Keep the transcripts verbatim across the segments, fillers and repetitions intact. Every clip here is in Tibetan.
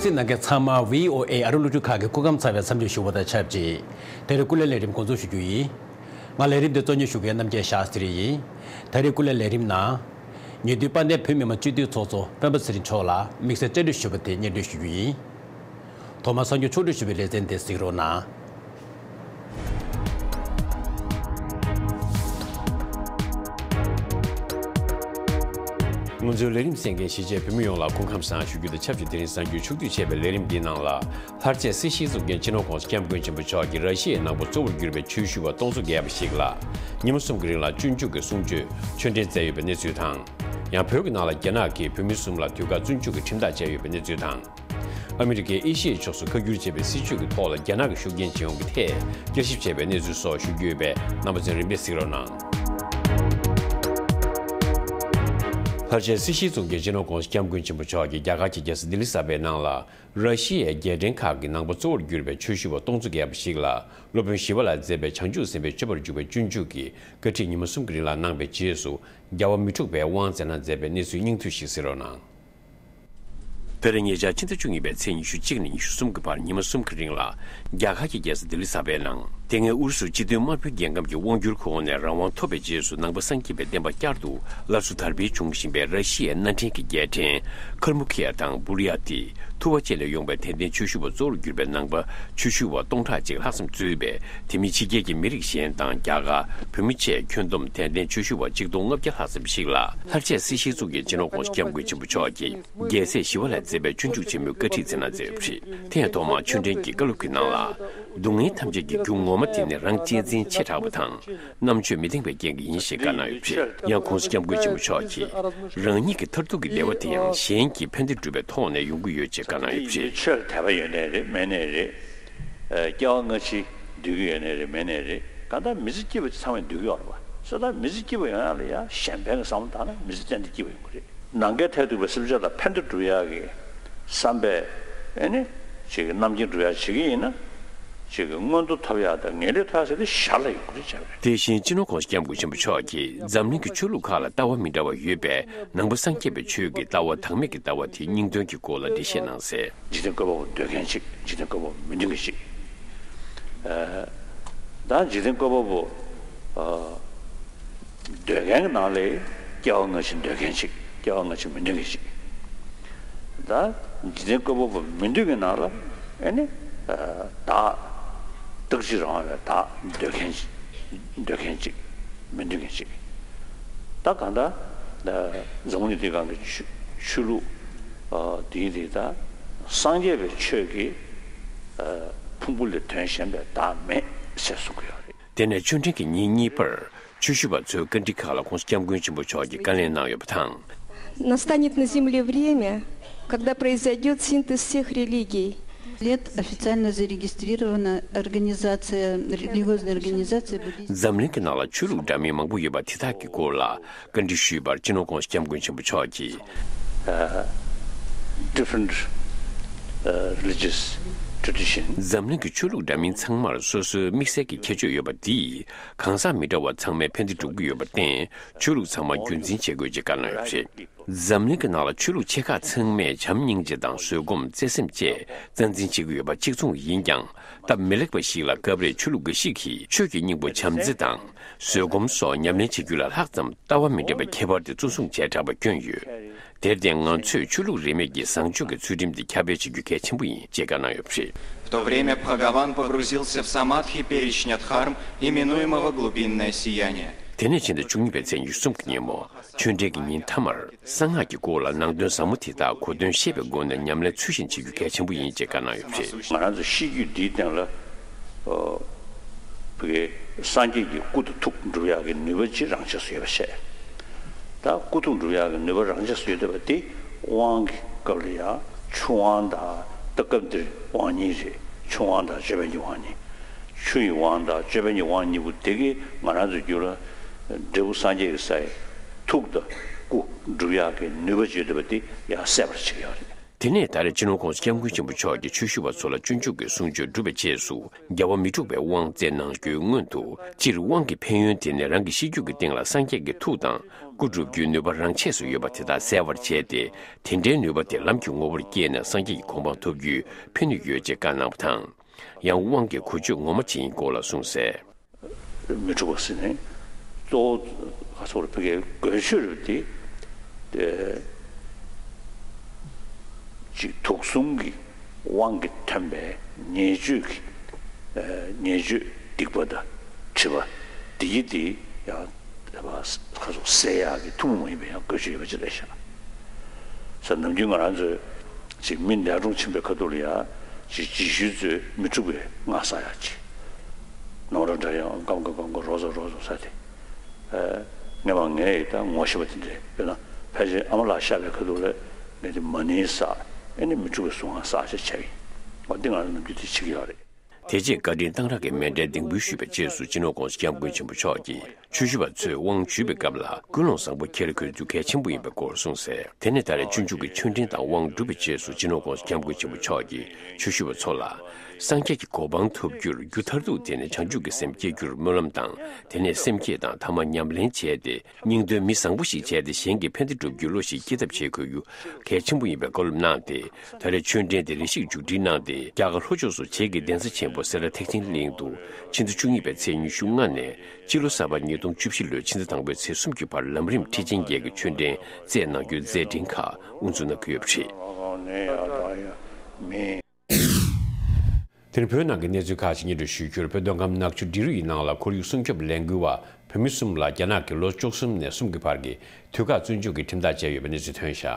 གཟིགས་གནང་མཁན་ཚང་མ་བྷི་ཨོ་ཨེ་ཨ་རི་གློག་འཕྲིན་ཁང་གི་སྐུ་ཁམས་ཚང་བའི་འཚམས་འདྲི་ཞུ་བ་དང་ཆབས་ཅིག་དེ་རིང་སྐུ་ལས་ལས་རིམ་འགོ་འཛུགས་ཞུ་རྒྱུ་ཡིན། ང་ལས་རིམ་འདི་གཙོ་གཉེར་ཞུ་མཁན་རྣམ་རྒྱལ་ཤཱ་སྟྲི་ཡིན། དེ་རིང་སྐུ་ལས་ལས་རིམ་ནང་། ཉེ་དུས་དཔལ་ལྡན་བོད་མི་མང་སྤྱི་འཐུས་ཚོགས་གཙོ་སྤེན་པ་ཚེ་རིང་མཆོག་ལ་དམིགས་བསལ་བཅར་འདྲི་ཞུས་པ་དེ་སྙན་སྒྲོན་ཞུ་རྒྱུ་ཡིན། ཐོག་མར་གསར་འགྱུར་ཕྱོགས་བསྒྲིགས་ཞུ་བའི་ལེ་ཚན་དེ་གཟིགས་རོགས་གནང་། ང་ཚོའི་ལས་རིམ་གསན་མཁན་གཞིས་བྱེས་བོད་མི་ཡོངས་ལ་སྐུ་ཁམས་བཟང་ཞུ་རྒྱུ་དང་ཆབས་ཅིག་དེ་རིང་གསར་འགྱུར་ཕྱོགས་བསྒྲིགས་བྱས་པའི་ལས་རིམ་འདིའི་ནང་ལ། ལྷར་བཅས་སྲིད་ཞིའི་གཙུག་རྒྱན་སྤྱི་ནོར་༧གོང་ས་༧སྐྱབས་མགོན་ཆེན་པོ་མཆོག་གིས་ར་ཤི་ཡའི་ནང་པ་གཙོ་བོར་གྱུར་པའི་ཆོས་ཞུ་བ་སྟོང་ཚོ་བརྒལ་བ་ཞིག་ལ་ཉིན་མོ་གསུམ་གྱི་རིང་ལ་སྤྱོད་འཇུག་གི་གསུང་ཆོས་ཆོས་འབྲེལ་མཛད་ཡོད་པའི་གནས་ཚུལ་དང་། ཡང་བོད་ཀྱི་ནང་ལ་རྒྱ་ནག་གིས་བོད་མི་གསུམ་ལ་དུས་བཀག་བཙོན་འཇུག་གི་ཁྲིམས་ཐག་བཅད་ཡོད་པའི་གནས་ཚུལ་དང་། ཨ་མི་རི་ཀས་ཨེ་ཤི་ཡའི་ཕྱོགས་སུ་བཀའ་བསྒྱུར་བྱས་པའི་སྲིད་བྱུས་ཀྱི་ཐོག་ལ་རྒྱ་ནག་གི་ཤུགས་རྐྱེན་ཇེ་ཡོང་གི་ཐད་བསྐྱར་ཞིབ་བྱས་པའི་གནས་ཚུལ་སོགས་ཞུ་རྒྱུ་ཡོད་པས་རྣམ་པ་ཚོས་རིམ་པས་གཟིགས་རོགས་གནང་། ལྷར་བཅས་སྲིད་ཞིའི་གཙུག་རྒྱན་སྤྱི་ནོར་༧གོང་ས་༧སྐྱབས་མགོན་ཆེན་པོ་མཆོག་གིས་རྒྱ་གར་གྱི་རྒྱལ་ས་ལྡི་ལི་གསར་པའི་ནང་ལ། ར་ཤི་ཡའི་རྒྱལ་ཕྲན་ཁག་གི་ནང་པ་གཙོ་བོར་གྱུར་པའི་ཆོས་ཞུ་བ་སྟོང་ཚོ་བརྒལ་བ་ཞིག་ལ་སློབ་དཔོན་ཞི་བ་ལྷས་མཛད་པའི་བྱང་ཆུབ་སེམས་དཔའི་སྤྱོད་པར་འཇུག་པའི་སྤྱོད་འཇུག་གི་བཀའ་ཁྲིད་ཉིན་མོ་གསུམ་གྱི་རིང་ལ་གནང་བའི་རྗེས་སུ་རྒྱལ་བ་མི་འཁྲུགས་པས་དབང་བསྩལ་གནང་མཛད་པའི་གནས་ཚུལ་སྙིང་བསྡུས་ཤིག་གཟིགས་རོགས་གནང་། དེ་རིང་ཉེ་ཆར་ཕྱི་ཟླ་བཅུ་གཉིས་པའི་ཚེས་ཉི་ཤུ་གཅིག་ནས་ཉི་ཤུ་གསུམ་གྱི་བར་ཉིན་མོ་གསུམ་གྱི་རིང་ལ་རྒྱ་གར་གྱི་རྒྱལ་ས་ལྡི་ལི་གསར་པའི་ནང་། དེ་སྔའི་ཨུ་རུ་སུ་སྤྱི་མཐུན་དམར་པོའི་རྒྱལ་ཁམས་ཀྱི་དབང་སྒྱུར་ཁུལ་དབང་ནས་རང་དབང་ཐོབ་པའི་རྗེས་སུ་ནང་པ་སངས་རྒྱས་པའི་བསྟན་པ་བསྐྱར་དུ་སླར་གསོ་དར་སྤེལ་འབྱུང་བཞིན་པའི་ར་ཤི་ཡའི་མནའ་འབྲེལ་གྱི་རྒྱལ་ཕྲན་ཁར་མུ་ཁི་ཡ་དང་བུ་རི་ཡ་ཏི། ཐུ་བ་བཅས་ནས་ཡོང་པའི་དད་ལྡན་ཆོས་ཞུ་བ་གཙོ་བོར་གྱུར་པའི་ནང་པ་ཆོས་ཞུ་བ་སྟོང་ཕྲག་གཅིག་ལྷག་ཙམ་གཙོས་པའི་དེ་མིན་ཕྱི་རྒྱལ་གྱི་མི་རིགས་གཞན་དང་རྒྱ་གར་བོད་མི་བཅས་ཁྱོན་བསྡོམས་དད་ལྡན་ཆོས་ཞུ་བ་གཅིག་སྟོང་ལྔ་བརྒྱ་ལྷག་ཙམ་ཞིག་ལ་ལྷར་བཅས་སྲིད་ཞིའི་གཙུག་རྒྱན་སྤྱི་ནོར་༧གོང་ས་༧སྐྱབས་མགོན་ཆེན་པོ་མཆོག་གིས་རྒྱལ་སྲས་ཞི་བ་ལྷས་མཛད་པའི་སྤྱོད་འཇུག་ཆེན་མོའི་བཀའ་ཁྲིད་སྩལ་གནང་མཛད་ཡོད་པ་རེད། དེ་ཡང་ཐོག་མར་ཆོས་འབྲེལ་གྱི་བཀའ་སློབ་ཀྱི་ནང་ལ། སྡུག་བསྔལ་ཐམས་ཅད་ཀྱི་རྒྱུ་ངོ་མ་དེ་ནི་རང་གཅེས་འཛིན་ཆེ་དྲགས་པ་དང་། རྣམ་དཔྱོད་མི་ལྡན་པའི་རྐྱེན་གྱིས་ཡིན་ཞེས་བཀའ་གནང་ཡོད་པ་རེད། ཡང་༧གོང་ས་༧སྐྱབས་མགོན་ཆེན་པོ་མཆོག་གིས་རང་ཉིད་ཀྱི་མཐར་ཐུག་གི་བདེ་བ་དེ་ཡང་གཞན་གྱི་ཕན་བདེ་སྒྲུབ་པའི་ཐོག་ནས་ཡོང་གི་ཡོད་ཅེས་བཀའ་གནང་ཡོད་པ་རེད། ཆོས་ལ་དད་པ་ཡོད་ནའི་རེད་མེད་ནའི་རེད། ཨ། སྐྱེ་བ་སྔ་ཕྱི་འདོད་ཀྱི་ཡོད་ནའི་རེད་མེད་ནའི་རེད། གང་ལྟར་མི་ཚེ་སྐྱིད་པ་ཚང་མས་འདོད་ཀྱི་ཡོད་རེད་པ། སོ་ད་མི་ཚེ་སྐྱིད་པ་ཡོང་ཡག་ལ་ཡ་གཞན་ཕན་གྱི་བསམ་བློ་བཏང་ན་མི་ཚེ་ཏན་ཏན་སྐྱིད་པ་ཡོང་གི་རེད། ནམ་མཁའི་མཐས་གཏུགས་པའི་སེམས་ཅན་ལ་ཕན་བདེ་སྒྲུབ་ཡག་གི་བསམ་པས་ཨེ་ནི་ཅིག་གི་རྣམ་མཁྱེན་སྒྲུབ་ཡག་བྱེད་ཀྱི་ཡིན་ན། ཅིག་གི་མངོན་མཐོ་ཐོབ་ཡག་དང་ངེས་ལེགས་ཐོབ་ཡག་ཟེར་དེ་ཞར་ལ་ཡོང་གི་རེད་བྱས་པ་རེད། དེ་བཞིན་སྤྱི་ནོར་༧གོང་ས་༧སྐྱབས་མགོན་ཆེན་པོ་མཆོག་གིས་འཛམ་གླིང་གི་ཆོས་ལུགས་ཁག་ལ་ལྟ་བ་མི་འདྲ་བ་ཡོད་པས་ནང་པ་སངས་རྒྱས་པའི་ཆོས་ཀྱི་ལྟ་བ་དང་མིག་གི་ལྟ་བ་དེའི་སྙིང་དོན་གྱི་སྐོར་ལ་འགྲེལ་བཤད་གནང་གསལ། འཇིག་རྟེན་བཀོད་པ་པོ་འདོད་མཁན་གཅིག་འཇིག་རྟེན་བཀོད་པ་པོ་མི་འདོད་མཁན་གཅིག་ཨ། ད་འཇིག་རྟེན་བཀོད་པ་པོ། ཨ། འདོད་མཁན་གྱི་ནང་ལས་སྐྱེ་བ་སྔ་ཕྱི་འདོད་མཁན་གཅིག་སྐྱེ་བ་སྔ་ཕྱི་མི་འདོད་མཁན་གཅིག་ད་འཇིག་རྟེན་བཀོད་པ་པོ་མི་འདོད་མཁན་ནང་ལ་ཨེ་ནི། ཨ། བདག་རྟག་གཅིག་རང་དབང་བའི་བདག་འདོད་མཁན་གཅིག་འདོད་མཁན་གཅིག་མི་འདོད་མཁན་གཅིག་ད་གང་ལྟར། ཨ། འཛམ་བུ་གླིང་འདིའི་སྒང་གི་ཆོས་ཆོས་ལུགས། ཨ། འདིའི་རིགས་ད་སངས་རྒྱས་པའི་ཆོས་ཀྱི། ཨ། ཕུང་པོ་ལས་དོན་གཞན་པའི་བདག་མེད་ཟེར་གསུང་གི་ཡོད་རེད། དེ་ནས་ཆོས་འབྲེལ་གྱི་ཉིན་གཉིས་པར་ཆོས་ཞུ་བ་ཚོའི་བཀའ་འདྲི་ཁག་ལ་༧གོང་ས་༧སྐྱབས་མགོན་ཆེན་པོ་མཆོག་གིས་བཀའ་ལན་གནང་ཡོད་པ་དང་། Настанет на земле время, когда произойдет синтез всех религий. Лет официально зарегистрирована организация, религиозная организация буддийская. འཛམ་གླིང་གི་ནང་ལ་ཆོས་ལུགས་འདྲ་མིན་མང་པོ་ཡོད་པ་དེ་དག་གི་སྐོར་ལ་བཀའ་འདྲི་ཞུས་པར་སྤྱི་ནོར་༧གོང་ས་༧སྐྱབས་མགོན་ཆེན་པོ་མཆོག་གིས། ཨ། different, ཨ། religious tradition. འཛམ་གླིང་གི་ཆོས་ལུགས་འདྲ་མིན་ཚང་མར་སོ་སོའི་དམིགས་བསལ་གྱི་ཁྱད་ཆོས་ཡོད་པ་འདིས་གང་ཟག་མི་འདྲ་བ་ཚང་མའི་ཕན་བདེ་སྒྲུབ་ཀྱི་ཡོད་པར་བརྟེན་ཆོས་ལུགས་ཚང་མ་རྒྱུན་འཛིན་བྱེད་དགོས་ཅེས་བཀའ་གནང་ཡོད་པ་རེད། འཛམ་གླིང་གི་ནང་ལ་ཆོས་ལུགས་ཆེ་ཁག་ཚང་མས་བྱམས་སྙིང་རྗེ་དང་བཟོད་སྒོམ་བརྩེ་སེམས་བཅས་རྩ་འཛིན་བྱེད་ཀྱི་ཡོད་པ་གཅིག་མཚུངས་ཡིན་ཀྱང་། སྟབས་མི་ལེགས་པ་ཞིག་ལ་སྐབས་རེ་ཆོས་ལུགས་འགའ་ཞིག་གིས་ཆོས་ཀྱི་སྙིང་པོ་བྱམས་བརྩེ་དང་བཟོད་སྒོམ་སོགས་ཉམས་ལེན་བྱེད་རྒྱུ་ལ་ལྷག་ཙམ་ལྟ་བ་མི་འདྲ་བའི་ཁྱད་པར་དེ་གཙོ་བཟུང་བྱས་དྲགས་པ་བསྐྱོན་ཡོད། དེར་བརྟེན་ང་ཚོས་ཆོས་ལུགས་རིས་མེད་ཀྱི་བཟང་སྤྱོད་ཀྱི་ཚུལ་ཁྲིམས་དེ་ཁྱབ་སྤེལ་བྱེད་རྒྱུ་གལ་ཆེན་པོ་ཡིན་ཅེས་བཀའ་གནང་ཡོད་པ་རེད། В то время Бхагаван погрузился в самадхи перечня дхарм, именуемого глубинной сияние. དེ་ནས་ཕྱི་ཟླ་བཅུ་གཉིས་པའི་ཚེས་ཉི་ཤུ་གསུམ་གྱི་ཉིན་མོ། ཆོས་འབྲེལ་གྱི་ཉིན་མཐའ་མར་གསང་སྔགས་ཀྱི་སྐོར་ལ་ནང་དོན་ཟབ་མོ་དེ་དག་གོ་དོན་ཤེས་པའི་སྒོ་ནས་ཉམས་ལེན་ཚུལ་བཞིན་བྱེད་རྒྱུ་གལ་ཆེན་པོ་ཡིན་ཅེས་བཀའ་གནང་ཡོད་པ་རེད། ང་རང་ཚོ་ཤེས་རྒྱུད་འདིའི་སྟེང་ལ། ཨོ། བོད་ཀྱི་སངས་རྒྱས་ཀྱི་སྐུ་དང་ཐུགས་སྒྲུབ་ཡག་གི་ནུས་པ་ཅིག་རང་ཆས་སུ་ཡོད་པ་བཤད། ད་སྐུ་ཐུགས་སྒྲུབ་ཡག་གི་ནུས་པ་རང་ཆས་སུ་ཡོད་བསྡད་པ་དེ་དབང་གི་སྐབས་ལ་ཡང་ཆུ་དབང་དང་། ད་སྐབས་འདིར་དབང་གཉིས་རེད། ཆུ་དབང་དང་ཅོད་པན་གྱི་དབང་གཉིས། ཆུ་ཡི་དབང་དང་ཅོད་པན་གྱི་དབང་གཉིས་པོ་དེ་གིས་ང་རང་ཚོའི་རྒྱུད་ལ་འབྲས་བུ་སངས་རྒྱས་ཀྱི་ས་ཡི་ཐུགས་དང་སྐུ་སྒྲུབ་ཡག་གི་ནུས་པ་ཅིག་ཡོད་བསྡད་པ་དེ་ཡང་གསལ་བར་བྱེད་ཀྱི་ཡོད་རེད། དེ་ནས་ད་རེས་སྤྱི་ནོར་༸གོང་ས་༸སྐྱབས་མགོན་ཆེན་པོ་མཆོག་གིས་ཆོས་ཞུ་བ་ཚོ་ལ་སྤྱོད་འཇུག་གི་གསུང་ཆོས་སྒྲུབ་པའི་རྗེས་སུ་རྒྱལ་བ་མི་འཁྲུགས་པའི་དབང་བསྩལ་གནང་རྒྱུའི་སྔོན་དུ། སྤྱིར་དབང་གི་ཕན་ཡོན་དེ་ནི་རང་གི་ཤེས་རྒྱུད་ཀྱི་སྟེང་ལ་སངས་རྒྱས་ཀྱི་ཐུགས་དང་སྐུ་སྒྲུབ་རྒྱུའི་ནུས་པ་རང་ཆས་སུ་ཡོད་པ་དེ་དག་གསལ་བར་བྱས་ཏེ། དེ་འདྲའི་ནུས་པ་དེ་ལམ་གྱི་ངོ་བོར་བསྐྱེད་ནས་སངས་རྒྱས་ཀྱི་གོ་འཕང་ཐོབ་རྒྱུའི་ཕན་ནུས་ཡོད་ཅེས་བཀའ་གནང་བ་དང་། ཡང་དབང་གི་གོ་ཆོད་ངོ་མ་ཅིག་ཡིན་སྐོར་ལ་གསུངས་གསལ། མི་འཁྲུགས་པ་ཟེར་ནས་གཙོ་བོ་ག་ཚོད་རེད། ཕ་གིའི་དགོས་ཆོས་རེད་དེ། དེ་ཅིག་དུག་གསུམ་གྱི་དབང་གིས་ཐོན་པའི་ཉེས་སྤྱོད་ཀྱི་ཨ་ཉེས་སྤྱོད་སྡིག་པ་དང་སྒྲིབ་པ་དེ་ཡི་དེ་ཡང་ཁ་སོགས་སེལ་ཡག་གི་ཐུན་མོང་མ་ཡིན་པའི་ཡང་དགོས་ཆོད་ཡོད་པ་ཅིག་རེད་ཤག་ས་ནམ་རྒྱུན་ང་རང་ཚོས་ཅིག་མི་འདས་གྲོངས་ཕྱིན་པའི་ཁ་ཐུག་ལ་ཡང་ཅིག་རྗེས་ཤུལ་ཚོས་མི་འཁྲུགས་པའི་སྔགས་བསགས་ཡག་ཅིག་ནོར་འདྲ་ཡང་སྐམ་ཀ་སྐམ་ཀ་རོ་བཟོ་རོ་བཟོ་ས་དེ། ངས་མ་ངས་ཡི་ད་ངོ་ཤེས་པ་དེ་འདྲས་དཔེར་ན་ཕལ་ཆེར་ཨ་མ་ལགས་ཤི་བའི་ཁ་ཐུག་ལ་ངས་དེ་མ་ཎི་བསགས། ཨེ་ནི་མི་འཁྲུགས་པའི་གཟུངས་སྔགས་བསགས་བྱས་བྱས་ཡིན། འོ་འདི་ང་རང་ནམ་རྒྱུན་དེ་བྱེད་ཀྱི་ཡོད་རེད། དེ་རྗེས་བཀའ་དྲིན་གཏང་རག་གི་མཎྜལ་གདན་འབུལ་ཞུས་པའི་རྗེས་སུ་སྤྱི་ནོར་༸གོང་ས་༸སྐྱབས་མགོན་ཆེན་པོ་མཆོག་གིས་ཆོས་ཞུ་བ་ཚོས་དབང་ཞུས་པའི་སྐབས་ལ་ཀུན་སློང་བཟང་པོ་འཁྱེར་དགོས་རྒྱུ་གལ་ཆེན་པོ་ཡིན་པའི་སྐོར་གསུངས་གསལ། དེ་ནས་ད་རེས་སྤྱོད་འཇུག་གི་ཆོས་འབྲེལ་དང་དབང་སྒྲུབ་པའི་རྗེས་སུ་སྤྱི་ནོར་༸གོང་ས་༸སྐྱབས་མགོན་ཆེན་པོ་མཆོག་གིས་ཆོས་ཞུ་བ་ཚོ་ལ། སངས་རྒྱས་ཀྱི་གོ་འཕང་ཐོབ་རྒྱུར་རྒྱུ་མཐར་ཐུག་དེ་ནི་བྱང་ཆུབ་ཀྱི་སེམས་བསྐྱེད་རྒྱུར་སྨོན་ལམ་དང་། དེ་ནས་སེམས་བསྐྱེད་དང་ཐ་མ་ཉམས་ལེན་བྱས་ཏེ། སྙིང་དོན་མི་བཟང་པོ་ཞིག་བྱས་ཏེ་གཞན་གྱི་ཕན་བདེ་སྒྲུབ་རྒྱུའི་བློ་ཞིག་སྐྱེད་ཐབས་བྱེད་དགོས་རྒྱུ་གལ་ཆེན་པོ་ཡིན་པའི་བཀའ་སློབ་གནང་སྟེ། ད་རེས་ཆོས་འབྲེལ་འདི་རེ་ཞིག་མཇུག་སྒྲིལ་གནང་སྟེ། རྒྱ་གར་ལྷོ་ཕྱོགས་སུ་བྱེས་ཀྱི་གདན་ས་ཆེན་པོ་སེ་ར་ཐེག་ཆེན་གླིང་དུ་ཕྱི་ཟླ་བཅུ་གཉིས་པའི་ཚེས་ཉི་ཤུ་ལྔ་ནས་སྤྱི་ལོ་གསར་པ་ཉིས་སྟོང་བཅུ་བཞི་ལོའི་ཕྱི་ཟླ་དང་པོའི་ཚེས་གསུམ་གྱི་བར་ལམ་རིམ་ཁྲིད་ཆེན་བརྒྱད་ཀྱི་ཆོས་འབྲེལ་སྩལ་གནང་རྒྱུའི་མཛད་འཕྲིན་ཁག་དབུ་འཛུགས་གནང་གི་ཡོད་པ་རེད། དེ་རིང་བོད་ནང་གི་གནས་ཚུལ་ཁག་ཅིག་སྙན་སྒྲོན་ཞུ་རྒྱུར། བོད་མདོ་ཁམས་ནག་ཆུ་འབྲི་རུ་ཡི་ནང་ལ་ཁོར་ཡུག་སྲུང་སྐྱོབ་ལས་འགུལ་བ་བོད་མི་གསུམ་ལ་རྒྱ་ནག་གིས་ལོ་བཅུ་གསུམ་ནས་གསུམ་གྱི་བར་གྱི་དུས་བཀག་བཙོན་འཇུག་གི་ཁྲིམས་ཐག་བཅད་ཡོད་པའི་གནས་ཚུལ་ཐོན་བཞག་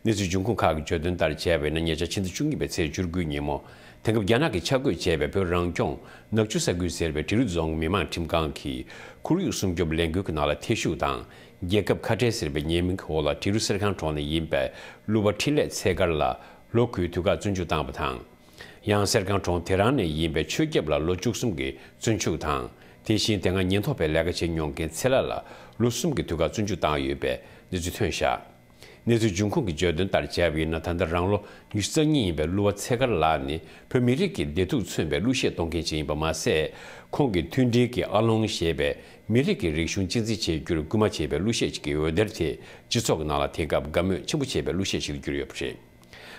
གནས་ཚུལ་འབྱུང་ཁུངས་ཁག་གིས་བརྗོད་དོན་ལྟར་བྱས་པ་ཡིན་ན། ཉེ་ཆར་ཕྱི་ཟླ་བཅུ་གཉིས་པའི་ཚེས་བཅུ་དགུའི་ཉིན་མོ། དེང་སྐབས་རྒྱ་ནག་གིས་ཆ་བགོས་བྱས་པའི་བོད་རང་སྐྱོང་ནག་ཆུ་ས་ཁུལ་ཟེར་བའི་འབྲི་རུ་རྫོང་མི་དམངས་ཁྲིམས་ཁང་གིས་ཁོར་ཡུག་སྲུང་སྐྱོབ་ལས་འགུལ་གྱི་ནང་ལ་ཐེ་ཞུགས་དང་། རྒྱལ་ཁབ་ཁ་བྲལ་ཟེར་བའི་ཉེས་མིང་གི་འོག་ལ་འབྲི་རུ་གསེར་ཁང་གྲོང་ནས་ཡིན་པའི་གླུ་བ་འཕྲིན་ལས་ཚེ་དཀར་ལ་ལོ་དགུའི་དུས་བཀག་བཙོན་འཇུག་བཏང་བ་དང་། ཡང་གསེར་ཁང་གྲོང་དེ་རང་ནས་ཡིན་པའི་ཆོས་སྐྱབས་ལ་ལོ་བཅུ་གསུམ་གྱི་བཙོན་འཇུག་དང་། དེ་བཞིན་དེ་སྔ་ཉེན་རྟོག་པའི་ལས་ཀ་བྱེད་མྱོང་མཁན་ཚེ་ལྷ་ལ་ལོ་གསུམ་གྱི་དུས་བཀག་བཙོན་འཇུག་བཏང་ཡོད་པའི་གནས་ཚུལ་ཐོན་བཞག་གནས་ཚུལ་འབྱུང་ཁུངས་ཀྱིས་བརྗོད་དོན་ལྟར་བྱས་པ་ཡིན་ན། ད་ལྟ་རང་ལོ་ཉི་ཤུ་རྩ་གཉིས་ཡིན་པའི་གླུ་བ་ཚེ་དཀར་ལགས་ནི་བོད་མི་རིགས་ཀྱི་བདེ་སྡུག་མཚོན་པའི་གླུ་གཞས་གཏོང་མཁན་ཞིག་ཡིན་པ་མ་ཟད། ཁོང་གིས་མཐུན་སྒྲིལ་གྱི་ཨ་ལོང་ཞེས་པའི་མི་རིགས་ཀྱི་རིག་གཞུང་གཅེས་འཛིན་བྱེད་རྒྱུར་སྐུལ་མ་བྱེད་པའི་གླུ་གཞས་ཤིག་གི་འོད་སྡེར་དེ་སྤྱི་ཚོགས་ཀྱི་ནང་ལ་དེང་སྐབས་དགའ་མོས་ཆེན་པོ་བྱེད་པའི་གླུ་གཞས་ཤིག་ཏུ་གྱུར་ཡོད་པ་རེད།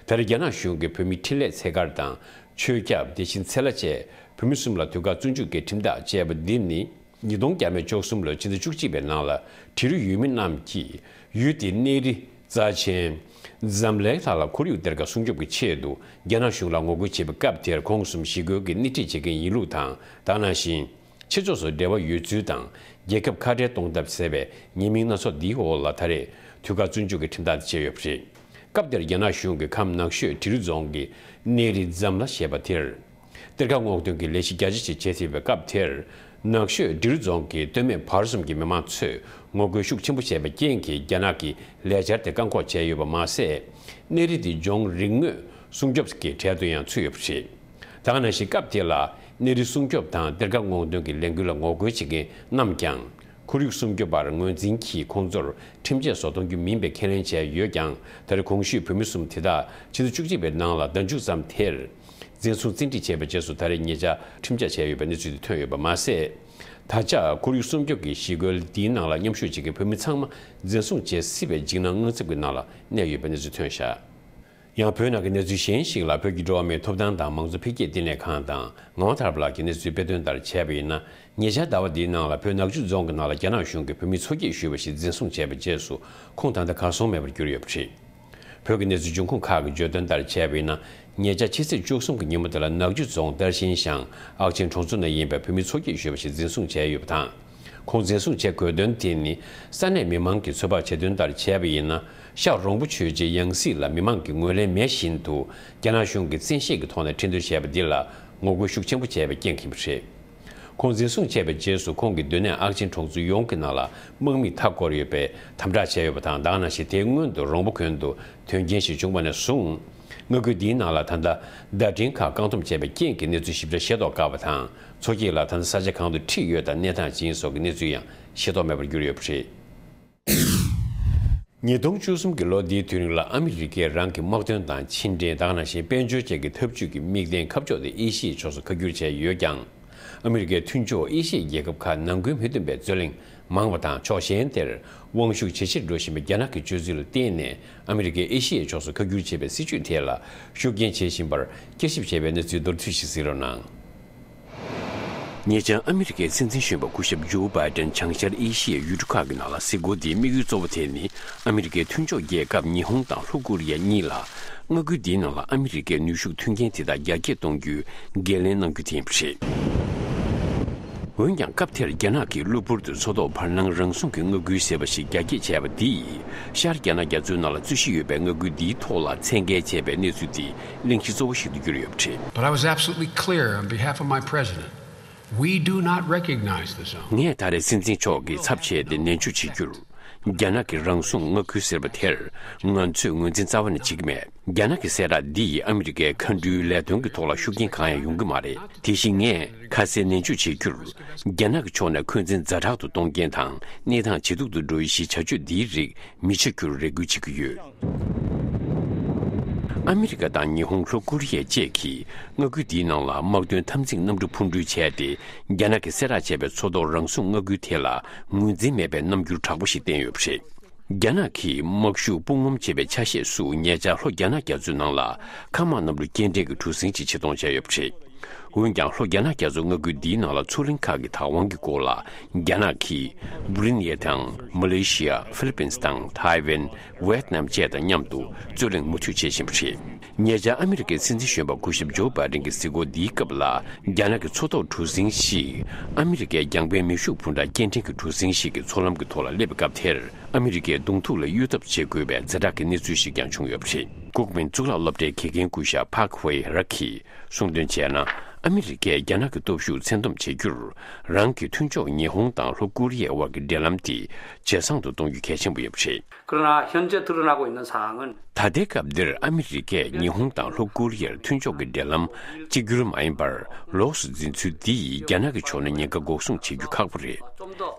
ད་རེས་རྒྱ་ནག་གཞུང་གིས་བོད་མི་འཕྲིན་ལས་ཚེ་དཀར་དང་། ཆོས་སྐྱབས། དེ་བཞིན་ཚེ་ལྷ་བཅས་བོད་མི་གསུམ་ལ་དུས་བཀག་བཙོན་འཇུག་གི་ཁྲིམས་ཐག་བཅད་པ་འདི་ནི། ཉིས་སྟོང་བརྒྱ་མེད་བཅུ་གསུམ་ལོའི་ཕྱི་ཟླ་བཅུ་གཅིག་པའི་ནང་ལ་འབྲི་རུ་ཡུལ་མི་རྣམས་ཀྱིས་ཡུལ་དེའི་གནས་རི་རྩ་ཆེན་འཛམ་གླིང་ཐང་ལ་ཁོར་ཡུག་གཏེར་ཁ་སྲུང་སྐྱོབ་ཀྱི་ཆེད་དུ་རྒྱ་ནག་གཞུང་ལ་ངོ་རྒོལ་བྱེད་པའི་སྐབས་དེར་ཁོང་གསུམ་ཞི་རྒོལ་གྱི་སྣེ་ཁྲིད་བྱེད་མཁན་ཡིན་ལུགས་དང་། དེ་ནང་བཞིན། ཕྱི་ཕྱོགས་སུ་འབྲེལ་བ་ཡོད་ཚུལ་དང་། རྒྱལ་ཁབ་ཁ་བྲལ་གཏོང་ཐབས་ཟེར་བའི་ཉེས་མིང་སྣ་ཚོགས་འདིའི་འོག་ལ་ད་རེས་དུས་བཀག་བཙོན་འཇུག་གི་ཁྲིམས་ཐག་བཅད་ཡོད་པ་རེད། སྐབས་དེར་རྒྱ་ནག་གཞུང་གིས་ཁམས་ནགས་ཤོད་འབྲི་རུ་རྫོང་གི་གནས་རི་ཛམ་ལ་ཞེས་པ་དེར། གཏེར་ཁ་སྔོག་འདོན་གྱི་ལས་གཞི་རྒྱ་ཆེ་ཞིག་བྱེད་བཞིན་པའི་སྐབས་དེར། ནགས་ཤོད་འབྲི་རུ་རྫོང་གི་སྟོད་སྨད་བར་གསུམ་གྱི་མི་མང་ཚོས་ངོ་རྒོལ་ཤུགས་ཆེན་པོ་བྱས་པའི་རྐྱེན་གྱིས་རྒྱ་ནག་གིས་ལས་འཆར་དེ་བཀག་འགོག་བྱས་ཡོད་པ་མ་ཟད། གནས་རི་དེ་ལྗོངས་རིག་དངོས་སྲུང་སྐྱོབ་ཀྱི་གྲལ་དུ་ཡང་ཚུད་ཡོད་པ་རེད། ད་ག་ནང་བཞིན་སྐབས་དེ་ལ་གནས་རི་སྲུང་སྐྱོབ་དང་གཏེར་ཁ་སྔོག་འདོན་གྱི་ལས་འགུལ་ལ་ངོ་རྒོལ་བྱེད་མཁན་རྣམས་ཀྱང་། ཁོར་ཡུག་སྲུང་སྐྱོབ་པར་ངོས་འཛིན་གྱིས་ཁོང་ཚོར་ཁྲིམས་ཆད་བཟོ་གཏོང་རྒྱུ་མིན་པའི་ཁས་ལེན་བྱས་ཡོད་ཀྱང་། ད་རེས་གོང་ཞུས་བོད་མི་གསུམ་དེ་དག་ཕྱི་ཟླ་བཅུ་གཅིག་པའི་ནང་ལ་ཟླ་མཇུག་ཙམ་དེར་འཛིན་བཟུང་བཙན་ཁྲིད་བྱས་པའི་རྗེས་སུ། ད་རེས་ཉེ་ཆར་ཁྲིམས་ཆད་བྱས་ཡོད་པའི་གནས་ཚུལ་དེ་ཐོན་ཡོད་པ་མ་ཟད། ད་ཆ་ཁོར་ཡུག་སྲུང་སྐྱོབ་ཀྱི་ཞི་རྒོལ་འདིའི་ནང་ལ་མཉམ་ཞུགས་བྱེད་མཁན་བོད་མི་ཚང་མ་འཛིན་བཟུང་བྱེད་སྲིད་པའི་འཇིགས་སྣང་དངངས་འཚབ་ཀྱི་ནང་ལ་གནས་ཡོད་པའི་གནས་ཚུལ་ཐོན་བཞག་ཡང་བོད་ནང་གི་གནས་ཚུལ་གཞན་ཞིག་ལ། བོད་ཀྱི་འགྲོ་བ་མིའི་ཐོབ་ཐང་དང་མང་གཙོ་འཕེལ་རྒྱས་བསྟི་གནས་ཁང་དང་ངག་དབང་ཐར་པ་ལགས་ཀྱིས་གནས་ཚུལ་སྤེལ་དོན་ལྟར་བྱས་པ་ཡིན་ན། ཉེ་ཆར་ཟླ་བ་འདིའི་ནང་ལ་བོད་ནག་ཆུ་རྫོང་གི་ནང་ལ་རྒྱ་ནག་གཞུང་གིས་བོད་མི་མཚོ་སྐྱེས་ཞུས་པ་ཞིག་འཛིན་བཟུང་བྱས་པའི་རྗེས་སུ། ཁོང་ད་ལྟ་གར་སོང་མེད་པར་གྱུར་ཡོད་པ་རེད། བོད་ཀྱི་གནས་ཚུལ་འབྱུང་ཁུངས་ཁག་གིས་བརྗོད་དོན་ལྟར་བྱས་པ་ཡིན་ན། ཉེ་ཆར་ཕྱི་ཚེས་བཅུ་གསུམ་གྱི་ཉིན་མོ་དེ་ལ་ནག་ཆུ་རྫོང་སྟར་ཤིང་ཤང་ཨག་ཆེན་གྲོང་ཚོ་ནང་ཡིན་པའི་བོད་མི་མཚོ་སྐྱེས་ཞུས་པ་ཞིག་འཛིན་བཟུང་བྱས་ཡོད་པ་དང་། ཁོང་འཛིན་བཟུང་བྱེད་དགོས་དོན་དེ་ནི། ས་གནས་མི་མང་གིས་ཚོད་དཔག་བྱེད་དོན་ལྟར་བྱས་པ་ཡིན་ན། ཤག་རོང་པོ་ཆུ་བྱི་ཡང་སྲིད་ལ་མི་མང་གིས་ངོས་ལེན་མེད་བཞིན་དུ། རྒྱ་ནག་གཞུང་གིས་བཙན་ཤེད་ཀྱི་ཐོག་ནས་ཁྲིམས་གཏུག་བྱས་པ་འདི་ལ་ངོ་རྒོལ་ཤུགས་ཆེན་པོ་བྱས་པའི་རྐྱེན་ཡིན་པ་རེད། ཁོང་འཛིན་བཟུང་བྱས་པའི་རྗེས་སུ། ཁོང་གི་སྡོད་གནས་ཨག་ཆེན་གྲོང་ཚོ་ཡོངས་ཀྱི་ནང་ལ་དམག་མིས་མཐའ་བསྐོར་ཡོད་པའི་དམ་དྲག་བྱས་ཡོད་པ་དང་། ད་ག་ནང་བཞིན་དེའི་སྔོན་དུ་རོང་པོ་དགོན་དུ་དོན་རྐྱེན་ཞིག་བྱུང་བ་ནས་བཟུང་། མངའ་ཁུལ་འདིའི་ནང་ལ་ད་ལྟ་བརྡ་འཕྲིན་ཁག་བཀག་སྡོམ་བྱས་པའི་རྐྱེན་གྱིས་གནས་ཚུལ་ཞིབ་ཕྲ་ཤེས་རྟོགས་དཀའ་བ་དང་། མཚོ་སྐྱེས་ལགས་ད་ལྟ་ས་ཆ་གང་དུ་ཁྲིད་ཡོད་དང་གནས་སྟངས་ཇི་ཡིན་སོགས་ཀྱི་གནས་ཚུལ་ཡང་ཤེས་རྟོགས་མེད་པར་གྱུར་ཡོད་པ་རེད། ཉིས་སྟོང་བཅུ་གསུམ་གྱི་ལོ་འདིའི་དུས་རིང་ལ་ཨ་མི་རི་ཀས་རང་གི་དམག་དོན་དང་ཕྱི་འབྲེལ། ད་ག་ནང་བཞིན་དཔལ་འབྱོར་བཅས་ཀྱི་འཐབ་ཇུས་ཀྱི་དམིགས་རྟེན་ཁ་ཕྱོགས་དེ་ཨེ་ཤི་ཡའི་ཕྱོགས་སུ་ཁ་བསྒྱུར་བྱས་ཡོད་ཀྱང་། ཨ་མི་རི་ཀའི་མཐུན་ཕྱོགས་ཨེ་ཤི་ཡའི་རྒྱལ་ཁབ་ཁག་ནང་ཁུལ་མི་མཐུན་པའི་རྩོད་གླེང་མང་བ་དང་། ཕྱོགས་གཞན་དེར་དབང་ཤུགས་ཇེ་ཆེར་འགྲོ་བཞིན་པའི་རྒྱ་ནག་གི་སྤྱོད་ཚུལ་ལ་བརྟེན་ནས། ཨ་མི་རི་ཀས་ཨེ་ཤི་ཡའི་ཕྱོགས་སུ་ཁ་བསྒྱུར་བྱེད་པའི་སྲིད་ཇུས་དེ་ལ་ཤུགས་རྐྱེན་བྱེད་བཞིན་པར་བསྐྱར་ཞིབ་བྱས་པའི་གནས་ཚུལ་མདོར་བསྡུས་ཤིག་གཟིགས་རོགས་གནང་། ཉེ་ཆར་ཨ་མི་རི་ཀའི་སྲིད་འཛིན་གཞོན་པ་སྐུ་ཞབས་ཇོ་བྷའི་ཏན་བྱང་ཤར་ཨེ་ཤི་ཡའི་ཡུལ་གྲུ་ཁག་གི་ནང་ལ་གཟིགས་སྐོར་དེའི་དམིགས་ཡུལ་གཙོ་བོ་དེ་ནི། ཨ་མི་རི་ཀའི་མཐུན་ཕྱོགས་རྒྱལ་ཁབ་ཉི་ཧོང་དང་ལྷོ་ཀོ་རི་ཡ་གཉིས་ལ། མངའ་ཁུལ་འདིའི་ནང་ལ་ཨ་མི་རི་ཀའི་ནུས་ཤུགས་མཐུན་རྐྱེན་དེ་དག་རྒྱ་སྐྱེད་གཏོང་རྒྱུའི་འགན་ལེན་གནང་རྒྱུ་དེ་ཡིན་པ་རེད། འོན་ཀྱང་། སྐབས་དེར་རྒྱ་ནག་གིས་གློ་བུར་དུ་མཚོ་ཐོག་བར་སྣང་རང་སྲུང་གི་མངའ་ཁུལ་ཟེར་བ་ཞིག་རྒྱ་སྐྱེད་བྱས་པ་འདིས། ཤར་རྒྱ་ནག་རྒྱ་མཚོའི་ནང་ལ་རྩོད་གཞི་ཡོད་པའི་མངའ་ཁུལ་འདིའི་ཐོག་ལ་མཚན་འགེལ་བྱས་པའི་གནས་ཚུལ་དེ་གླེང་གཞི་གཙོ་བོ་ཞིག་ཏུ་གྱུར་ཡོད་པ་རེད། But I was absolutely clear on behalf of my president. We do not recognize the zone. ངས་ད་རེས་སྲིད་འཛིན་མཆོག་གི་ཚབ་བྱས་ཏེ་ནན་བརྗོད་བྱེད་རྒྱུར། རྒྱ་ནག་གི་རང་སྲུང་མངའ་ཁུལ་ཟེར་བ་དེར་ང་ཚོས་ངོས་འཛིན་རྩ་བ་ནས་བྱེད་ཀྱི་མེད། རྒྱ་ནག་གི་གསལ་བསྒྲགས་འདི་ཡིས་ཨ་མི་རི་ཀའི་མཁའ་འགྲུལ་ལས་དོན་གྱི་ཐོག་ལ་ཤུགས་རྐྱེན་གང་ཡང་ཡོང་གི་མ་རེད། དེ་བཞིན་ངས་ཁ་གསལ་ནན་བརྗོད་བྱེད་རྒྱུར། རྒྱ་ནག་གི་ཕྱོགས་ནས་འཁོན་འཛིན་ཛ་དྲག་ཏུ་གཏོང་རྐྱེན་དང་། གནས་སྟངས་ཇེ་སྡུག་ཏུ་འགྲོ་ཡི་ཞེས་བྱ་སྤྱོད་འདིའི་རིགས་མི་བྱ་རྒྱུར་རེ་སྐུལ་བྱེད་ཀྱི་ཡོད། ཨ་མི་རི་ཀ་དང་ཉི་ཧོང་། ལྷོ་ཀོ་རི་ཡ་བཅས་ཀྱིས་མངའ་ཁུལ་འདིའི་ནང་ལ་དམག་དོན་འཐབ་འཛིང་གནམ་གྲུ་འཕུར་འགྲུལ་བྱས་ཏེ། རྒྱ་ནག་གིས་གསལ་བསྒྲགས་བྱས་པའི་མཚོ་ཐོག་རང་སྲུང་མངའ་ཁུལ་དེ་ལ་ངོས་འཛིན་མེད་པའི་རྣམ་འགྱུར་དྲག་པོ་ཞིག་བསྟན་ཡོད་པ་རེད། རྒྱ་ནག་གིས་དམག་ཤུགས་སྤུ་ངོམ་བྱེད་པའི་ཆ་ཤས་སུ། ཉེ་ཆར་ལྷོ་རྒྱ་ནག་རྒྱ་མཚོའི་ནང་ལ་མཁའ་དམག་གནམ་གྲུ་སྐྱེལ་འདྲེན་གྱི་གྲུ་གཟིངས་ཤིག་ཕྱིར་གཏོང་བྱས་ཡོད་པ་རེད། འོན་ཀྱང་། ལྷོ་རྒྱ་ནག་རྒྱ་མཚོ་མངའ་ཁུལ་འདིའི་ནང་ལ་མཚོ་གླིང་ཁག་གི་བདག་དབང་གི་སྐོར་ལ། རྒྱ་ནག་གིས་བྷུ་རུ་ནེ་དང་། མ་ལེ་ཤི་ཡ། ཧྥི་ལི་པིན་དང་། ཐའེ་ཝན། ཝེད་ནམ་བཅས་དང་མཉམ་དུ་རྩོད་གླེང་མུ་མཐུད་བྱེད་བཞིན་པ་རེད། ཉེ་ཆར་ཨ་མི་རི་ཀའི་སྲིད་འཛིན་གཞོན་པ་སྐུ་ཞབས་ཇོ་བྷའི་ཏན་གྱི་གཟིགས་སྐོར་འདིའི་སྐབས་ལ། རྒྱ་ནག་གི་མཚོ་ཐོག་གྲུ་གཟིངས་ཤིག་ཨ་མི་རི་ཀའི་རྒྱང་འཕེན་མེ་ཤུགས་འཕུར་མདའ་སྐྱེལ་འདྲེན་གྱི་གྲུ་གཟིངས་ཤིག་གི་མཚོ་ལམ་གྱི་ཐོག་ལ་སླེབས་པའི་སྐབས་དེར། ཨ་མི་རི་ཀའི་གདོང་ཐུག་ལ་གཡོལ་ཐབས་བྱེད་དགོས་པའི་ཛ་དྲག་གི་གནས་ཚུལ་ཞིག་ཀྱང་བྱུང་ཡོད་པ་རེད། ཀུག་མིན་གཙུག་ལག་སློབ་གྲྭའི་དགེ་རྒན་སྐུ་ཞབས་ཕཱག་ཧུའེ་རག་གིས་གསུངས་དོན་བྱས་ན། ཨ་མི་རི་ཀས་རྒྱ་ནག་གི་སྟོབས་ཤུགས་འཚེ་སྡོམ་བྱེད་རྒྱུར། རང་གི་མཐུན་ཕྱོགས་ཉི་ཧོང་དང་ལྷོ་ཀོ་རི་ཡའི་དབར་གྱི་འབྲེལ་ལམ་དེ་ཇེ་བཟང་དུ་གཏོང་རྒྱུ་གལ་ཆེན་པོ་ཡོད་པ་རེད། 그러나 현재推論하고 있는 상황은 ད་ལྟའི་སྐབས་འདིར་ཨ་མི་རི་ཀས་ཉི་ཧོང་དང་ལྷོ་ཀོ་རི་ཡར་མཐུན་ཕྱོགས་ཀྱི་འབྲེལ་ལམ་གཅིག་གྱུར་མ་ཡིན་པར་ལོགས་སུ་འཛིན་ཚུལ་འདི་ཡིས་རྒྱ་ནག་གི་ཕྱོགས་ནས་ཉེན་ཁ་འགོག་སྲུང་བྱེད་རྒྱུ་ཁག་པོ་རེད།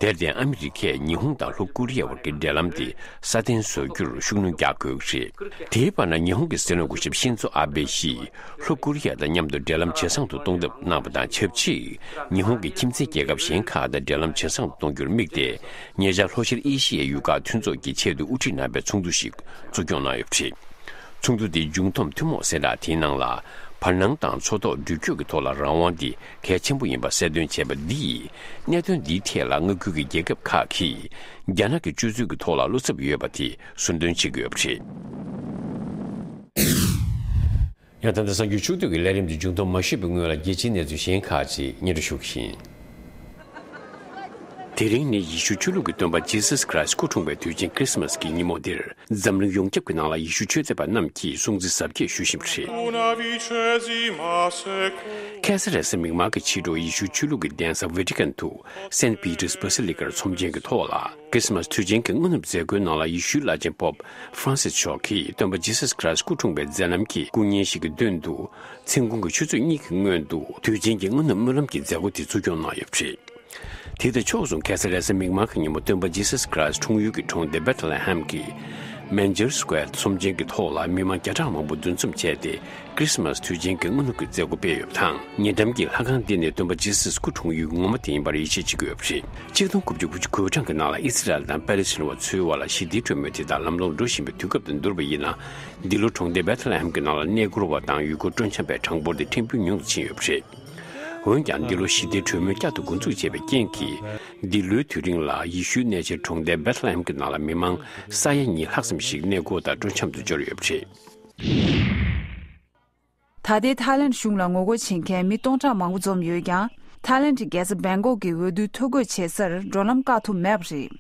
དེར་བརྟེན། ཨ་མི་རི་ཀས་ཉི་ཧོང་དང་ལྷོ་ཀོ་རི་ཡའི་དབར་གྱི་འབྲེལ་ལམ་དེ་སྲ་བརྟན་བཟོ་རྒྱུར་ཤུགས་སྣོན་རྒྱག་དགོས་ཀྱི་རེད། དེའི་བར་ན། ཉི་ཧོང་གི་སྲིད་བློན་སྐུ་ཞབས་ཤིན་ཛོ་ཨ་བྷེ་ཡིས་ལྷོ་ཀོ་རི་ཡ་དང་མཉམ་དུ་འབྲེལ་ལམ་ཇེ་བཟང་དུ་གཏོང་ཐབས་གནང་བ་དང་ཆབས་ཅིག་ཉི་ཧོང་གིས་ཁྱིམ་མཚེས་རྒྱལ་ཁབ་གཞན་ཁག་དང་འབྲེལ་ལམ་ཇེ་བཟང་དུ་གཏོང་རྒྱུར་དམིགས་ཏེ། ཉེ་ཆར་ལྷོ་ཤར་ཨེ་ཤི་ཡའི་ཡུལ་ཁག་མཐུན་ཚོགས་ཀྱི་ཆེད་དུ་དབུ་ཁྲིད་གནང་བའི་ཚོགས་འདུ་ཞིག་འཛུགས་སྐྱོང་གནང་ཡོད་པ་རེད། ཚོགས་འདུ་དེའི་མཇུག་སྡོམ་ཐུན་མོང་གསལ་བསྒྲགས་དེའི་ནང་ལ། བར་སྣང་དང་མཚོ་ཐོག་འགྲུལ་སྐྱོད་ཀྱི་ཐོག་ལ་རང་དབང་དེ་གལ་ཆེན་པོ་ཡིན་པ་གསལ་སྟོན་བྱས་པ་འདིས། གནད་དོན་འདིའི་ཐད་ལ་མངའ་ཁུལ་གྱི་རྒྱལ་ཁབ་ཁག་གིས་རྒྱ་ནག་གི་སྤྱོད་ཚུལ་གྱི་ཐོག་ལ་བློ་འཚབ་ཡོད་པ་དེ་ཟུར་འདོན་བྱེད་ཀྱི་ཡོད་པ་རེད། ཡང་ད་ལྟ་གསར་འགྱུར་ཕྱོགས་བསྡུས་ཀྱི་ལས་རིམ་དེ་མཇུག་སྡོམ་མ་ཞུས་པའི་སྔོན་ལ། རྒྱལ་སྤྱིའི་གནས་ཚུལ་གཞན་ཁག་ཅིག་སྙན་སྒྲོན་ཞུ་གི་ཡིན། དེ་རིང་ནི་ཡེ་ཤུ་ཆོས་ལུགས་ཀྱི་སྟོན་པ་ཇི་སཱས་ཁྲ་ཡིས་སྐུ་འཁྲུངས་པའི་དུས་ཆེན་ཁྲི་སི་མཱས་ཀྱི་ཉིན་མོ་འདིར། འཛམ་གླིང་ཡོངས་ཁྱབ་ཀྱི་ནང་ལ་ཡེ་ཤུ་ཆོས་དད་པ་རྣམས་ཀྱིས་སྲུང་བརྩི་གཟབ་རྒྱས་ཞུ་བཞིན་པ་རེད། ཁེ་ས་རེ་ས་མིག་དམར་གྱི་ཕྱི་དྲོ། ཡེ་ཤུ་ཆོས་ལུགས་ཀྱི་གདན་ས་ཝེ་ཏི་ཀན་དུ་སེན་པི་ཏེར་སྦ་སི་ལི་ཀར་ཚོམས་ཆེན་གྱི་ཐོག་ལ། ཁྲི་སི་མཱས་དུས་ཆེན་གྱི་སྔ་ནུབ་མཛད་སྒོའི་ནང་ལ། ཡེ་ཤུའི་བླ་ཆེན་པོབ་ཧྥ་རན་སིས་མཆོག་གིས་སྟོན་པ་ཇི་སཱས་ཁྲ་ཡིས་སྐུ་འཁྲུངས་པའི་མཛད་རྣམ་གྱི་སྐུ་བརྙན་ཞིག་གི་མདུན་དུ། མཚན་གུང་གི་ཆུ་ཚོད་གཉིས་ཀྱི་སྔོན་དུ་དུས་ཆེན་གྱི་སྔ་ནུབ་སྨོན་ལམ་གྱི་མཛད་སྒོ་དེ་འཛུགས་སྐྱོང་གནང་ཡོད་པ་རེད། དེ་དང་ཕྱོགས་མཚུངས། ཁེ་ས་རེ་ས་མིག་དམར་གྱི་ཉིན་མོ། སྟོན་པ་ཇི་སཱས་ཁྲ་ཡིས་འཁྲུངས་ཡུལ་གྱི་གྲོང་སྡེ་བེ་ཐ་ལེ་ཧེམ་གྱི་མེན་ཇར་སི་ཀོ་ཡར་ཚོམས་ཆེན་གྱི་ཐོག་ལ། མི་མང་བརྒྱ་ཕྲག་མང་པོ་འདུ་འཛོམས་བྱས་ཏེ། ཁྲི་སི་མཱས་དུས་ཆེན་གྱི་སྔ་ནུབ་ཀྱི་མཛད་སྒོ་སྤེལ་ཡོད་པ་དང་། ཉེ་འགྲམ་གྱི་ལྷ་ཁང་འདི་ནས་སྟོན་པ་ཇི་སཱས་སྐུ་འཁྲུངས་ཡུལ་ངོ་མ་དེ་ཡིན་པར་ཡིད་ཆེས་བྱེད་ཀྱི་ཡོད་པ་རེད། གཅིག་སྟོང་དགུ་བརྒྱ་དགུ་བཅུ་གོ་གྲངས་ཀྱི་ནང་ལ། ཨི་སི་རལ་དང་པེ་ལེ་སི་ཐན་བ་ཚོའི་དབར་ལ་ཞི་བདེའི་གྲོས་མོལ་དེ་དག་ལམ་ལྷོང་འགྲོ་བཞིན་པའི་དུས་སྐབས་དང་བསྡུར་བ་ཡིན་ན། འདི་ལོ་གྲོང་སྡེ་བེ་ཐ་ལེ་ཧེམ་གྱི་ནང་ལ་གནས་སྐོར་བ་དང་ཡུལ་སྐོར་སྤྲོ་འཆམ་པའི་གྲངས་འབོར་དེ་ཕྲན་བུ་ཉུང་དུ་ཕྱིན་ཡོད་པ་རེད། འོན་ཀྱང་། འདི་ལོ་ཞི་བདེའི་གྲོས་མོལ་བསྐྱར་དུ་འགོ་འཛུགས་བྱས་པའི་རྐྱེན་གྱིས། འདི་ལོའི་དུས་རིང་ལ་ཡེ་ཤུའི་གནས་ཆེན་གྲོང་སྡེ་བེ་ཐ་ལེ་ཧེམ་གྱི་ནང་ལ་མི་མང་ས་ཡ་གཉིས་ལྷག་ཙམ་ཞིག་གནས་སྐོར་དང་སྤྲོ་འཆམ་དུ་འབྱོར་ཡོད་པ་རེད། ད་ལྟའི་ཐའི་ལེན་གཞུང་ལ་ངོ་རྒོལ་བྱེད་མཁན་མི་སྟོང་ཕྲག་མང་པོ་འཛོམས་ཡོད་ཀྱང་། ཐའི་ལེན་གྱི་རྒྱལ་ས་བེང་ཀོག་གི་འོས་བསྡུའི་ཐོ་འགོད་བྱེད་སར་འགྲོ་ལམ་བཀག་ཐུབ་མེད་པ་རེད།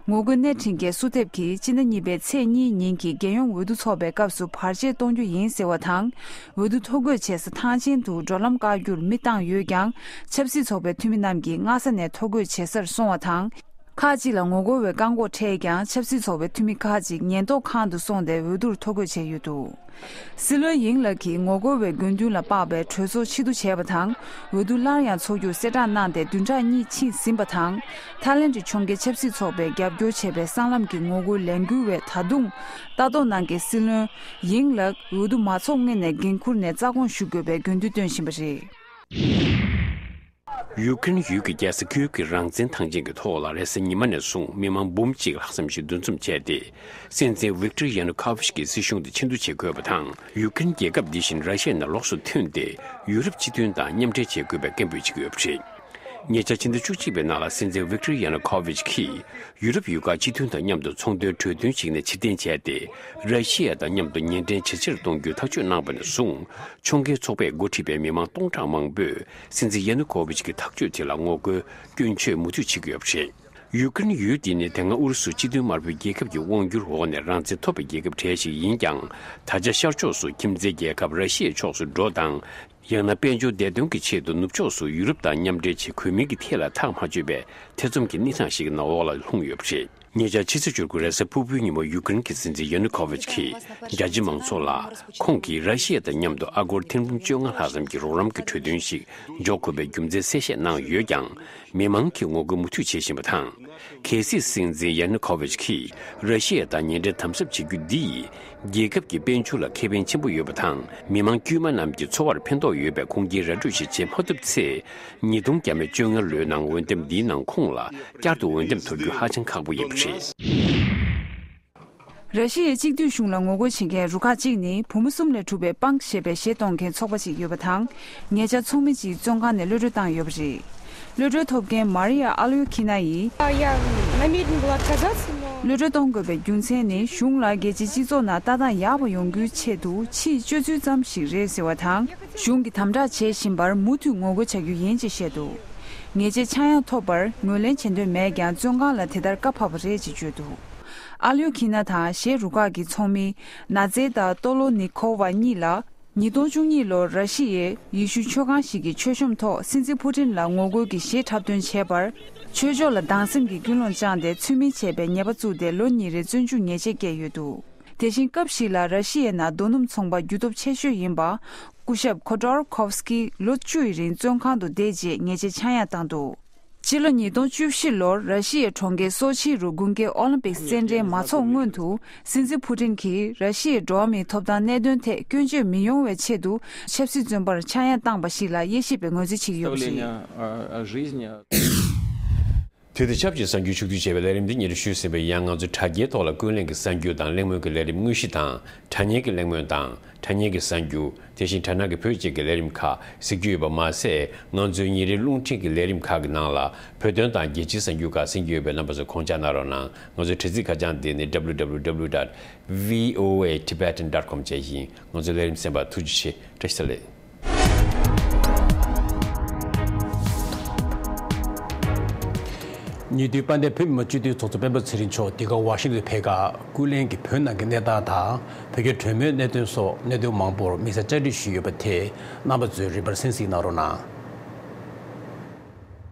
ངོ་རྒོལ་སྣེ་ཁྲིད་མཁན་སུ་ཐེབ་ཀྱིས་སྤྱི་ཟླ་གཉིས་པའི་ཚེས་གཉིས་ཉིན་གྱི་རྒྱལ་ཡོངས་འོས་བསྡུ་འཚོགས་པའི་སྐབས་སུ་བར་ཆད་གཏོང་རྒྱུ་ཡིན་ཟེར་བ་དང་། འོས་བསྡུ་ཐོ་འགོད་བྱེད་ས་ཐང་ཆེན་དུ་འགྲོ་ལམ་བཀག་རྒྱུར་མི་བཏང་ཡོད་ཀྱང་། ཆབ་སྲིད་ཚོགས་པའི་འཐུས་མི་རྣམས་ཀྱིས་སྔ་ས་ནས་ཐོ་འགོད་བྱེད་སར་སོང་བ་དང་། ཁག་ཅིག་ལ་ངོ་རྒོལ་བའི་བཀག་འགོག་འཕྲད་ཀྱང་ཆབ་སྲིད་ཚོགས་པའི་འཐུས་མི་ཁག་ཅིག་ཉེན་རྟོག་ཁང་དུ་སོང་སྟེ་འོས་བསྡུར་ཐོ་འགོད་བྱས་ཡོད་འདུག་སྲིད་བློན་ཡིང་ལགས་ཀྱིས་ངོ་རྒོལ་བའི་དགོས་འདུན་ལ་དཔག་པའི་གྲོས་ཚོགས་ཕྱིར་བསྡུ་བྱས་པ་དང་། འོས་བསྡུ་སླར་ཡང་འཚོགས་རྒྱུར་གསལ་བསྒྲགས་གནང་སྟེ་བདུན་ཕྲག་གཉིས་ཕྱིན་ཟིན་པ་དང་། ཐའི་ལེན་ཌི་ཕྱོགས་འགལ་ཆབ་སྲིད་ཚོགས་པས་རྒྱབ་སྐྱོར་བྱས་པའི་སྲང་ལམ་གྱི་ངོ་རྒོལ་ལས་འགུལ་བས་ད་དུང་ལྟ་རྟོག་ནང་གི་སྲིད་བློན་ཡིང་ལགས་འོས་བསྡུ་མ་འཚོགས་སྔོན་ནས་འགན་འཁུར་ནས་རྩ་དགོངས་ཞུ་དགོས་པའི་དགོས་འདུན་བཏོན་བཞིན་པ་རེད། ཡུཀ་རེན་ཡུལ་གྱི་རྒྱལ་ས་ཀིའུ་གི་རང་བཙན་ཐང་ཆེན་གྱི་ཐོག་ལ་རེས་གཟའ་ཉི་མ་ནས་བཟུང་མི་མང་འབུམ་གཅིག་ལྷག་ཙམ་ཞིག་འདུ་འཛོམས་བྱས་ཏེ། སྲིད་འཛིན་ཝིག་ཏོར་ཡ་ནུ་ཁོ་ཝིཆ་གི་སྲིད་གཞུང་དེ་ཕྱིར་བསྡུ་བྱེད་དགོས་པ་དང་། ཡུཀ་རེན་རྒྱལ་ཁབ་འདི་བཞིན་ར་ཤི་ཡ་ནང་ལོགས་སུ་ཐོན་ཏེ། ཡུ་རོབ་སྤྱི་མཐུན་དང་མཉམ་འབྲེལ་བྱེད་དགོས་པའི་སྐད་འབོད་བྱེད་ཀྱི་ཡོད་པ་རེད། ཉེ་ཆར་ཕྱི་ཟླ་བཅུ་གཅིག་པའི་ནང་ལ་སྲིད་འཛིན་ཝིག་ཏོར་ཡ་ནུ་ཁོ་ཝིཆ་གིས་ཡུ་རོབ་ཡུལ་ཁག་སྤྱི་མཐུན་དང་མཉམ་དུ་ཚོང་དོན་གྲོས་མཐུན་ཞིག་ནས་ཕྱིར་འཐེན་བྱས་ཏེ། ར་ཤི་ཡ་དང་མཉམ་དུ་ཉེ་འབྲེལ་ཇེ་ཆེར་གཏོང་རྒྱུའི་ཐག་གཅོད་གནང་བ་ནས་བཟུང་། ཕྱོགས་འགལ་ཚོགས་པས་འགོ་ཁྲིད་པའི་མི་མང་སྟོང་ཕྲག་མང་པོས་སྲིད་འཛིན་ཡ་ནུ་ཁོ་ཝིཆ་གི་ཐག་གཅོད་དེ་ལ་ངོ་རྒོལ་སྐྱོན་བརྗོད་མུ་མཐུད་བྱེད་ཀྱི་ཡོད་པ་རེད། ཡུཀ་རེན་ཡུལ་འདི་ནི་དེ་སྔ་ཨུ་རུ་སུ་སྤྱི་མཐུན་དམར་པོའི་རྒྱལ་ཁབ་ཀྱི་དབང་སྒྱུར་འོག་ནས་རང་བཙན་ཐོབ་པའི་རྒྱལ་ཁབ་གྲས་ཤིག་ཡིན་ཀྱང་། ད་ཆ་ཤར་ཕྱོགས་སུ་ཁྱིམ་མཚེས་རྒྱལ་ཁབ་ར་ཤི་ཡའི་ཕྱོགས་སུ་འགྲོ་དང་། ཡང་ན་དཔལ་འབྱོར་བདེ་དོན་གྱི་ཆེད་དུ་ནུབ་ཕྱོགས་སུ་ཡུ་རོབ་དང་མཉམ་འབྲེལ་བྱེད་དགོས་མིན་གྱི་ཐད་ལ་ཐག་མ་ཆོད་པའི་ཐེ་ཚོམ་གྱི་གནས་སྟངས་ཤིག་གི་ནང་འོག་ལ་ལྷུང་ཡོད་པ་རེད། ཉེ་ཆར་ཕྱི་ཚེས་བཅུ་དགུ་རེས་གཟའ་ཕུར་བུའི་ཉིན་མོ་ཡུཀ་རེན་གྱི་སྲིད་འཛིན་ཡ་ནུ་ཁོ་ཝིཆ་གིས་རྒྱ་ཆེ་མང་ཚོགས་ལ་ཁོང་གིས་ར་ཤི་ཡ་དང་མཉམ་དུ་ཨ་སྒོར་ཐེར་འབུམ་བཅོ་ལྔ་ལྷག་ཙམ་གྱི་རོགས་རམ་གྱི་གྲོས་མཐུན་ཞིག་འཇོག་དགོས་པའི་རྒྱུ་མཚན་གསལ་བཤད་གནང་ཡོད་ཀྱང་། མི་མང་གིས་ངོ་རྒོལ་མུ་མཐུད་བྱེད་བཞིན་པ་དང་། གལ་སྲིད་སྲིད་འཛིན་ཡ་ནུ་ཁོ་ཝིཆ་གིས་ར་ཤི་ཡ་དང་ཉེ་འབྲེལ་དམ་ཟབ་བྱེད་རྒྱུ་འདི་ཡིས། རྒྱལ་ཁབ་ཀྱི་དཔལ་འབྱོར་ལ་ཁེ་ཕན་ཆེན་པོ་ཡོད་པ་དང་། མི་མང་དཀྱུས་མ་རྣམས་ཀྱི་འཚོ་བར་ཕན་ཐོགས་ཡོད་པའི་ཁུངས་སྐྱེལ་ར་སྤྲོད་ཞིག་བྱེད་མ་ཐུབ་ཚེ། ཉིས་སྟོང་བརྒྱ་མེད་བཅོ་ལྔ་ལོའི་ནང་འོས་འདེམས་འདིའི་ནང་ཁོང་ལ་བསྐྱར་དུ་འོས་འདེམས་ཐོབ་རྒྱུ་ཧ་ཅང་ཁག་པོ་ཡིན་པ་རེད། ར་ཤི་ཡའི་གཅིག་སྡུད་གཞུང་ལ་ངོ་རྒོལ་བྱེད་མཁན་རུ་ཁག་གཅིག་ནི་བུ་མོ་གསུམ་ལས་གྲུབ་པའི་པང་ཞེས་པའི་གཞས་གཏོང་མཁན་ཚོགས་པ་ཞིག་ཡོད་པ་དང་། ཉེ་ཆར་ཚོགས་མི་གཅིག་བཙོན་ཁང་ནས་གློད་གྲོལ་བཏང་ཡོད་པ་རེད། གློད་གྲོལ་ཐོབ་མཁན་མ་རི་ཡ་ཨ་ལོ་ཁི་ན་ཡིས། А, я намерена была отказаться, но གློད་གྲོལ་གཏོང་དགོས་པའི་རྒྱུ་མཚན་ནི་གཞུང་ལ་རྒྱལ་སྤྱིའི་སྤྱི་ཚོགས་ནང་ལྟ་སྟངས་ཡག་པོ་ཡོང་རྒྱུའི་ཆེད་དུ་ཕྱིའི་སྤྱོད་ཚུལ་ཙམ་ཞིག་རེད་ཟེར་བ་དང་། གཞུང་གིས་དམ་དྲག་བྱེད་བཞིན་པར་མུ་མཐུད་ངོ་རྒོལ་བྱ་རྒྱུ་ཡིན་ཅེས་བཤད་འདུག་ངེས་ཆད་ཆག་ཡང་ཐོབ་པར་ངོས་ལེན་བྱེད་འདོད་མེད་ཀྱང་བཙོན་ཁང་ལ་དེ་ལྟར་བཀའ་ཕབ་པ་རེད་ཅེས་བརྗོད་འདུག་ཨ་ལིའུ་ཁི་ན་དང་གཞས་རུ་ཁག་གི་ཚོགས་མི་ནཱ་ཛེ་ཏཱ་ཏོ་ལོ་ནི་ཁོ་ཝ་གཉིས་ལ། ཉིས་སྟོང་བཅུ་གཉིས་ལོར་ར་ཤི་ཡའི་ཡེ་ཤུ་ཆོས་ཁང་ཞིག་གི་མཆོད་གཤོམ་ཐོག་སྲིད་འཛིན་ཕུ་ཏིན་ལ་ངོ་རྒོལ་གྱི་གཞས་འཁྲབ་སྟོན་བྱས་པར། ཆོས་ཕྱོགས་ལ་སྡང་སེམས་ཀྱི་ཀུན་སློང་བཅངས་ཏེ་ཚུལ་མིན་བྱས་པའི་ཉེས་པ་བཙུགས་ཏེ་ལོ་གཉིས་རིང་བཙོན་འཇུག་ཉེས་ཆད་བཀལ་ཡོད་འདུག་དེ་བཞིན་སྐབས་ཤིག་ལ་ར་ཤི་ཡའི་ནང་རྡོ་སྣུམ་ཚོང་པ་རྒྱུ་སྟོབས་ཆེ་ཤོས་ཡིན་པ། སྐུ་ཞབས་ཁོ་ཏོར་ཁོབ་སི་ཀི་ལོ་བཅུ་ཡི་རིང་བཙོན་ཁང་དུ་བསྡད་རྗེས་ཉེས་ཆད་ཆག་ཡང་བཏང་འདུག་ཕྱི་ལོ་ཉིས་སྟོང་བཅུ་བཞི་ལོར་ར་ཤི་ཡའི་གྲོང་ཁྱེར་སོ་ཆི་རུ་དགུན་ཁའི་ཨོ་ལིམ་པིག་རྩེད་འགྲན་མ་འཚོགས་སྔོན་དུ། སྲིད་འཛིན་ཕུ་ཏིན་གྱིས་ར་ཤི་ཡའི་འགྲོ་བ་མིའི་ཐོབ་ཐང་གནད་དོན་ཐད་སྐྱོན་བརྗོད་མི་ཡོང་བའི་ཆེད་དུ། ཆབ་སྲིད་བཙོན་པར་ཆག་ཡང་བཏང་པ་ཞིག་ལ་དབྱེ་ཞིབ་པས་ངོས་འཛིན་བྱེད་ཀྱི་ཡོད་པ་རེད། Представление о, о жизни. དེ་དང་ཆབས་ཅིག་གསར་འགྱུར་ཕྱོགས་བསྡུས་བྱས་པའི་ལས་རིམ་འདི་ཉིན་རེ་ཞུས་ཟིན་པའི་ཡང་ང་ཚོའི་དྲ་རྒྱའི་ཐོག་ལ་ཀུན་གླེང་གི་གསར་འགྱུར་དང་གླེང་མོལ་གྱི་ལས་རིམ་དངོས་གཞི་དང་དྲ་བརྙན་གྱི་གླེང་མོལ་དང་དྲ་བརྙན་གྱི་གསར་འགྱུར། དེ་བཞིན་དྲ་ནང་གི་བོད་ཅིག་གི་ལས་རིམ་ཁག་གཟིགས་རྒྱུ་ཡོད་པ་མ་ཟད། ང་ཚོའི་ཉིན་རེའི་རླུང་འཕྲིན་གྱི་ལས་རིམ་ཁག་གི་ནང་ལ་བོད་དོན་དང་རྒྱལ་སྤྱིའི་གསར་འགྱུར་ཁག་གསན་རྒྱུ་ཡོད་པས་རྣམ་པ་ཚོས་དགོངས་འཇགས་གནང་རོགས་གནང་། ང་ཚོའི་དྲ་ཚིགས་ཁ་བྱང་དེ་ནི་W W W dot V O A Tibetan dot com བཅས་ཡིན། ང་ཚོའི་ལས་རིམ་གསན་པར་ཐུགས་རྗེ་ཆེ། བཀྲ་ཤིས་བདེ་ལེགས། ཉེ་དུས་དཔལ་ལྡན་བོད་མི་མང་སྤྱི་འཐུས་ཚོགས་གཙོ་སྤེན་པ་ཚེ་རིང་མཆོག་འདི་ག་ཝ་ཤིང་ཏོན་ཕེབས་སྐབས་ཀུན་གླེང་གི་བོད་ནང་གི་གནས་སྟངས་དང་བོད་རྒྱ་གྲོས་མོལ་གནད་དོན་སོགས་གནད་དོན་མང་པོར་དམིགས་བསལ་བཅར་འདྲི་ཞུས་ཡོད་པ་དེ་རྣམ་པ་ཚོས་རིམ་པར་གསན་གཟིགས་གནང་རོགས་གནང་།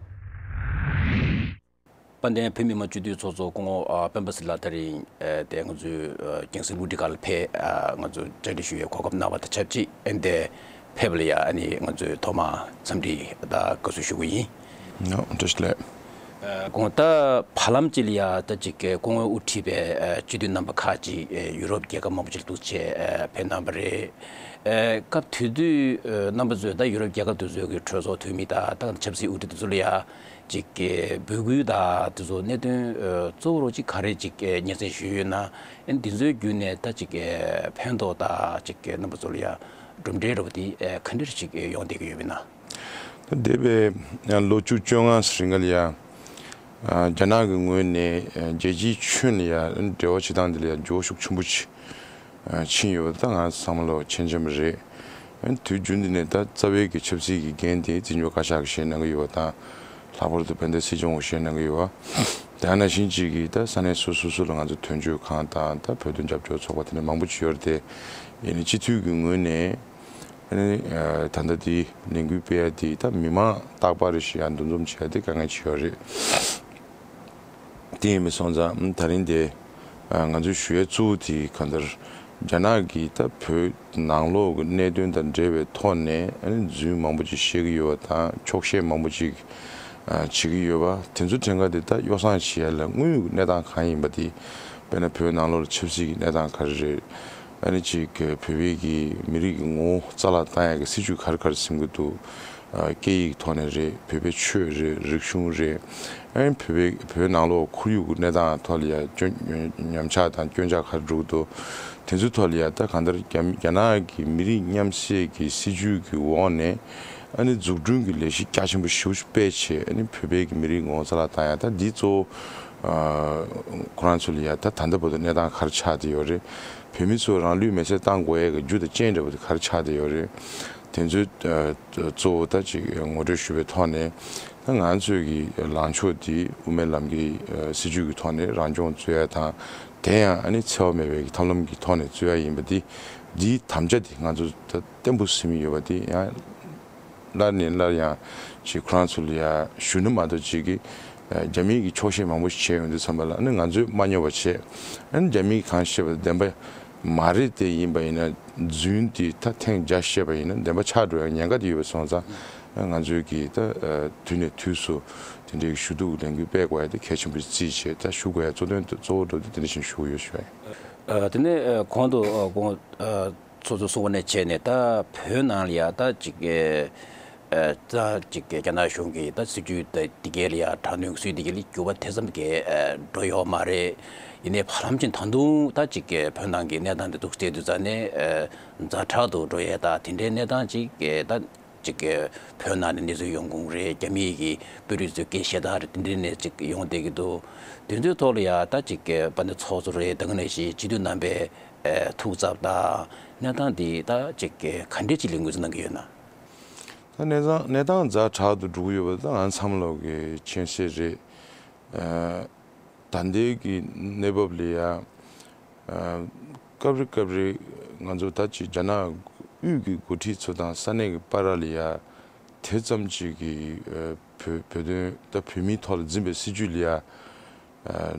དཔལ་ལྡན་བོད་མི་མང་སྤྱི་འཐུས་ཚོགས་གཙོ་སྐུ་ངོ་ཨ་སྤེན་པ་ཚེ་རིང་ལགས་ད་རིང་ཨ་དེ་ང་ཚོའི་ཨ་རྒྱང་སྲིང་རླུང་འཕྲིན་ཁང་ལ་ཕེབས་ཨ་ང་ཚོ་བཅར་འདྲི་ཞུ་བའི་གོ་སྐབས་གནང་བ་དང་ཆབས་ཅིག་ཨ་ནི་དེ་ཕེབས་ལ་ཡ་ཨ་ནི་ང་ཚོས་ཐོག་མར་འཚམས་འདྲི་དང་དགའ་བསུ་ཞུ་གི་ཡིན། ནོ་བཀྲ་ཤིས་བདེ་ལེགས། ཨ་སྐུ་ངོ་ད་བར་ལམ་ཅིག་ལ་ཡ་ད་ཅིག་སྐུ་ངོས་དབུ་ཁྲིད་པའི་ཨ་སྤྱི་འཐུས་རྣམ་པ་ཁག་ཅིག་ཨ་ཡུ་རོབ་རྒྱལ་ཁབ་མང་པོ་ཅིག་ལ་འདུག་བྱས་ཨ་ཕེབས་གནང་བ་རེད། ཨ་སྐབས་དེ་དུས་ཨ་རྣམ་པ་ཚོས་ད་ཡུ་རོབ་རྒྱལ་ཁབ་དེ་ཚོའི་གི་གྲོས་ཚོགས་འཐུས་མི་དང་ད་ཆབ་སྲིད་དབུ་ཁྲིད་དེ་ཚོ་ལ་ཡ། ཅིག་གི་འབོད་སྐུལ་དང་དེ་ཚོ་གནད་དོན་ཨ་གཙོ་བོ་རོ་ཅིག་ག་རེ་ཅིག་གི་སྙན་སེང་ཞུས་ཡོད་ན། ཨ་ནི་འདི་ཚོའི་བརྒྱུད་ནས་ད་ཅིག་གི་ཕན་ཐོགས་དང་ཅིག་གི་རྣམ་པ་ཚོ་ལ་ཡ་གྲུབ་འབྲས་རོ་དེ་ཨ་ག་འདྲ་ཅིག་ཡོང་བསྡད་ཀྱི་ཡོད་མེད་ན། འདས་པའི་ལོ་བཅུ་བཅོ་ལྔ་རིང་ལ་ཡ་ཨ་རྒྱ་ནག་གི་ངོས་ནས་ཨ་རྒྱལ་སྤྱིའི་ཁྱོན་ལ་ཡ་འབྲེལ་བ་བྱེད་སྟངས་འདི་ལ་ཡ་འགྱུར་བ་ཤུགས་ཆེན་པོ་ཅིག་ཕྱིན་ཡོད་པ་ད་ང་ཚང་མ་ལོ་མཁྱེན་མཁྱེན་པ་རེད། དུས་རྒྱུན་འདི་ནས་ད་རྩ་བའི་གི་ཆབ་སྲིད་ཀྱི་འགན་དེ་འཛིན་སྐྱོང་བཀའ་ཤག་གིས་བཞེས་གནང་གི་ཡོད་པ་དང་། ལྷག་པར་དུ་བན་དེ་སྲིད་སྐྱོང་གིས་བཞེས་གནང་གི་ཡོད་པ། དེ་ནང་བཞིན་གཅིག་གིས་ད་ས་གནས་སོ་སོ་སོ་ལ་ང་ཚོ་དོན་གཅོད་ཁང་དང་ད་བོད་དོན་རྒྱབ་སྐྱོར་ཚོགས་པ་དེ་འདྲ་མང་པོ་ཅིག་ཡོད་རེད་དེ། ཡིན་ནའི་སྤྱི་འཐུས་ཀྱི་ངོས་ནས་ཨ་ནི་ད་ལྟ་དེ་ལས་འགུལ་སྤེལ་ཡ་དེ་ད་མི་མང་རྟག་པར་རེ་ཞིག་ཡང་འདུ་འཛོམས་བྱེད་ཡ་དེ་དཀའ་ངལ་ཅིག་ཡོད་རེད། དེ་ཡིན་པ་སོང་ཙང་ད་རིང་དེ་ང་ཚོས་ཞུ་ཡས་གཙོ་བོ་དེ་གང་ལྟར་རྒྱ་ནག་གིས་ད་བོད་ནང་ལོགས་ཀྱི་གནད་དོན་དང་འབྲེལ་བའི་ཐོག་ནས་ཨ་ནི་རྫུན་མང་པོ་ཅིག་བཤད་ཀྱི་ཡོད་པ་དང་འཁྱོག་བཤད་མང་པོ་ཅིག་བྱེད་ཀྱི་ཡོད་པ་དེ་ཚོ་ཕྲན་ཁ་དེ་ད་ཡོ་བསྲང་བྱེད་ཡ་ལ་དངོས་ཡོད་ཀྱི་གནས་སྟངས་གང་ཡིན་པ་དེ། དཔེར་ན་བོད་ནང་ལོགས་ལ་ཆབ་སྲིད་ཀྱི་གནས་སྟངས་ག་རེ་རེད། ཨ་ནི་ཅིག་བོད་པའི་གི་མི་རིགས་ཀྱི་ངོ་བོ་རྩ་བརླག་བཏང་ཡ་གི་སྲིད་ཇུས་ག་རེ་ག་རེ་འཛིན་གྱི་འདུག་སྐད་ཡིག་ཐོག་ནས་རེད། བོད་པའི་ཆོས་རེད། རིག་གཞུང་རེད། ཨ་ནི་བོད་པའི་བོད་ནང་ལོགས་ཁོར་ཡུག་གི་གནས་སྟངས་ཐོག་ལ་ཡ་སྐྱོན་ཉམས་ཆག་དང་སྐྱོན་ཆག་ག་རེ་འགྲོ་གི་འདུག་དེ་ཚོའི་ཐོག་ལ་ཡ་ད་གང་ལྟར་རྒྱ་རྒྱ་ནག་གི་མི་རིགས་མཉམ་བསྲེས་ཀྱི་སྲིད་ཇུས་ཀྱི་འོག་ནས་ཨ་ནི་འཛུགས་སྐྲུན་གྱི་ལས་གཞི་རྒྱ་ཆེན་པོ་ཞེ་པོ་ཅིག་སྤེལ་བྱས། ཨ་ནི་བོད་པའི་གི་མི་རིགས་ངོ་བོ་རྩ་བརླག་བཏང་ཡ་ད་འདི་གཙོ་བོ་ཁོ་རང་ཚོ་ལ་ཡ་ད་ད་ལྟ་བར་དུ་གནས་སྟངས་ག་རེ་ཆགས་བསྡད་ཡོད་རེད། བོད་མི་ཚོ་རང་ལུས་མེར་སྲེག་བཏང་དགོས་ཡས་ཀྱི་རྒྱུ་དང་རྐྱེན་འདྲ་བོ་དེ་ག་རེ་ཆགས་བསྡད་ཡོད་རེད། དེ་ཚོའི་གཙོ་བོ་ད་ཅིག་ངོ་སྤྲོད་ཞུས་པའི་ཐོག་ནས་ད་ང་ཚོའི་གི་ལངས་ཕྱོགས་དེ་དབུ་མའི་ལམ་གྱི་སྲིད་ཇུས་ཀྱི་ཐོག་ནས་རང་སྐྱོང་རྩོད་ཡ་དང་། དེ་ཡང་ཨ་ནི་འཚེ་བ་མེད་པའི་གི་ཐབས་ལམ་གྱི་ཐོག་ནས་རྩོད་ཡ་ཡིན་པ་དེ། འདིའི་དམ་བཅའ་དེ་ང་ཚོ་ད་བརྟན་པོ་ཟིན་ཡོད་པ་དེ་ཡང་། སླར་ནས་སླར་ཡང་ཅིག་ཁོ་རང་ཚོ་ལ་ཡ་ཞུ་ན་མ་གཏོགས་ཅིག་གིས་རྒྱ་མིའི་གི་འཁྱོག་བཤད་མང་པོ་ཞིག་བྱས་ཡོང་དུས་ཙམ་པ་ལ་ཨ་ནི་ང་ཚོས་མ་སྙོར་བ་བྱས། ཨ་ནི་རྒྱ་མིས་གང་བཤད་པ་བདེན་པ་མ་རེད་དེ་ཡིན་པ་ཡིན་ན་རྫུན་དེ་ད་ཐེངས་བརྒྱ་བཤད་པ་ཡིན་ན་བདེན་པ་ཆགས་འགྲོ་ཡ་ཉེན་ཁ་དེ་ཡོད་པ་སོང་ཙང་ང་ཚོས་གི་ད་དུས་ནས་དུས་སུ་དེ་འདྲའི་ཞུ་གཏུག་ལས་འགུལ་སྤེལ་དགོས་ཡ་དེ་གལ་ཆེན་པོ་བརྩིས་བྱས་ད་ཞུ་དགོས་ཡ་གཙོ་དོན་གཙོ་བོ་འགྲོ་དུས་དེ་འདྲ་ཞིག་ཞུ་གི་ཡོད་ཞུ་བ་ཡིན། ཨ། དེ་ནས་ཨ་གོང་དུ་ཨ་གོང་ཨ་ཚོགས་གཙོ་གསུངས་པ་ནས་བྱས་ནས་ད་བོད་ནང་ལ་ཡ་ད་ཅིག་ཨ་ད་ཅིག་རྒྱ་ནག་གཞུང་གིས་ད་སྲིད་ཇུས་ད་འདི་གའི་ལ་ཡ་དྲག་གནོན་སྲིད་འདི་གའི་ལ་འགྱུར་བ་དེ་ཙམ་གྱི་ཨ་འགྲོ་ཡོད་མ་རེད། ཡིན་ནའི་བར་ལམ་ཅིག་ད་དུང་ད་ཅིག་བོད་ནང་གི་གནས་སྟངས་དེ་འདུག་བལྟས་དུས་ཙ་ནས་ཨ་ཛ་དྲག་ཏུ་འགྲོ་ཡས་ད་དེ་འདྲའི་གནས་སྟངས་ཅིག་ད། ཅིག་གི་བོད་ནང་ནས་གནས་ཚུལ་ཡོང་ཁུངས་རེད། རྒྱ་མིའི་གི་དཔོན་རིགས་ཚོའི་སྐད་བཤད་སྟངས་རེད། དེ་འདྲ་ནས་ཅིག་ཡོང་བསྡད་ཀྱི་འདུག་དེ་ཚོའི་ཐོག་ལ་ཡ་ད་ཅིག་གི་དཔལ་ལྡན་ཚོགས་གཙོ་རེད། ད་ག་ནང་བཞིན་སྤྱི་འཐུས་རྣམ་པས་ཨེ་ཐུགས་འཚབ་དང་གནས་སྟངས་འདི་ད་ཅིག་གི་ག་འདྲས་ཅིག་ལ་ངོས་འཛིན་གནང་གི་ཡོད་ན། ད་གནས་སྟངས་གནས་སྟངས་ཛ་དྲག་ཏུ་འགྲོ་གི་ཡོད་པ་ད་ང་ཚང་མ་ལོག་གི་མཁྱེན་གསལ་རེད། ཨ། ད་ལྟའི་གི་གནས་བབ་ལ་ཡ། ཨ། སྐབས་རེ་སྐབས་རེ་ང་ཚོ་ད་ཅིག་རྒྱ་ནག་དབུས་ཀྱི་འགོ་ཁྲིད་ཚོ་དང་ས་གནས་ཀྱི་བར་ལ་ཡ་དེ་ཙམ་ཅིག་གི་ཨ་བོད་བོད་དོན་ད་བོད་མིའི་ཐོག་ལ་འཛིན་པའི་སྲིད་ཇུས་ལ་ཡ་ཨ་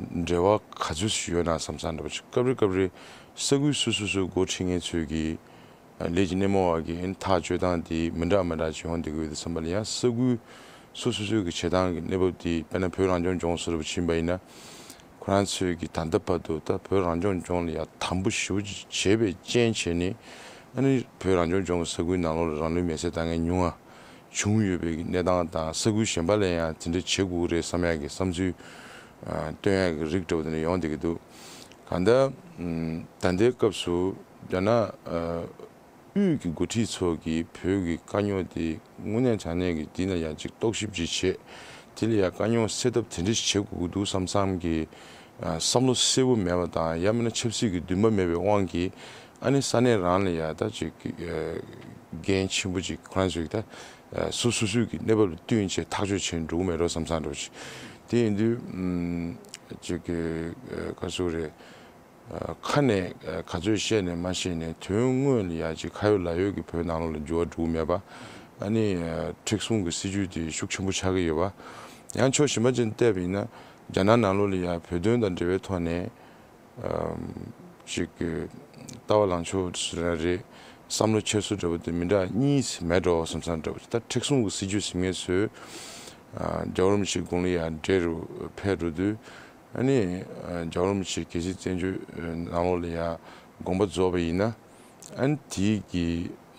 འབྲེལ་བ་ག་ཚོད་ཞིག་ཡོད་ན་བསམ་བསམ་འདྲ་པོ་ཅིག་སྐབས་རེ་སྐབས་རེ་ས་ཁུལ་སོ་སོ་སོའི་འགོ་ཁྲིད་མཁན་ཚོས་ཀྱིས། ལས་ཀྱི་སྣེ་མོ་བ་གི་ཐག་གཅོད་སྟངས་དེ་མི་འདྲ་མི་འདྲ་ཅིག་ཡོང་བསྡད་ཀྱི་ཡོད་དུས་ཙམ་པ་ལ་ཡང་ས་ཁུལ་སོ་སོ་སོའི་གི་བྱེད་སྟངས་ཀྱི་གནས་བབ་དེ་དཔེར་ན་བོད་རང་སྐྱོང་ལྗོངས་སུ་རུ་ཕྱིན་པ་ཡིན་ན། ཁོ་རང་ཚོའི་གི་ད་ལྟ་བར་དུ་ད་བོད་རང་སྐྱོང་ལྗོངས་ལ་ཡང་དམ་པོ་ཞེ་པོ་ཅིག་བྱས་པའི་རྐྱེན་བྱས་ནས་ཨ་ནི་བོད་རང་སྐྱོང་ལྗོངས་ཀྱི་ས་ཁུལ་ནང་ལོགས་ལ་རང་ལུས་མེར་སྲེག་བཏང་མཁན་ཉུང་བ་བྱུང་ཡོད་པའི་གི་གནས་སྟངས་དང་ས་ཁུལ་གཞན་པ་ལ་ཡང་དེ་འདྲ་བྱེད་དགོས་ཀྱི་རེད་བསམ་ཡག་གི་བསམ་ཚུལ་སྟོན་ཡག་གི་རིགས་འདྲ་བོ་དེ་འདྲ་ཡོང་བསྡད་ཀྱི་འདུག་གང་ལྟར་ད་ལྟའི་སྐབས་སུ་རྒྱ་ནག་དབུས་ཀྱི་འགོ་ཁྲིད་ཚོ་གིས་བོད་ཀྱི་དཀའ་རྙོག་དེ་དངོས་གནས་དྲང་གནས་ཀྱི་འདི་ན་ཡང་ཅིག་རྟོག་ཞིབ་ཅིག་བྱེད། དེ་ལ་ཡང་དཀའ་རྙོག་སེལ་ཐབས་དེ་འདྲ་ཞིག་བྱེད་དགོས་ཀྱི་འདུག་བསམ་བསམ་གྱི་བསམ་བློ་གསལ་པོ་མེད་པ་དང་ཡང་མིན་ན་ཆབ་སྲིད་ཀྱི་འདུན་པ་མེད་པའི་དབང་གིས་ཨ་ནི་ས་གནས་རང་ལ་ཡང་ད་ཅིག་འགན་ཆེན་པོ་ཅིག་ཁོ་རང་ཚོས་ད་སོ་སོ་སོའི་གི་གནས་བབ་ལ་བསྟུན་བྱས་ཐག་གཅོད་བྱས་འགྲོ་གི་མེད་འགྲོ་བསམ་བསམ་འདྲ་བོ་ཅིག་དེ་ཡིན་དུས་ཅིག་གི་ག་ཟེར་རེད། ཁ་ནས་ག་ཚོད་བཤད་ནས་མ་བཤད་ནས་དོན་དངོས་ལ་ཡ་ཅིག་ཁ་ཡོད་ལག་ཡོད་ཀྱི་བོད་ནང་ལོགས་ལ་འགྱུར་བ་འགྲོ་གི་མེད་པ། ཨ་ནི་མཁྲེགས་བཟུང་གི་སྲིད་ཇུས་དེ་ཤུགས་ཆེན་པོ་ཆགས་ཀྱི་ཡོད་པ། ཡང་ཕྱོགས་གཞན་པ་ཅན་བལྟས་པ་ཡིན་ན་རྒྱ་ནག་ནང་ལོགས་ལ་ཡ་བོད་དོན་དང་འབྲེལ་བའི་ཐོག་ནས་ཅིག་ལྟ་བ་ལངས་ཕྱོགས་སུ་ར་རེད། བསམ་བློ་འཁྱེར་སོ་འདྲ་པོ་དེ་མི་འདྲ་གཉིས་མེད་འགྲོ་བསམ་བསམ་འདྲ་པོ་ད་མཁྲེགས་བཟུང་གི་སྲིད་ཇུས་ཟིན་མཁན་ཚོས་རྒྱལ་བ་རིན་པོ་ཆེའི་དགུང་ལ་ཡ་བགྲེས་རུ་ཕེབས་འགྲོ་དུས། ཨ་ནི་རྒྱལ་བ་རིན་པོ་ཆེ་གལ་སྲིད་བཙན་བྱོལ་ནང་ལོགས་ལ་ཡ་དགོངས་པ་རྫོགས་པ་ཡིན་ན། ཨ་ནི་དེའི་གི་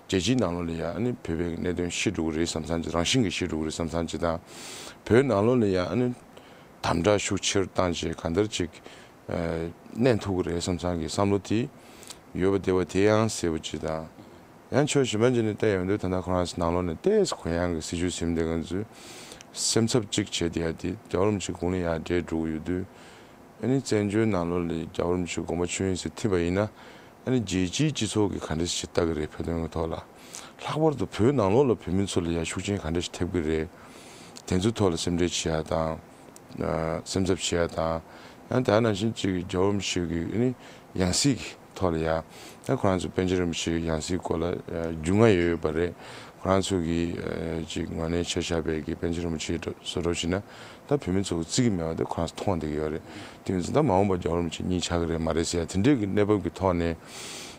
རྒྱལ་སྤྱིའི་ནང་ལོགས་ལ་ཡ་ཨ་ནི་བོད་པའི་གནད་དོན་ཤི་འགྲོ་གི་རེད་བསམ་བསམ་ཅིག་རང་བཞིན་གྱིས་ཤི་འགྲོ་གི་རེད་བསམ་བསམ་ཅིག་དང་། བོད་ནང་ལོགས་ལ་ཡ་ཨ་ནི་དམ་དྲག་ཤུགས་ཆེར་བཏང་བྱས་གང་ལྟར་ཅིག་གནས་ཐུབ་ཀྱི་རེད་བསམ་བསམ་གྱི་བསམ་བློ་དེ་ཡོད་པ་བདེ་བ་དེ་ཡང་གསལ་པོ་ཅིག་དང་། ཡང་ཕྱོགས་གཞན་པ་ཅིག་ནས་བལྟས་ཡོང་དུས་ད་ལྟ་ཁོ་རང་ཚོ་ནང་ལོགས་ནས་ཏོག་ཙམ་གུ་ཡངས་ཀྱི་སྲིད་ཇུས་ཟིན་བསྡད་མཁན་ཚོས་སེམས་འཚབ་ཅིག་བྱས་བསྡད་ཡ་དེ་རྒྱལ་བ་རིན་པོ་ཆེ་དགུང་ལ་ཡར་བགྲེས་འགྲོ་གི་ཡོད་དུས། ཨ་ནི་བཙན་བྱོལ་ནང་ལོགས་ལ་རྒྱལ་བ་རིན་པོ་ཆེ་དགོངས་པ་ཆོས་དབྱིངས་སུ་ཐིམ་པ་ཡིན་ན། ཨ་ནི་རྒྱལ་སྤྱིའི་སྤྱི་ཚོགས་ཀྱིས་ག་འདྲ་ཞིག་ལྟ་གི་རེད་བོད་དོན་གྱི་ཐོག་ལ། ལྷག་པར་དུ་བོད་ནང་ལོགས་ལ་བོད་མི་ཚོ་ལ་ཡ་ཤུགས་རྐྱེན་ག་འདྲ་ཞིག་ཐེབས་ཀྱི་རེད། དེ་ཚོའི་ཐོག་ལ་སེམས་ཁྲལ་བྱེད་ཡ་དང་། སེམས་འཚབ་བྱེད་ཡ་དང་། ཡང་དེ་ནང་བཞིན་གཅིག་རྒྱལ་བ་རིན་པོ་ཆེ་གི་ཨ་ནི་ཡང་སྲིད་ཀྱི་ ཐོག་ལ་ཡ། ད་ཁོ་རང་ཚོ་པཎ་ཆེན་རིན་པོ་ཆེའི་ཡང་སྲིད་སྐོར་ལ་རྒྱུས་མངའ་ཡོད་ཡོད་པ་རེད། ཁོ་རང་ཚོ་གིས་ཅིག་ངོས་ལེན་བྱས་བཞག་པའི་གི་པཎ་ཆེན་རིན་པོ་ཆེ་བཟོ་འདྲ་བྱས་ན། ད་བོད་མི་ཚོ་བརྩི་གི་མེད་པ་དེ་ཁོ་རང་ཚོ་མཐོང་བསྡད་ཀྱི་ཡོད་རེད། དེ་ཡིན་ཙང་ད་མ་འོངས་པར་རྒྱལ་བ་རིན་པོ་ཆེ་གཉིད་ཆག་གི་རེད་མ་རེད་ཟེར་ཡ་དེ་འདྲའི་གི་གནས་བབ་ཀྱི་ཐོག་ནས།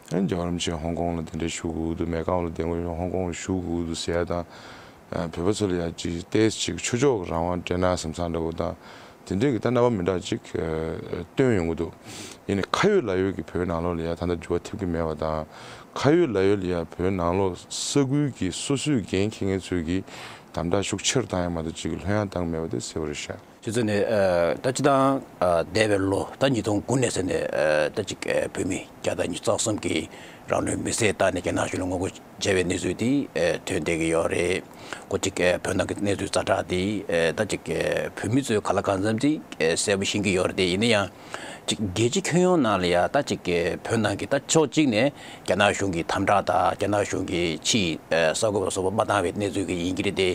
ཨ་ནི་རྒྱལ་བ་རིན་པོ་ཆེ་ཧོང་ཀོང་ལ་དེ་འདྲ་བཞུགས་དགོས་ཀྱི་འདུག་མེ་ཀའོ་ལ་དེ་འདྲ་ཧོང་ཀོང་ལ་བཞུགས་དགོས་ཀྱི་འདུག་ཟེར་ཡ་དང་། བོད་པ་ཚོ་ལ་ཡ་ཅིག་ཏོག་ཙམ་ཅིག་ཆོས་ཕྱོགས་ཀྱི་རང་དབང་སྤྲད་ན་བསམ་བསམ་འདྲ་བོ་དང་། དེ་འདྲའི་གི་ད་རྣམ་པ་མི་འདྲ་ཅིག་སྟོན་ཡོང་གི་འདུག་ཡིན་ནའི་ཁ་ཡོད་ལག་ཡོད་ཀྱི་བོད་ནང་ལོགས་ལ་ཡ་ད་ལྟ་འགྱུར་བ་ཐེབས་ཀྱི་མེད་པ་དང་། ཁ་ཡོད་ལག་ཡོད་ལ་ཡ་བོད་ནང་ལོགས་ས་ཁུལ་གྱི་སོ་སོའི་འགན་འཁྱེར་མཁན་ཚོས་ཀྱི་དམ་དྲག་ཤུགས་ཆེ་རུ་བཏང་ཡ་མ་གཏོགས་ཅིག་ལྷོད་ཡངས་བཏང་གི་མེད་པ་དེ་གསལ་པོ་རེད་ཤག་ཁྱེད་ཚོ་ནས་ཨ་ད་སྤྱི་བཏང་ཨ་འདས་པའི་ལོ་ད་ཉིས་སྟོང་དགུ་ནས་ཟེར་ནས་ཨ་ད་ཅིག་ཨ་བོད་མི་བརྒྱ་དང་ཉི་ཤུ་རྩ་གསུམ་གྱིས་རང་ལུས་མེར་སྲེག་བཏང་ནས་རྒྱ་ནག་གཞུང་ལ་ངོ་རྒོལ་བྱས་པའི་གནས་ཚུལ་དེ་ཨ་ཐོན་བསྡད་ཀྱི་ཡོད་རེད། ཁོ་ཅིག་ཨ་བོད་ནང་གི་གནས་ཚུལ་ཛ་དྲག་དེ་ཨ་ད་ཅིག་ཨ་བོད་མི་ཚོས་ག་ལ་གང་འཚམ་ཅིག་ཨ་གསལ་པོ་ཤེས་ཀྱི་ཡོད་རེད་དེ། ཡིན་ན་ཡང་ཅིག་རྒྱལ་སྤྱི་ཁྱོན་ཡོངས་ནང་ལ་ཡ་ད་ཅིག་ཨ་བོད་ནང་གི་ད་ཕྱོགས་གཅིག་ནས་རྒྱ་ནག་གཞུང་གི་དམ་དྲག་དང་རྒྱ་ནག་གཞུང་གི་ཕྱིའི་ཨ་གསར་འགོད་པ་སོགས་པ་མ་བཏང་བའི་གནས་ཚུལ་གྱི་ཡིན་གྱི་རེད་དེ།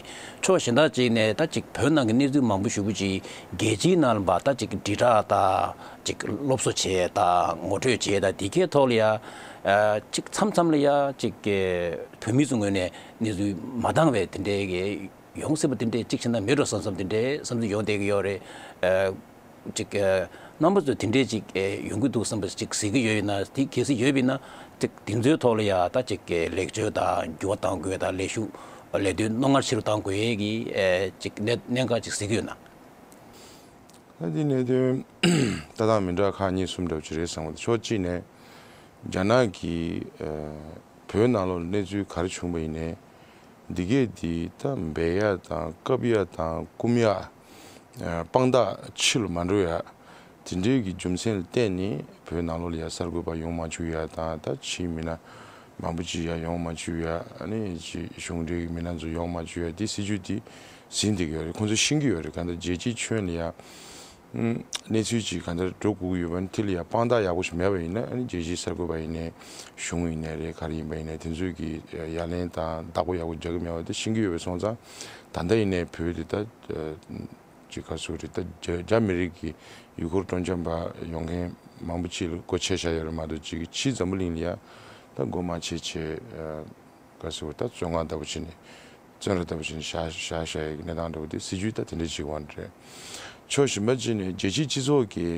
ཕྱོགས་གཞན་དག་ཅིག་ནས་ད་ཅིག་བོད་ནང་གི་གནས་ཚུལ་མང་པོ་ཞེ་པོ་ཅིག་རྒྱལ་སྤྱིའི་ནང་ལ་ད་ཅིག་དྲིལ་བསྒྲགས་དང་ཅིག་སློབ་གསོ་བྱས་དང་ངོ་སྤྲོད་བྱས་དང་དེ་གའི་ཐོག་ལ་ཡ། ཨ་ཅིག་མཚམས་མཚམས་ལ་ཡ་ཅིག་བོད་མི་ཚོའི་ངོས་ནས་གནས་ཚུལ་མ་འདང་བའི་དེ་འདྲའི་གི་ཡོང་སྲིད་པ་དེ་འདྲའི་ཅིག་བྱས་ན་མེད་འགྲོ་བསམ་བསམ་དེ་འདྲའི་བསམ་ཚུལ་ཡོང་བསྡད་ཀྱི་ཡོད་རེད། ཨ་ཅིག་ཨ་རྣམ་པ་ཚོས་དེ་འདྲའི་ཅིག་ཨ་ཡོང་གི་འདུག་བསམ་པ་ཅིག་གཟིགས་ཀྱི་ཡོད་ཡིན་ན། དེ་གལ་སྲིད་ཡོད་པ་ཡིན་ན་ཅིག་དེ་ཚོའི་ཐོག་ལ་ཡ་ད་ཅིག་ཨ་ལེགས་བཅོས་དང་འགྱུར་བ་གཏང་དགོས་དང་ལས་ཞུགས་ལས་དོན་རྣོ་ངར་ཆེ་རུ་གཏང་དགོས་ཡས་ཀྱི་ཨ་ཅིག་གནད་གནད་འགག་ཅིག་གཟིགས་ཀྱི་ཡོད་ན། ད་འདི་གནད་དོན་ལྟ་སྟངས་མི་འདྲ་ཁག་གཉིས་གསུམ་འདྲ་བོ་ཅིག་རེད་བསམ་གྱི་འདུག་ཕྱོགས་གཅིག་ནས་རྒྱ་ནག་གིས་ཨ་བོད་ནང་ལོགས་གནས་ཚུལ་ག་རེ་བྱུང་བ་ཡིན་ནའི། འདི་གས་འདི་ད་འབད་ཡག་དང་བཀབ་ཡག་དང་སྐུམ་ཡག་ཨ་དཔང་རྟགས་ཕྱི་ལ་མ་འགྲོ་ཡག་དེ་འདྲའི་གི་རྒྱུ་མཚན་ལ་བརྟེན་ནས་བོད་ནང་ལོགས་ལ་ཡ་གསར་འགོད་པ་ཡོང་མ་བཅུག་ཡག་དང་། ད་ཕྱིའི་མི་སྣ་མང་པོ་ཅིག་ཡ་ཡོང་མ་བཅུག་ཡག་ཨ་ནི་ཅིག་གཞུང་འབྲེལ་གྱི་མི་སྣ་ཚོ་ཡོང་མ་བཅུག་ཡག་དེ་སྲིད་ཇུས་དེ་ཟིན་བསྡད་ཀྱི་ཡོད་རེད། ཁོང་ཚོས་ཤེས་ཀྱི་ཡོད་རེད། གང་ལྟར་རྒྱལ་སྤྱིའི་ཁྱོན་ལ་ཡ་གནས་ཚུལ་ཅིག་གང་ལྟར་འགྲོ་དགོས་ཀྱི་ཡོད་པ་ནི། དེ་ལ་ཡ་དཔང་རྟགས་ཡག་པོ་ཞིག་མེད་པ་ཡིན་ན། ཨ་ནི་རྒྱལ་སྤྱིའི་གསར་འགོད་པ་ཡིན་ནའི་གཞུང་ཡིན་ནའི་རེད། ག་རེ་ཡིན་པ་ཡིན་ནའི་དེ་ཚོས་ཀྱི་ཡ་ལན་དང་བདག་པོ་ཡག་པོ་རྒྱག་གི་མེད་པ་དེ་ཤེས་ཀྱི་ཡོད་པ་སོང་ཙང་། ད་ལྟ་ཡིན་ནའི་བོད་དེ་ད་ཅིག་ག་རེ་ཟེར་དགོས་རེད། ད་རྒྱ་རྒྱ་མི་རིགས་ཀྱི་ཡུལ་སྐོར་སྤྲོ་འཆམ་པ་ཡོང་མཁན་མང་པོ་ཅིག་ལ་སྒོ་ཕྱེ་བཞག་ཡོད་རེད་མ་གཏོགས། ཅིག་ཕྱིའི་འཛམ་བུ་གླིང་ལ་ཡ་ད་སྒོ་མ་ཕྱེ་བྱས་ག་རེ་ཟེར་དགོས་རེད། ད་བཙོན་ཁང་ལྟ་བུ་བྱས་ནས་བཙོན་ར་ལྟ་བུ་བྱས་ནས་བཞག་བཞག་བཞག་ཡག་གི་གནས་སྟངས་འདྲ་བོ་དེ་སྲིད་ཇུས་ད་དེ་འདྲ་ཅིག་ཡོད་རེད། ཕྱོགས་གཞན་པ་ཅིག་ནས་རྒྱལ་སྤྱིའི་སྤྱི་ཚོགས་ཀྱི་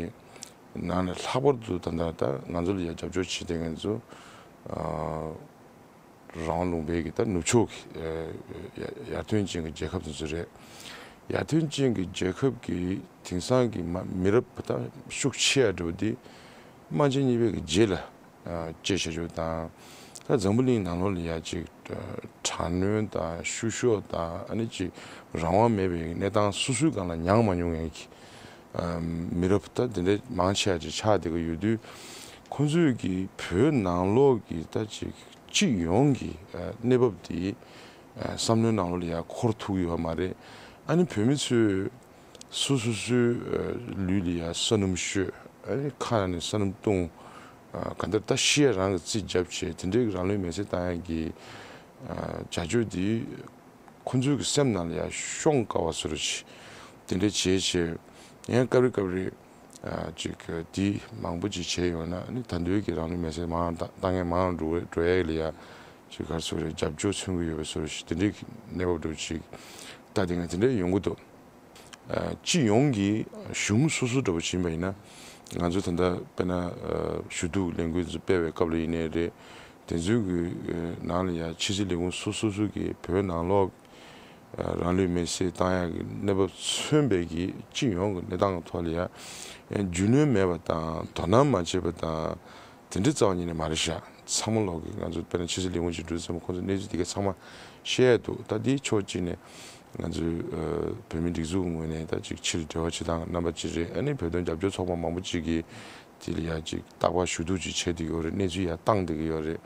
ནང་ནས་ལྷག་པར་དུ་ད་ལྟ་ད་ང་ཚོ་ལ་ཡ་རྒྱབ་སྐྱོར་བྱེད་མཁན་ཚོ་ཨ་རང་དབང་ལུང་པའི་གི་ད་ནུབ་ཕྱོགས་ཀྱི་ཨ་ཡར་ཐོན་ཅན་གྱི་རྒྱལ་ཁབ་དེ་ཚོ་རེད། ཡར་ཐོན་ཅན་གྱི་རྒྱལ་ཁབ་ཀྱི་དེང་སང་གི་མ་མི་རབས་ད་ཤུགས་ཆེ་ཡ་འདྲ་བོ་དེ་དམག་ཆེན་གཉིས་པའི་གི་རྗེས་ལ་ཨ་སྐྱེས་བཞག་རྒྱུ་དང་། ད་འཛམ་བུ་གླིང་ནང་ལོགས་ལ་ཡ་ཅིག་ཨ་དྲག་གནོན་དང་བཤུ་གཞོག་དང་། ཨ་ནི་ཅིག་རང་དབང་མེད་པའི་གནས་སྟངས་སོ་སོའི་སྒང་ལ་མྱངས་མ་མྱོང་མཁན་གྱི་ཨ་མི་རབས་ད་དེ་འདྲ་མང་ཆེ་བ་ཅིག་ཆགས་བསྡད་ཀྱི་ཡོད་དུས། ཁོང་ཚོས་ཀྱི་བོད་ནང་ལོགས་ཀྱི་ད་ཅིག་སྤྱི་ཡོངས་ཀྱི་ཨ་གནས་བབ་དེ་ཨ་བསམ་བློའི་ནང་ལོགས་ལ་ཡ་འཁོར་ཐུབ་ཀྱི་ཡོད་མ་རེད། ཨ་ནི་བོད་མི་ཚོས་སོ་སོ་སོའི་ཨ་ལུས་ལ་ཡ་ས་སྣུམ་བཤོས། ཨ་ནི་ཁ་ནང་ནས་ས་སྣུམ་བཏུང་། ཨ་ག་འདྲ་ད་ཤི་ཡ་རང་གི་རྩིས་བརྒྱབ་བྱས་དེ་འདྲའི་རང་ལུས་མེར་སྲེག་བཏང་ཡ་གི་ཨ་བྱ་སྤྱོད་དེ་ཁོ་ཚོའི་གི་སེམས་ནང་ལ་ཡ་ཤོང་དཀའ་བ་བཟོ་འདྲ་ཅིག་དེ་འདྲ་བྱས་བྱས། ཡང་སྐབས་རེ་སྐབས་རེ་ཨ་ཅིག་དེ་མང་པོ་ཅིག་བྱས་ཡོང་ན་ཨ་ནི་ད་དུང་གི་རང་ལུས་མེར་སྲེག་མང་རུ་བཏང་མཁན་མང་རུ་འགྲོ་འགྲོ་ཡ་ལ་ཡ་ཅིག་ག་རེ་ཟེར་དགོས་རེད། རྒྱབ་སྐྱོར་མཚོན་གྱི་ཡོད་པའི་བཟོ་འདྲ་ཅིག་དེ་འདྲའི་གནས་བབ་འདྲ་ཅིག་ལྟ་དེ་ང་དེ་འདྲ་ཡོང་གི་འདུག་ཨ་སྤྱི་ཡོངས་ཀྱི་གཞུང་སོ་སོ་འདྲ་བོ་ཕྱིན་པ་ཡིན་ན། ང་ཚོ་ད་ལྟ་དཔེར་ན་ཨ་ཞུ་གཏུག་ལས་འགུལ་ཚོ་སྤེལ་བའི་སྐབས་ལ་ཡིན་ནའི་རེད། དེ་ཚོའི་གི་ཨ་ནང་ལ་ཡ་ཕྱི་སྲིད་ལས་ཁུངས་སོ་སོ་སོ་གི་བོད་ནང་ལོགས་ཨ་རང་ལུས་མེར་སྲེག་བཏང་ཡག་གི་གནས་བབ་མཚོན་པའི་གི་སྤྱི་ཡོངས་ཀྱི་གནས་སྟངས་ཀྱི་ཐོག་ལ་ཡ་རྒྱུས་ལོན་མེད་པ་དང་དོ་སྣང་མ་བྱས་པ་དང་། དེ་འདྲའི་རྩ་བ་ཉིད་ནས་མ་རེད་ཤག་ཚང་མ་ལོག་གི་ང་ཚོ་དཔེར་ན་ཕྱི་སྲིད་ལས་ཁུངས་ཅིག་འགྲོ་ཙམ་ཁོང་ཚོ་གནས་ཚུལ་དེ་ག་ཚང་མ་ཤེས་ཡ་འདུག་ད་དེའི་ཕྱོགས་གཅིག་ནས་ང་ཚོའི་ཨ་བོད་མི་སྒྲིག་འཛུགས་ངོས་ནས་ད་ཅིག་ཕྱིར་འབྲེལ་བ་བྱེད་སྟངས་རྣམ་པ་ཅིག་རེད། ཨ་ནི་བོད་དོན་རྒྱབ་སྐྱོར་ཚོགས་པ་མང་པོ་ཅིག་གིས་དེ་ལ་ཡ་ཅིག་རྟག་པར་ཞུ་གཏུག་ཅིག་བྱས་བསྡད་ཀྱི་ཡོད་རེད། གནས་ཚུལ་ཡར་བཏང་བསྡད་ཀྱི་ཡོད་རེད།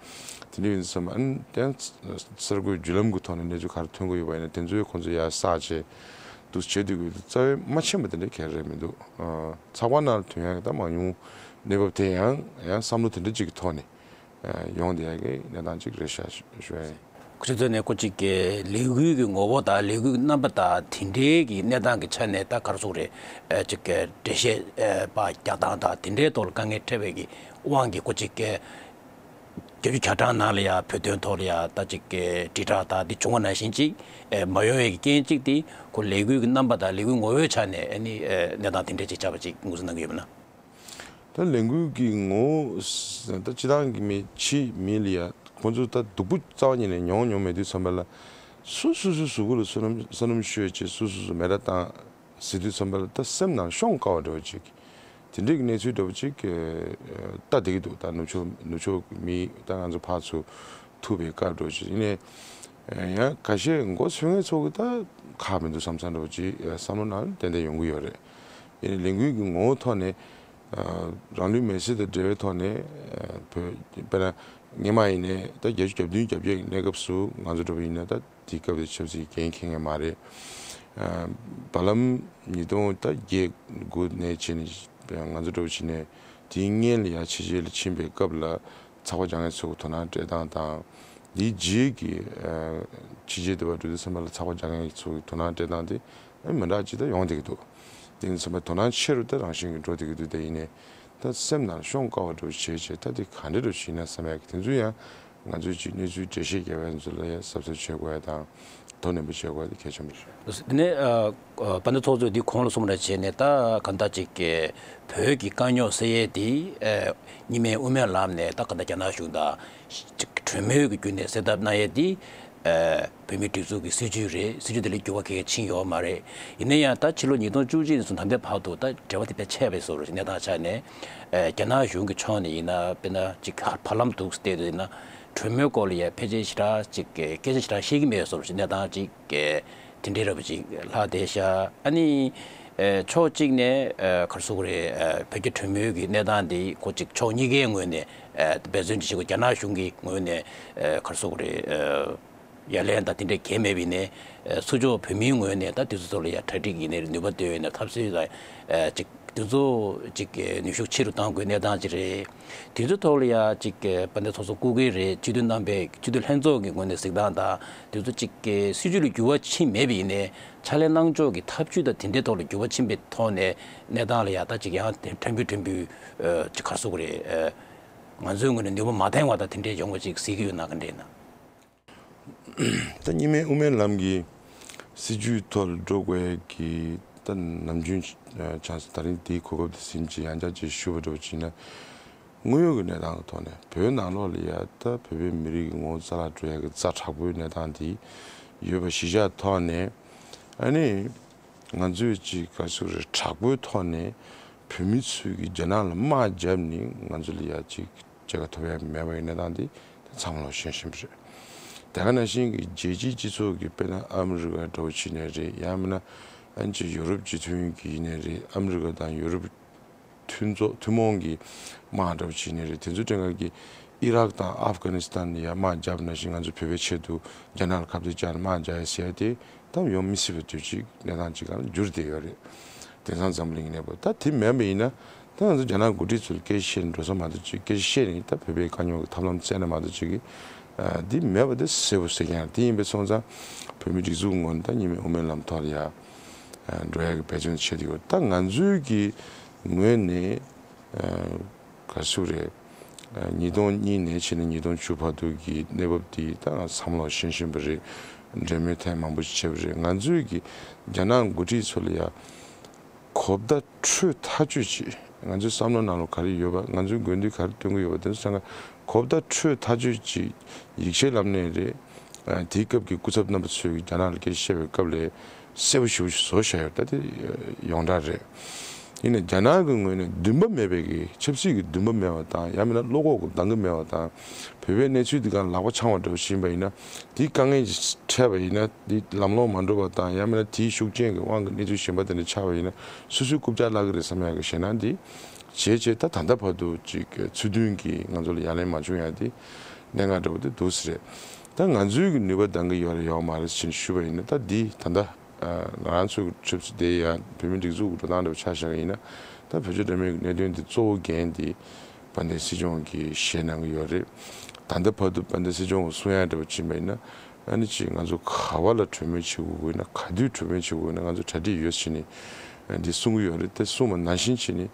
དེ་འདྲ་ཡིན་ཙང་ཨ་ནི་དེ་གསར་འགོད་བརྒྱུད་ལམ་གྱི་ཐོག་ནས་གནས་ཚུལ་ག་རེ་ཐོན་གྱི་ཡོད་པ་ཡིན་ན་དེ་ཚོ་ཁོང་ཚོ་ཡར་བསགས་བྱས་འདུག་བྱས་བསྡད་ཀྱི་ཡོད་དུས་རྩ་བའི་མ་ཕྱིན་པ་དེ་འདྲ་ག་རེ་རེད་མི་འདུག་ཨ་ཚགས་པར་ནང་ལ་ཐོན་ཡག་གི་ད་མང་ཉུང་གནས་བབ་དེ་ཡང་ཡང་བསམ་བློ་དེ་འདྲ་ཅིག་གི་ཐོག་ནས། ཡོང་བསྡད་ཡག་གི་གནས་སྟངས་ཅིག་རེད་ཤག་ཞུ་ཡ་ཡིན། ཁོ་ཚོ་ནས་ཁོ་གཅིག་གི་ལས་འགུལ་གྱི་ངོ་བོ་དང་ལས་འགུལ་གྱི་རྣམ་པ་དང་དེ་འདྲའི་གི་གནས་སྟངས་ཀྱི་ཆ་ནས་ད་ག་རེ་ཟེར་དགོས་རེད། ཨ་གཅིག་གི་འགྲེལ་བཤད་ཨ་པ་རྒྱག་སྟངས་དང་དེ་འདྲའི་ཐོག་ལ་དཀའ་ངལ་འཕྲད་པའི་གི་དབང་གིས་ཁོ་གཅིག་གི་བརྒྱད་ཅུ་གྱ་གྲངས་ནང་ལ་ཡང་བོད་དོན་ཐོག་ལ་ཡང་ད་གཅིག་གི་དྲིལ་བསྒྲགས་དང་དེ་བྱུང་བ་ནང་བཞིན་གཅིག་ཨ་མ་ཡོང་བའི་གི་རྐྱེན་གཅིག་དེ་ཁོ་ལས་འགུལ་གྱི་རྣམ་པ་དང་ལས་འགུལ་ངོ་བོའི་ཆ་ནས་ཨ་ནི་ཨ་གནས་སྟངས་དེ་འདྲའི་ཅིག་ཆགས་པ་ཅིག་ངོས་འཛིན་གནང་གི་ཡོད་པ་ན། ད་ལས་འགུལ་གྱི་ངོ་བོ་ད་སྤྱི་བཏང་གི་མི་ཕྱི་མི་ལ་ཡ་ཁོང་ཚོ་ད་སྡུག་པོ་རྩ་བ་ཉིད་ནས་མྱོང་མྱོང་མེད་དུས་ཙམ་པ་ལ། སོ་སོ་སོ་གཟུགས་པོ་ལ་བསོད་ནམས་བསོད་ནམས་ཤོད་ཅེས་སོ་སོ་སོ་མེ་ར་བཏང་ཟེར་དུས་ཙམ་པ་ལ་ད་སེམས་ནང་ཤོང་དཀའ་བ་འདྲ་བོ་ཅིག་དེ་འདྲའི་གི་གནས་ཚུལ་འདྲ་བོ་ཅིག་ལྟ་བསྡད་ཀྱི་འདུག་ད་ནུབ་ཕྱོགས་ནུབ་ཕྱོགས་མི་ད་ང་ཚོ་ཕར་ཚུར་ཐུག་པའི་སྐབས་འདྲ་བོ་ཅིག་ཡིན་ནའི། ཡང་ཁ་ཤས་མགོ་ཚོས་མཁན་ཚོ་གི་ད་ཁག་མི་འདུག་བསམ་བསམ་འདྲ་བོ་ཅིག་བསམ་བློ་ནང་ཏན་ཏན་ཡོང་གི་ཡོད་རེད། ཡིན་ནའི་ལས་འགུལ་གྱི་ངོ་བོ་ཐོག་ནས། རང་ལུས་མེར་སྲེག་དང་འབྲེལ་བའི་ཐོག་ནས་བོད་དཔེར་ན་སྔོན་མ་ཡིན་ནའི་ད་བརྒྱད་ཅུ་གྱ་བདུན་གྱ་བརྒྱད་ཀྱི་གནས་སྐབས་སུ་ང་ཚོ་འདྲ་བོ་ཡིན་ན་ད་དེའི་སྐབས་དེ་ཆབ་སྲིད་འགན་འཁྱེར་མཁན་མ་རེད། བར་ལམ་ཉིས་སྟོང་ད་བརྒྱད་དགུ་ནས་བྱས་ནས་ང་ཚོ་འདྲ་བོ་བྱས་ནས་དེའི་སྔོན་ལ་ཡང་ཕྱི་རྒྱལ་ལ་ཕྱིན་པའི་སྐབས་ལ་ཚགས་པར་སྦྱང་མཁན་ཚོ་གི་དོ་སྣང་སྤྲད་སྟངས་དང་། དེའི་རྗེས་ཀྱི་ཕྱི་རྒྱལ་དུ་བ་འགྲོ་དུས་ཙམ་པ་ལ་ཚགས་པར་སྦྱང་མཁན་ཚོ་གི་དོ་སྣང་སྤྲད་སྟངས་དེ་མི་འདྲ་ཅིག་ད་ཡོང་བསྡད་ཀྱི་འདུག་དེ་ཡིན་ཙམ་པ་དོ་སྣང་ཆེ་རུ་ད་རང་བཞིན་གྱིས་འགྲོ་བསྡད་ཀྱི་འདུག་དེ་ཡིན་ནའི་ད་སེམས་ནང་ཤོང་དཀའ་བ་འདྲ་བོ་བྱས་བྱས་ད་དེ་ག་འདྲ་འདྲ་བོ་ཞིག་ཡིན་ན་བསམ་ཡག་གི་དེ་ཚོ་ཡང་ང་ཚོའི་ཅིག་གནས་ཚུལ་འགྲེལ་བཤད་རྒྱག་མཁན་ཚོ་ལ་ཡང་གཟབ་གཟབ་བྱེད་དགོས་ཡ་དང་དོ་ནན་པོ་བྱེད་དགོས་ཡ་དེ་གལ་ཆེན་པོ་རེད། དེ་ནས་ཨ་ཨ་དཔལ་ལྡན་ཚོགས་གཙོས་འདི་གོང་ལ་གསུངས་པ་ནང་བྱས་ནས་ད་གང་ལྟར་ཅིག་གི་བོད་ཀྱི་དཀའ་རྙོག་སེལ་ཡས་དེ་ཨ་གཉིས་སྨན་དབུ་མའི་ལམ་ནས་ད་གང་ལྟར་རྒྱ་ནག་གཞུང་དང་ཅིག་གྲོས་མོལ་གྱི་བརྒྱུད་ནས་སེལ་ཐབས་གནང་ཡས་དེ། ཨ་བོད་མིའི་སྒྲིག་འཛུགས་ཀྱི་སྲིད་བྱུས་རེད། སྲིད་བྱུས་དེ་ལ་འགྱུར་བ་གང་ཡང་ཕྱིན་ཡོད་མ་རེད། ཡིན་ན་ཡང་ད་ཕྱི་ལོ་ཉིས་སྟོང་བཅུ་གཅིག་ནས་བཟུང་ད་ལྟའི་བར་དུ་ད་འབྲེལ་བ་དེ་དཔེ་ཆད་པའི་བཟོ་འདྲ་ཞིག་གནས་སྟངས་ཆགས་ནས། ཨ་རྒྱ་ནག་གཞུང་གི་ཕྱོགས་ནས་ཡིན་ན་དཔེར་ན་ཅིག་བར་ལམ་དུ་བལྟས་དུས་ཡིན་ན་གྲོས་མོལ་སྐོར་ལ་ཡང་ཕལ་ཆེར་ཞེ་དྲག་ཅིག་གི་སྐད་ཆ་ཞེ་དྲག་བཤད་ཀྱི་མེད་བཟོ་འདྲ་ཞིག་གནས་སྟངས་ཅིག་གི་དེ་འདྲའི་འདྲ་བོ་ཅིག་ལྷག་བསྡད་ཤག་ཨ་ནི་ཨ་ཕྱོགས་གཅིག་ནས་ཨ་ག་རེ་ཟེར་དགོས་རེད། ཨ་བོད་རྒྱ་གྲོས་མོལ་གྱི་གནས་སྟངས་འདི་ཁོ་ཅིག་ཕྱོགས་གཉིས་ཀའི་ངོས་ནས་ཨ་འབད་བརྩོན་ཅིག་བྱེད་དགོས། རྒྱ་ནག་གཞུང་གི་ངོས་ནས་ཨ་ག་རེ་ཟེར་དགོས་རེད། ཨ་ཡ་ལན་དང་དེ་འདྲ་གང་ཡང་མེད་པ་ཡིན་ནའི་ཨ་ཚུར་ཕྱོགས་བོད་མིའི་ངོས་ནས་ད་དེ་ཚོ་ཚོ་ལ་ཡ་གྲ་སྒྲིག་ཡིན་ནའི་ནུས་པ་བཏོན་ཡིན་ནའི་འཐབ་རྩོད་དང་ཨ་ཅིག་དེ་ཚོ་ཅིག་གི་ནུས་ཤུགས་ཆེ་རུ་གཏང་དགོས་གནས་སྟངས་ཅིག་རེད། དེ་ཚོའི་ཐོག་ལ་ཡ་ཅིག་གི་དཔལ་ལྡན་ཚོགས་གཙོ་སྐུ་སྒེར་རེད། སྤྱི་འཐུས་རྣམ་པས་སྤྱི་འཐུས་ལྷན་ཚོགས་ཀྱི་ངོས་ནས་གཟིགས་སྟངས་དང་དེ་ཚོ་ཅིག་གི་སྲིད་བྱུས་ལ་འགྱུར་བ་ཕྱིན་མེད་པ་ཡིན་ནའི་ཕྱག་ལས་གནང་ཕྱོགས་ཀྱི་ཐབས་ཇུས་དང་དེ་འདྲའི་ཐོག་ལ་འགྱུར་བ་ཕྱིན་པའི་ཐོག་ནས་གནས་སྟངས་ལ་ཡ་ད་ཅིག་ཡང་ཕྲན་བུ་ཕྲན་བུ་ཨ་ཅིག་ག་རེ་ཟེར་དགོས་རེད། ཨ་ང་ཚོའི་ངོས་ནས་ནུས་པ་མ་ལྡན་པ་དང་དེ་འདྲའི་ཡོང་བ་ཅིག་གཟིགས་ཀྱི་ཡོད་ན་ག་འདྲ་ཡིན་ན། ད་གཉིས་སྨན་དབུ་མའི་ལམ་གྱི་སྲིད་བྱུས་ཐོག་ལ་འགྲོ་དགོས་ཡས་ཀྱི་ད་ནམ་རྒྱུན་ཆགས་སུ་ད་རིང་དེའི་གོ་སྐབས་དེ་ཟིན་གྱི་ཡང་བསྐྱར་ཅིག་ཞུ་བ་འདྲ་བོ་བྱས་ན། དངོས་ཡོད་ཀྱི་གནས་སྟངས་ཀྱི་ཐོག་ནས་བོད་ནང་ལོགས་ལ་ཡ་ད་བོད་པའི་མི་རིགས་ཀྱི་ངོ་བོ་རྩ་བརླག་འགྲོ་ཡས་ཀྱི་རྩ་དྲག་པོའི་གནས་སྟངས་དེ་ཡོད་པ་གཞི་བཞག་ཐོག་ནས། ཨ་ནི་ང་ཚོས་ཅིག་ག་ཚོད་རེད་དྲག་པོའི་ཐོག་ནས་བོད་མི་ཚོས་ཀྱི་རྒྱ་ནག་ལ་དམག་བརྒྱབ་ནས་ང་ཚོ་ལ་ཡ་ཅིག་རྒྱལ་ཁ་ཐོབ་ཡ་མེད་པ་ཡི་གནས་སྟངས་འདི་ད་ཚང་མ་ལ་ཤེས་བཞིན་པ་རེད། དེ་ག་ནང་བཞིན་གྱི་རྒྱལ་སྤྱིའི་སྤྱི་ཚོགས་ཀྱི་དཔེར་ན་ཨ་མི་རི་ཀ་འདྲ་བོ་བྱས་ནའི་རེད། ཡང་མིན་ན་ཨ་ནི་ཅིག་ཡོ་རོབ་སྤྱི་མཐུན་གྱི་ཡིན་ནའི་རེད། ཨ་མི་རི་ཀ་དང་ཡོ་རོབ་མཐུན་ཚོགས་ཐུན་མོང་གི་དམག་འདྲ་བོ་བྱས་ནའི་རེད། དེ་ཚོ་སྤྲད་མཁན་གྱི་ཨི་རག་དང་ཨབ་གྷ་ནི་སི་ཐན་ལ་ཡ་དམག་བརྒྱབ་ནང་བཞིན་ང་ཚོ་བོད་པའི་ཆེད་དུ་རྒྱ་ནག་ལ་ཁ་གཏད་བཅག་ནས་དམག་རྒྱག་ཡ་ཟེར་ཡ་དེ། ད་ཡོང་མི་སྲིད་པའི་དུས་ཅིག་གནས་སྟངས་ཅིག་གང་འགྱུར་བསྡད་ཡོད་རེད། དེང་སང་འཛམ་གླིང་གི་གནས་བབ་ད་དེ་མེད་པ་ཡིན་ན། ད་ང་ཚོ་རྒྱ་ནག་འགོ་ཁྲིད་ཚོ་ལ་སྐད་ཆ་བཤད་ནས་འགྲོ་ས་མ་གཏོགས་ཅིག་སྐད་ཆ་བཤད་ནས་ད་བོད་པའི་དཀའ་རྙོག་གི་ཐབས་ལམ་བཙལ་ན་མ་གཏོགས་ཅིག་གི་ཨ་འདི་མེད་པ་དེ་གསལ་པོ་གསལ་རྐྱང་རེད། དེ་ཡིན་པའི་སོང་ཙང་བོད་མི་སྒྲིག་འཛུགས་ངོས་ནས་ད་གཉིས་སྨན་དབུ་མའི་ལམ་ཐོག་ལ་ཡ་ཨ་འགྲོ་ཡ་གི་འབད་བརྩོན་བྱེད་དེ་ཡོད། ད་ང་ཚོའི་གི་ངོས་ནས་ཨ། ག་ཚོད་རེད། ཉིས་སྟོང་གཉིས་ནས་བྱས་ནས་ཉིས་སྟོང་བཅུ་བར་དུ་གི་གནས་བབ་འདི་ད་བསམ་བློ་ཤེས་བཞིན་པ་རེད། འབྲེལ་མོལ་ཐེངས་མང་པོ་ཞིག་བྱས་པ་རེད། ང་ཚོས་ཀྱི་རྒྱ་ནག་འགོ་ཁྲིད་ཚོ་ལ་ཡ་གོ་བརྡ་འཕྲོད་ཐག་ཆོད་ཅིག་ང་ཚོའི་བསམ་བློ་ནང་ལ་ག་རེ་ཡོད་པ། ང་ཚོའི་དགོས་འདུན་ག་རེ་བཏོན་གྱི་ཡོད་པ་དེ་ཚོ་ཚང་ག་གོ་བརྡ་འཕྲོད་ཐག་ཆོད་ཅིག་ཡིག་ཆའི་ལམ་ནས་རེད། དེའི་སྐབས་ཀྱི་སྐུ་ཚབ་རྣམ་པ་ཚོས་ཀྱི་རྒྱ་ནག་ལ་སྐད་ཆ་བཤད་པའི་སྐབས་ལ། གསལ་པོ་ཞེ་པོ་ཞིག་བཟོ་བཞག་ཡོད། ད་དེ་ཡོངས་གྲགས་རེད། ཡིན་ནའི་རྒྱ་ནག་གི་ངོས་ནས་འདུན་པ་མེད་པའི་གི་ཆབ་སྲིད་ཀྱི་འདུན་པ་མེད་པ་དང་ཡང་མིན་ན་བློ་ཁོག་གི་འདང་གི་མེད་པ་དང་བོད་པའི་གནས་ཚུལ་འདི་གང་ལག་པ་འཆང་བ་འདྲ་བོ་ཞིག་ཡིན་པ་ཡིན་ན་དེའི་དཀའ་ངལ་ཞིག་འཕྲད་པ་ཡིན་ན་དེ་ལམ་ལྷོང་མ་འགྲོ་བ་དང་ཡང་མིན་ན་དེའི་ཤུགས་རྐྱེན་གྱི་དབང་གིས་གནས་ཚུལ་གཞན་པ་དེ་འདྲ་ཆགས་པ་ཡིན་ན་སོ་སོའི་རྐུབ་བཀྱག་བརླག་གི་རེད་བསམ་ཡག་གི་ཞེད་སྣང་འདི་བྱས་བྱས་ད་ད་ལྟ་བར་དུ་ཅིག་ཚུལ་མཐུན་གྱིས་ང་ཚོ་ལ་ཡ་ལན་མ་བྱུང་ཡག་དེ་གནད་འགག་འདྲ་བོ་དེ་འདུག་ཟེར་རེད། ད་ང་ཚོའི་གི་ནུས་པ་འདང་གི་ཡོད་རེད་ཡོད་མ་རེད་ཅེས་ཞུས་པ་ཡིན་ན་ད་འདི་ད་ལྟ། ང་རང་ཚོའི་ཆབ་སྲིད་དེ་ཡང་བོད་མིའི་སྒྲིག་འཛུགས་ཀྱི་འགྲོ་སྟངས་འདྲ་བོ་ཆ་བཞག་པ་ཡིན་ན་ད་བོད་རྒྱ་འབྲེལ་མོལ་གྱི་གནད་དོན་འདི་གཙོ་བོ་འགན་འདི་དཔལ་ལྡན་སྲིད་སྐྱོང་གིས་བཞེས་གནང་གི་ཡོད་རེད། ད་ལྟ་བར་དུ་དཔལ་ལྡན་སྲིད་སྐྱོང་གིས་གསུང་ཡ་འདྲ་བོ་ཕྱིན་པ་ཡིན་ན་ ཨ་ནི་ཅིག་ང་ཚོ་ག་བ་ལ་གྲོས་མོལ་བྱེད་དགོས་ཀྱི་ཡོད་ན། ག་དུས་གྲོས་མོལ་བྱེད་དགོས་ཀྱི་ཡོད་ན། ང་ཚོ་གྲ་སྒྲིག་ཡོད་བྱས་ནས་འདི་གསུང་གི་ཡོད་རེད། དེ་གསུངས་པ་ནང་བཞིན་བྱས་ནས་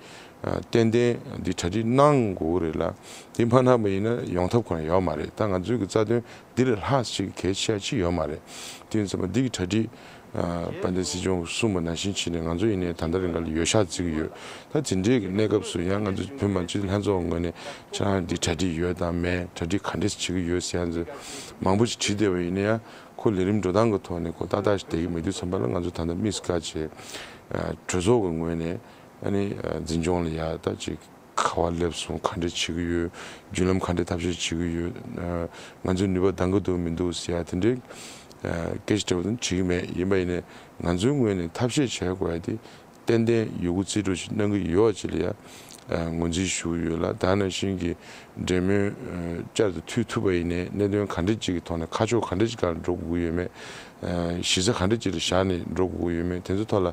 ཏན་ཏན་འདི་གྲ་སྒྲིག་གནང་དགོས་ཀྱི་རེད་ལ། དེ་མ་གནང་པ་ཡིན་ན་ཡོང་ཐབས་ཁོ་ན་ཡོད་མ་རེད། ད་ང་ཚོའི་གི་རྩ་དོན་འདི་ལས་ལྷག་ཅིག་གལ་ཆེ་ཅིག་ཡོད་མ་རེད། དེ་ཡིན་ཙང་འདི་གི་གྲ་སྒྲིག་ཨ་དཔལ་ལྡན་སྲིད་སྐྱོང་གསུངས་པ་ནང་བཞིན་བྱས་ནས་ང་ཚོ་ཡིན་ནའི་ད་ལྟ་རིང་ག་ལ་ཡོད་ཤག་བརྩི་གི་ཡོད། ད་དེ་འདྲའི་གི་གནས་སྐབས་སུ་ཡང་ང་ཚོ་བོད་མི་མང་སྤྱི་འཐུས་ལྷན་ཚོགས་ངོས་ནས་ཁྱེད་རང་འདི་གྲ་སྒྲིག་ཡོད་དང་མེད། གྲ་སྒྲིག་ག་འདྲས་བྱེད་ཀྱི་ཡོད་ཟེར་ཡང་ཚོ་མང་པོ་ཞིག་དྲིས་བསྡད་པ་ཡིན་ན་ཡང་ཁོ་ལས་རིམ་འགྲོ་སྟངས་ཀྱི་ཐོག་ནས་ཁོ་ཏག་ཏག་ཞིག་བསྡད་ཀྱི་མེད་དུས་ཙམ་པ་ལ། ང་ཚོ་ད་ལྟ་དམིགས་བཀར་བྱས་གྲོས་ཚོགས་ཀྱི་ངོས་ནས་ཨ་ནི་འཛིན་སྐྱོང་ལ་ཡ་ད་ཅིག་ག་བ་སླེབས་སོང་། ག་འདྲས་བྱེད་ཀྱི་ཡོད། བརྒྱུད་ལམ་ག་འདྲས་ཐབས་ཤེས་བྱེད་ཀྱི་ཡོད། ང་ཚོའི་ནུས་པ་འདང་གི་འདུག་མི་འདུག་ཟེར་ཡ་དེ་འདྲའི་སྐད་ཆ་དྲི་བ་དེ་དྲིས་ཀྱི་མེད། ཡིན་པ་ཡིན་ནའི་ང་ཚོའི་ངོས་ནས་ཐབས་ཤེས་བྱེད་དགོས་ཡ་དེ་ཏན་ཏན་ཡོད་རྒུ་རྩིས་སྤྲོད་ཅིག་གནང་གི་ཡོད་པ་ཅིག་ལ་ཡ་ངོས་འཛིན་ཞུ་གི་ཡོད་ལ། ད་ནང་བཞིན་གྱི་འབྲེལ་མོལ་བསྐྱར་དུ་མཐུད་ཐུབ་པ་ཡིན་ནའི་གནད་དོན་ག་འདྲས་ཅིག་གི་ཐོག་ནས་ཁ་ཕྱོགས་ག་འདྲས་ཅིག་སྒང་འགྲོ་དགོས་ཀྱི་ཡོད་མེད། གཞི་རྩ་ག་འདྲས་ཅིག་ལ་བཞག་ནས་འགྲོ་དགོས་ཀྱི་ཡོད་མེད། དེ་ཚོའི་ཐོག་ལ་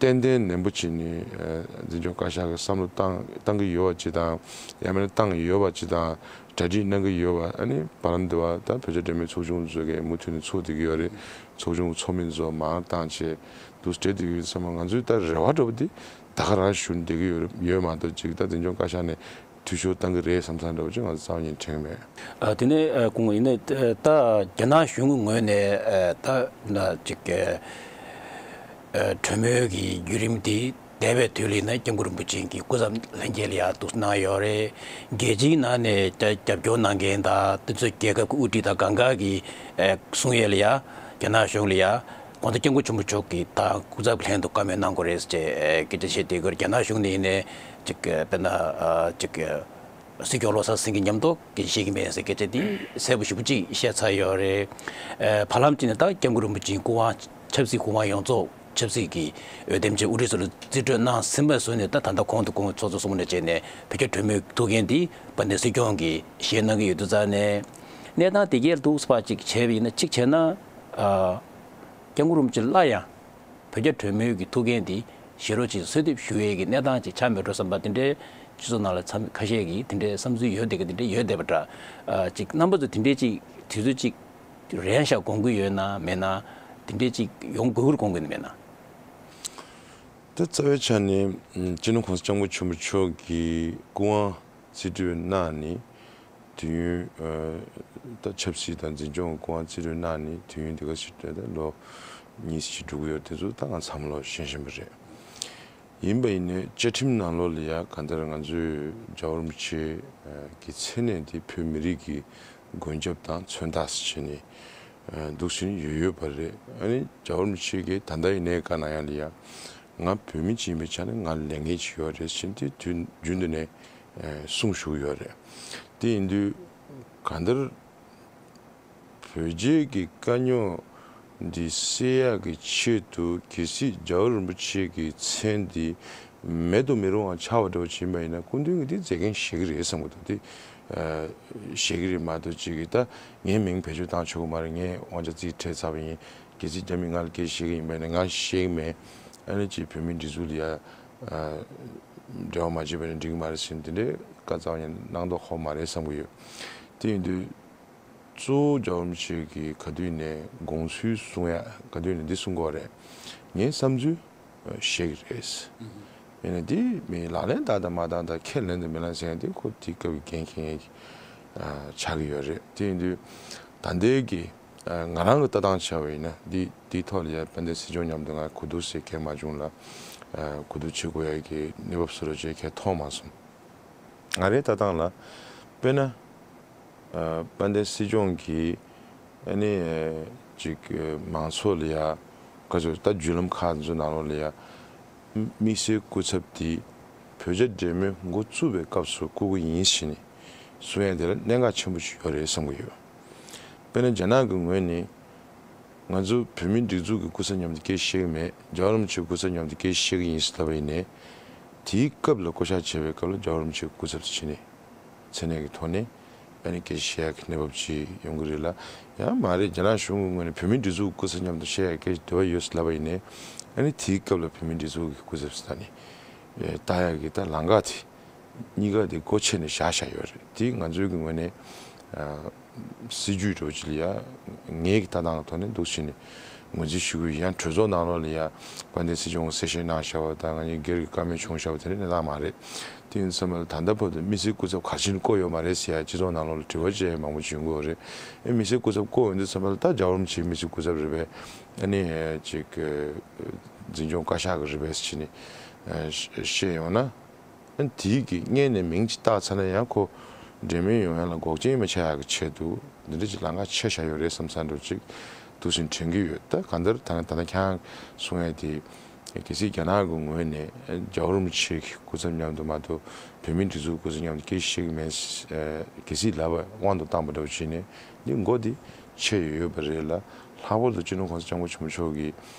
ཏན་ཏན་ནན་པོ་བྱས་ནས་འཛིན་སྐྱོང་བཀའ་ཤག་གིས་བསམ་བློ་བཏང་བཏང་གི་ཡོད་པ་ཅིག་དང་། ཡང་མིན་ན་བཏང་ཡོད་པ་ཅིག་དང་། གྲ་སྒྲིག་གནང་གི་ཡོད་པ། ཨ་ནི་བར་ལམ་འདི་བ་ད་བོད་རྒྱ་འབྲེལ་མོལ་ཚོགས་ཆུང་ཚོ་གིས་མུ་མཐུད་ནས་ཚོགས་བསྡད་ཀྱི་ཡོད་རེད། ཚོགས་ཆུང་ཚོགས་མི་ཚོ་མང་བཏང་བྱས་འདུག་སེ་བསྡད་ཀྱི་ཡོད་ཙང་། ང་ཚོའི་ད་རེ་བ་འདྲ་པོ་འདི་ད་ག་རང་ཞུ་བསྡད་ཀྱི་ཡོད་ཡོད་མ་གཏོགས། ཅིག་ད་འཛིན་སྐྱོང་བཀའ་ཤག་ནས་འཐུས་ཤོར་བཏང་གི་རེད་བསམ་བསམ་འདྲ་པོ་ཅིག་ང་ཚོ་རྩ་བ་ཉིད་དྲན་གྱི་མེད། ཨ། དེ་ནས་ཨ་སྐུ་ངོ་ཡིན་ནའི་ད་རྒྱ་ནག་གཞུང་གི་ངོས་ནས་ཨ་ད་ན་ཅིག་ཨ་གྲོས་མོལ་གྱི་བརྒྱུད་རིམ་དེ་འདས་པའི་དུས་ལ་ཡིན་ན་སྐྱབས་མགོན་རིན་པོ་ཆེ་གི་སྐུ་ཚབ་ལྷན་རྒྱས་ལ་ཡ་འདུག་གནང་ཡོད་རེད། རྒྱལ་སྤྱིའི་ནང་ནས་རྒྱ་རྒྱབ་སྐྱོར་གནང་མཁན་དང་། དེ་ཚོ་རྒྱལ་ཁབ་ཀྱི་དབུ་ཁྲིད་དང་གང་ག་གི་ཨ་གསུང་ཡས་ལ་ཡ་རྒྱ་ནག་གཞུང་ལ་ཡ་དགོང་དྲོ་སྐྱབས་མགོན་ཆེན་པོ་མཆོག་གིས་ད་སྐུ་ཚབ་ལྷན་དུ་བཀའ་མོལ་གནང་དགོས་རེད་ཟེར་བྱས་ཨ་སྐད་ཆ་བཤད་བསྡད་ཀྱི་ཡོད་རེད། རྒྱ་ནག་གཞུང་ནས་ཡིན་ནའི་ཅིག་ཨ་དཔེར་ན་ཨ་ཅིག་ཨ་སྲིད་སྐྱོང་བློ་བཟང་སེང་གེ་མཉམ་དུ་སྐད་ཆ་བཤད་ཀྱི་མེད་ཟེར་སྐད་ཆ་དེ་གསལ་པོ་ཞེ་པོ་ཅིག་བཤད་ཚར་ཡོད་རེད། ཨ་བར་ལམ་གཅིག་ནས་ད་སྐྱབས་མགོན་རིན་པོ་ཆེའི་སྐུ་དབང་ཆབ་སྲིད་སྐུ་དབང་ཡོངས་རྫོགས་ཆབ་སྲིད་ཀྱི་འོས་འདེམས་ཀྱི་དབུ་ཁྲིད་ཚོ་ལ་རྩིས་སྤྲོད་གནང་ཟིན་པ་བཟོས་ནས། ད་ད་ལྟ་གོང་དུ་སྐུ་ངོ་ཚོགས་གཙོ་གསུངས་པ་ནང་བཞིན་བྱས་ནས་བོད་རྒྱ་གྲོས་མོལ་ཐུག་མཁན་དེ་དཔལ་ལྡན་སྲིད་སྐྱོང་གིས་བཞེས་གནང་གི་ཡོད་དུས་ཙང་ནས། གནས་སྟངས་དེ་གས་འདུག་སེ་ཕར་ཅིག་བྱས་པ་ཡིན་ན། གཅིག་བྱས་ན་ཨ་སྐྱབས་མགོན་རིན་པོ་ཆེ་སླར་ཡང་བོད་རྒྱ་གྲོས་མོལ་གྱི་ཐུགས་འགན་དེ་བཞེས་རོགས་ཅིག་གསོལ་འདེབས་ཞུ་ཡས་ཀྱི་གནས་སྟངས་ཅིག་ཆགས་མེད་འགྲོ་བསམ་པ་དེ་འདྲའི་སྤྱི་ཚོགས་ནང་ལ་ཚང་མ་ཁ་ཤས་ཀྱིས་དེ་འདྲའི་བསམ་ཚུལ་ཡོད་བསྡད་ཀྱི་དེ་འདྲའི་ཡོད་བསྡད་པ་འདྲ། ཨ་ཅིག་རྣམ་པ་ཚོ་དེ་འདྲའི་ཅིག་དུས་ཚོད་ཅིག་རན་ཤག་དགོངས་ཀྱི་ཡོད་ན་མེད་ན། དེ་འདྲའི་ཅིག་ཡོང་དགོས་ཀྱི་དགོངས་ཀྱི་མེད་ན། ད་རྩ་བའི་ཆ་ནས་སྤྱི་ནོར་༸གོང་ས་༸སྐྱབས་མགོན་ཆེན་པོ་མཆོག་གི་སྐུ་དབང་རྩིས་སྤྲོད་གནང་ནས་དུས་ཡུན། ཨ་ད་ཆབ་སྲིད་དང་འཛིན་སྐྱོང་གི་སྐུ་དབང་རྩིས་སྤྲོད་གནང་ནས་དུས་ཡུན་འདི་ག་ཞིག་ད་ལོ་གཉིས་ཙམ་ཞིག་འགྲོ་གི་ཡོད། དེ་ཚོ་ད་ང་ཚང་མ་ལོ་ཤེས་བཞིན་པ་རེད། ཡིན་པ་ཡིན་ནའི་བཅའ་ཁྲིམས་ནང་ལོགས་ལ་ཡ་གང་ལྟར་ང་ཚོས་རྒྱལ་བ་རིན་པོ་ཆེ་གི་མཚན་གནས་འདི་བོད་མི་རིགས་ཀྱི་མགོན་སྐྱབས་དང་མཚོན་རྟགས་སུ་བྱས་ནས་འདུག་སེ་ཡོད་ཡོད་པ་རེད། ཨ་ནི་རྒྱལ་བ་རིན་པོ་ཆེ་གིས་ད་ལྟ་ཡིན་ནའི་ག་ན་ཡང་ལ་ཡ་ང་བོད་མི་ཅིག་ཡིན་པའི་ཆ་ནས་ང་ལས་འགན་ཅིག་ཡོད་རེད་ཟེར་ཏེ་དུས་རྒྱུན་དུ་ནས་གསུང་བཞུགས་ཡོད་རེད། དེ་ཡིན་དུས་གང་ལྟར་བོད་རྒྱའི་གི་དཀའ་རྙོག་འདི་སེལ་ཡག་གི་ཆེད་དུ་གལ་སྲིད་རྒྱལ་བ་རིན་པོ་ཆེ་གི་མཚན་འདི་མེད་དུ་མི་རུང་བ་ཆགས་པ་འདྲ་བོ་ཕྱིན་པ་ཡིན་ན་སྐུ་མདུན་གྱིས་འདི་མཛད་འགན་བཞེས་ཀྱི་རེད་བསམ་གྱི་འདུག་དེ་ཨ་བཞེས་ཀྱི་རེད་མ་གཏོགས་ཅིག་གིས་ད་ངའི་མིང་བེད་སྤྱོད་བཏང་ཆོག་གི་མ་རེད། ངས་དབང་ཆ་རྩིས་སྤྲད་ཚར་བ་ཡིན། གལ་སྲིད་རྒྱ་མི་ང་ལ་སྐད་བཤད་ཀྱི་ཡིན་པ་ཡིན་ན་ང་བཤད་ཀྱི་མེད། ཨ་ནི་ཅིག་བོད་མིའི་སྒྲིག་འཛུགས་ལ་ཡ་ཨ་འབྲེལ་བ་མ་བྱས་པ་ཡིན་ན་འགྲིག་གི་མ་རེད་ཟེར་ནས་དེ་འདྲའི་བཀའ་རྩ་བ་ཉིད་གནང་མདོག་ཁ་པོ་མ་རེད་བསམ་གྱི་ཡོད། དེ་ཡིན་དུས། གཙོ་བོ་རྒྱལ་བ་རིན་པོ་ཆེ་གིས་ག་དུས་ནས་དགོངས་ཚུལ་གསུང་ཡ་ག་དུས་ནས་འདི་གསུང་གི་ཡོད་རེད། ངའི་བསམ་ཚུལ་བཤད་ཀྱི་རེད། ཡིན་ན་འདི་མི་ལག་ལེན་བསྟར་དང་མ་བསྟར་དང་ཁས་ལེན་དང་མི་ལེན་ཟེར་ཡ་འདི་ཁོ་དེའི་སྐབས་ཀྱི་འགན་འཁྱེར་མཁན་ཆགས་ཀྱི་ཡོད་རེད། དེ་ཡིན་དུས་ད་ལྟའི་གི་ང་རང་གི་ལྟ་སྟངས་བྱས་པ་ཡིན་ན་འདི་འདིའི་ཐོག་ལ་ཡ་དཔལ་ལྡན་སྲིད་སྐྱོང་མཉམ་དུ་ང་གོ་བསྡུར་ཟེར་མཁན་མ་བྱུང་ལ། གོ་བསྡུར་བྱེད་དགོས་ཡ་གི་གནས་བབ་བཟོ་འདྲ་བྱེད་མཁན་མཐོང་མ་སོང་། ང་རའི་ལྟ་སྟངས་ལ་དཔེར་ན། ཨ་དཔལ་ལྡན་སྲིད་སྐྱོང་གིས་ཨ་ནི་ཅིག་མང་ཚོགས་ལ་ཡ་ག་ཚོད་ད་བརྒྱུད་ལམ་ཁག་ཚོའི་ནང་ལོགས་ལ་ཡ་དམིགས་བསལ་སྐུ་ཚབ་དེ་བོད་རྒྱ་འབྲེལ་མོལ་འགོ་བཙུགས་པའི་སྐབས་སུ་བསྐོ་གི་ཡིན་ཟེར་ནས་གསུང་ཡ་དེ་ལ་གནད་འགག་ཆེན་པོ་ཞིག་ཡོད་རེད་བསམ་གྱི་ཡོད། དཔེར་ན་རྒྱ་ནག་གི་ངོས་ནས། ང་ཚོ་བོད་མིའི་སྒྲིག་འཛུགས་ཀྱི་སྐུ་ཚབ་མཉམ་དུ་སྐད་བཤད་ཀྱི་མེད། རྒྱལ་བ་རིན་པོ་ཆེའི་སྐུ་ཚབ་མཉམ་དུ་སྐད་བཤད་ཀྱི་ཡིན་ཟེར་ལབ་པ་ཡིན་ནའི། དེའི་སྐབས་ལ་བསྐོ་བཞག་བྱས་པའི་སྐབས་ལ་རྒྱལ་བ་རིན་པོ་ཆེའི་སྐུ་ཚབ་ཟེར་བྱས་ནས་མཚན་གནས་ཀྱི་ཐོག་ནས་ཨ་ནི་སྐད་བཤད་ཡག་གི་གནས་བབ་ཅིག་ཡོང་གི་རེད་ལ། ཡང་མ་རེད། རྒྱ་ནག་གཞུང་གི་ངོས་ནས་བོད་མིའི་སྒྲིག་འཛུགས་ཀྱི་སྐུ་ཚབ་མཉམ་དུ་བཤད་ཡག་སྐད་འདོད་པ་ཡོད་ཟེར་ལབ་པ་ཡིན་ནའི། ཨ་ནི་དེའི་སྐབས་ལ་བོད་མིའི་སྒྲིག་འཛུགས་ཀྱི་སྐུ་ཚབ་ཟེར་ད་ནི་ལྟ་ཡག་གི་ད་ལམ་ཁ་དེ་གཉིས་ཀ་དེ་སྒོ་ཕྱེ་ནས་བཞག་བཞག་ཡོད་རེད། དེ་ང་ཚོའི་གི་ངོས་ནས། ཨ། སྲིད་ཇུས་འདྲ་བོ་ཅིག་ལ་ཡ་ངེད་ཀྱི་ལྟ་སྟངས་ཀྱི་ཐོག་ནས་འདུག་བྱས་ནས་ངོས་འཛིན་ཞུ་གི་ཡོད། ཡང་གྲོས་ཚོགས་ནང་ལོགས་ལ་ཡ་དཔལ་ལྡན་སྲིད་སྐྱོང་གསལ་བཤད་གནང་བཞག་པ་དང་ང་གཉིས་སྒེར་གྱི་བཀའ་མོལ་བྱུང་བཞག་པ་དེ་འདྲ་གནས་སྟངས་མ་རེད། དེ་ཡིན་ཙམ་པ་ལ་ད་ལྟ་བར་དུ་དམིགས་བསལ་སྐུ་ཚབ་ག་རེ་བྱས་ནས་བསྐོས་ཡོད་མ་རེད་ཟེར་ཡ་སྤྱི་ཚོགས་ནང་ལོགས་ལ་དྲི་བ་བྱེད་ཡ་མང་པོ་ཅིག་ཡོང་གི་ཡོད་རེད། ཨེ་དམིགས་བསལ་སྐུ་ཚབ་བསྐོས་ཡོང་དུས་ཙམ་པ་ལ་ད་རྒྱལ་བ་རིན་པོ་ཆེའི་དམིགས་བསལ་སྐུ་ཚབ་རེད་པས། ཨ་ནི་ཅིག་འཛིན་སྐྱོང་བཀའ་ཤག་གི་རེད་པས་ཟེར་ནས་བཤད་ཡོང་ན། དེའི་གི་སྔོན་ནས་མིང་ཅིག་བཏགས་ཚར་ན་ཡང་ཁོ་འབྲེལ་མོལ་ཡོང་ཡ་ལ་འགོག་རྐྱེན་མ་ཆགས་ཡག་གི་ཆེད་དུ་འདི་འདྲ་ཅིག་ལམ་ཁ་ཕྱེ་བཞག་ཡོད་རེད་བསམ་བསམ་འདྲ་ཅིག་འདུག་སེ་དྲན་གྱི་ཡོད། ད་གང་ལྟར་ད་ད་ལྟ་ཁྱེད་རང་གསུང་ཡ་དེ་གལ་སྲིད་རྒྱ་ནག་གི་ངོས་ནས་རྒྱལ་བ་རིན་པོ་ཆེ་གི་སྐུ་ཚབ་མཉམ་དུ་མ་གཏོགས་བོད་མིའི་སྒྲིག་འཛུགས་སྐུ་ཚབ་མཉམ་དུ་སྐད་ཆ་བཤད་ཀྱི་མེད། གལ་སྲིད་ལབ་པ་དབང་དུ་བཏང་པ་འདྲ་བོ་བྱས་ནས་འདི་མགོ་འདི་ཕྱེ་ཡོད་ཡོད་པ་རེད་ལ། ལྷག་པར་དུ་སྤྱི་ནོར་༸གོང་ས་༸སྐྱབས་མགོན་ཆེན་པོ་མཆོག་གི་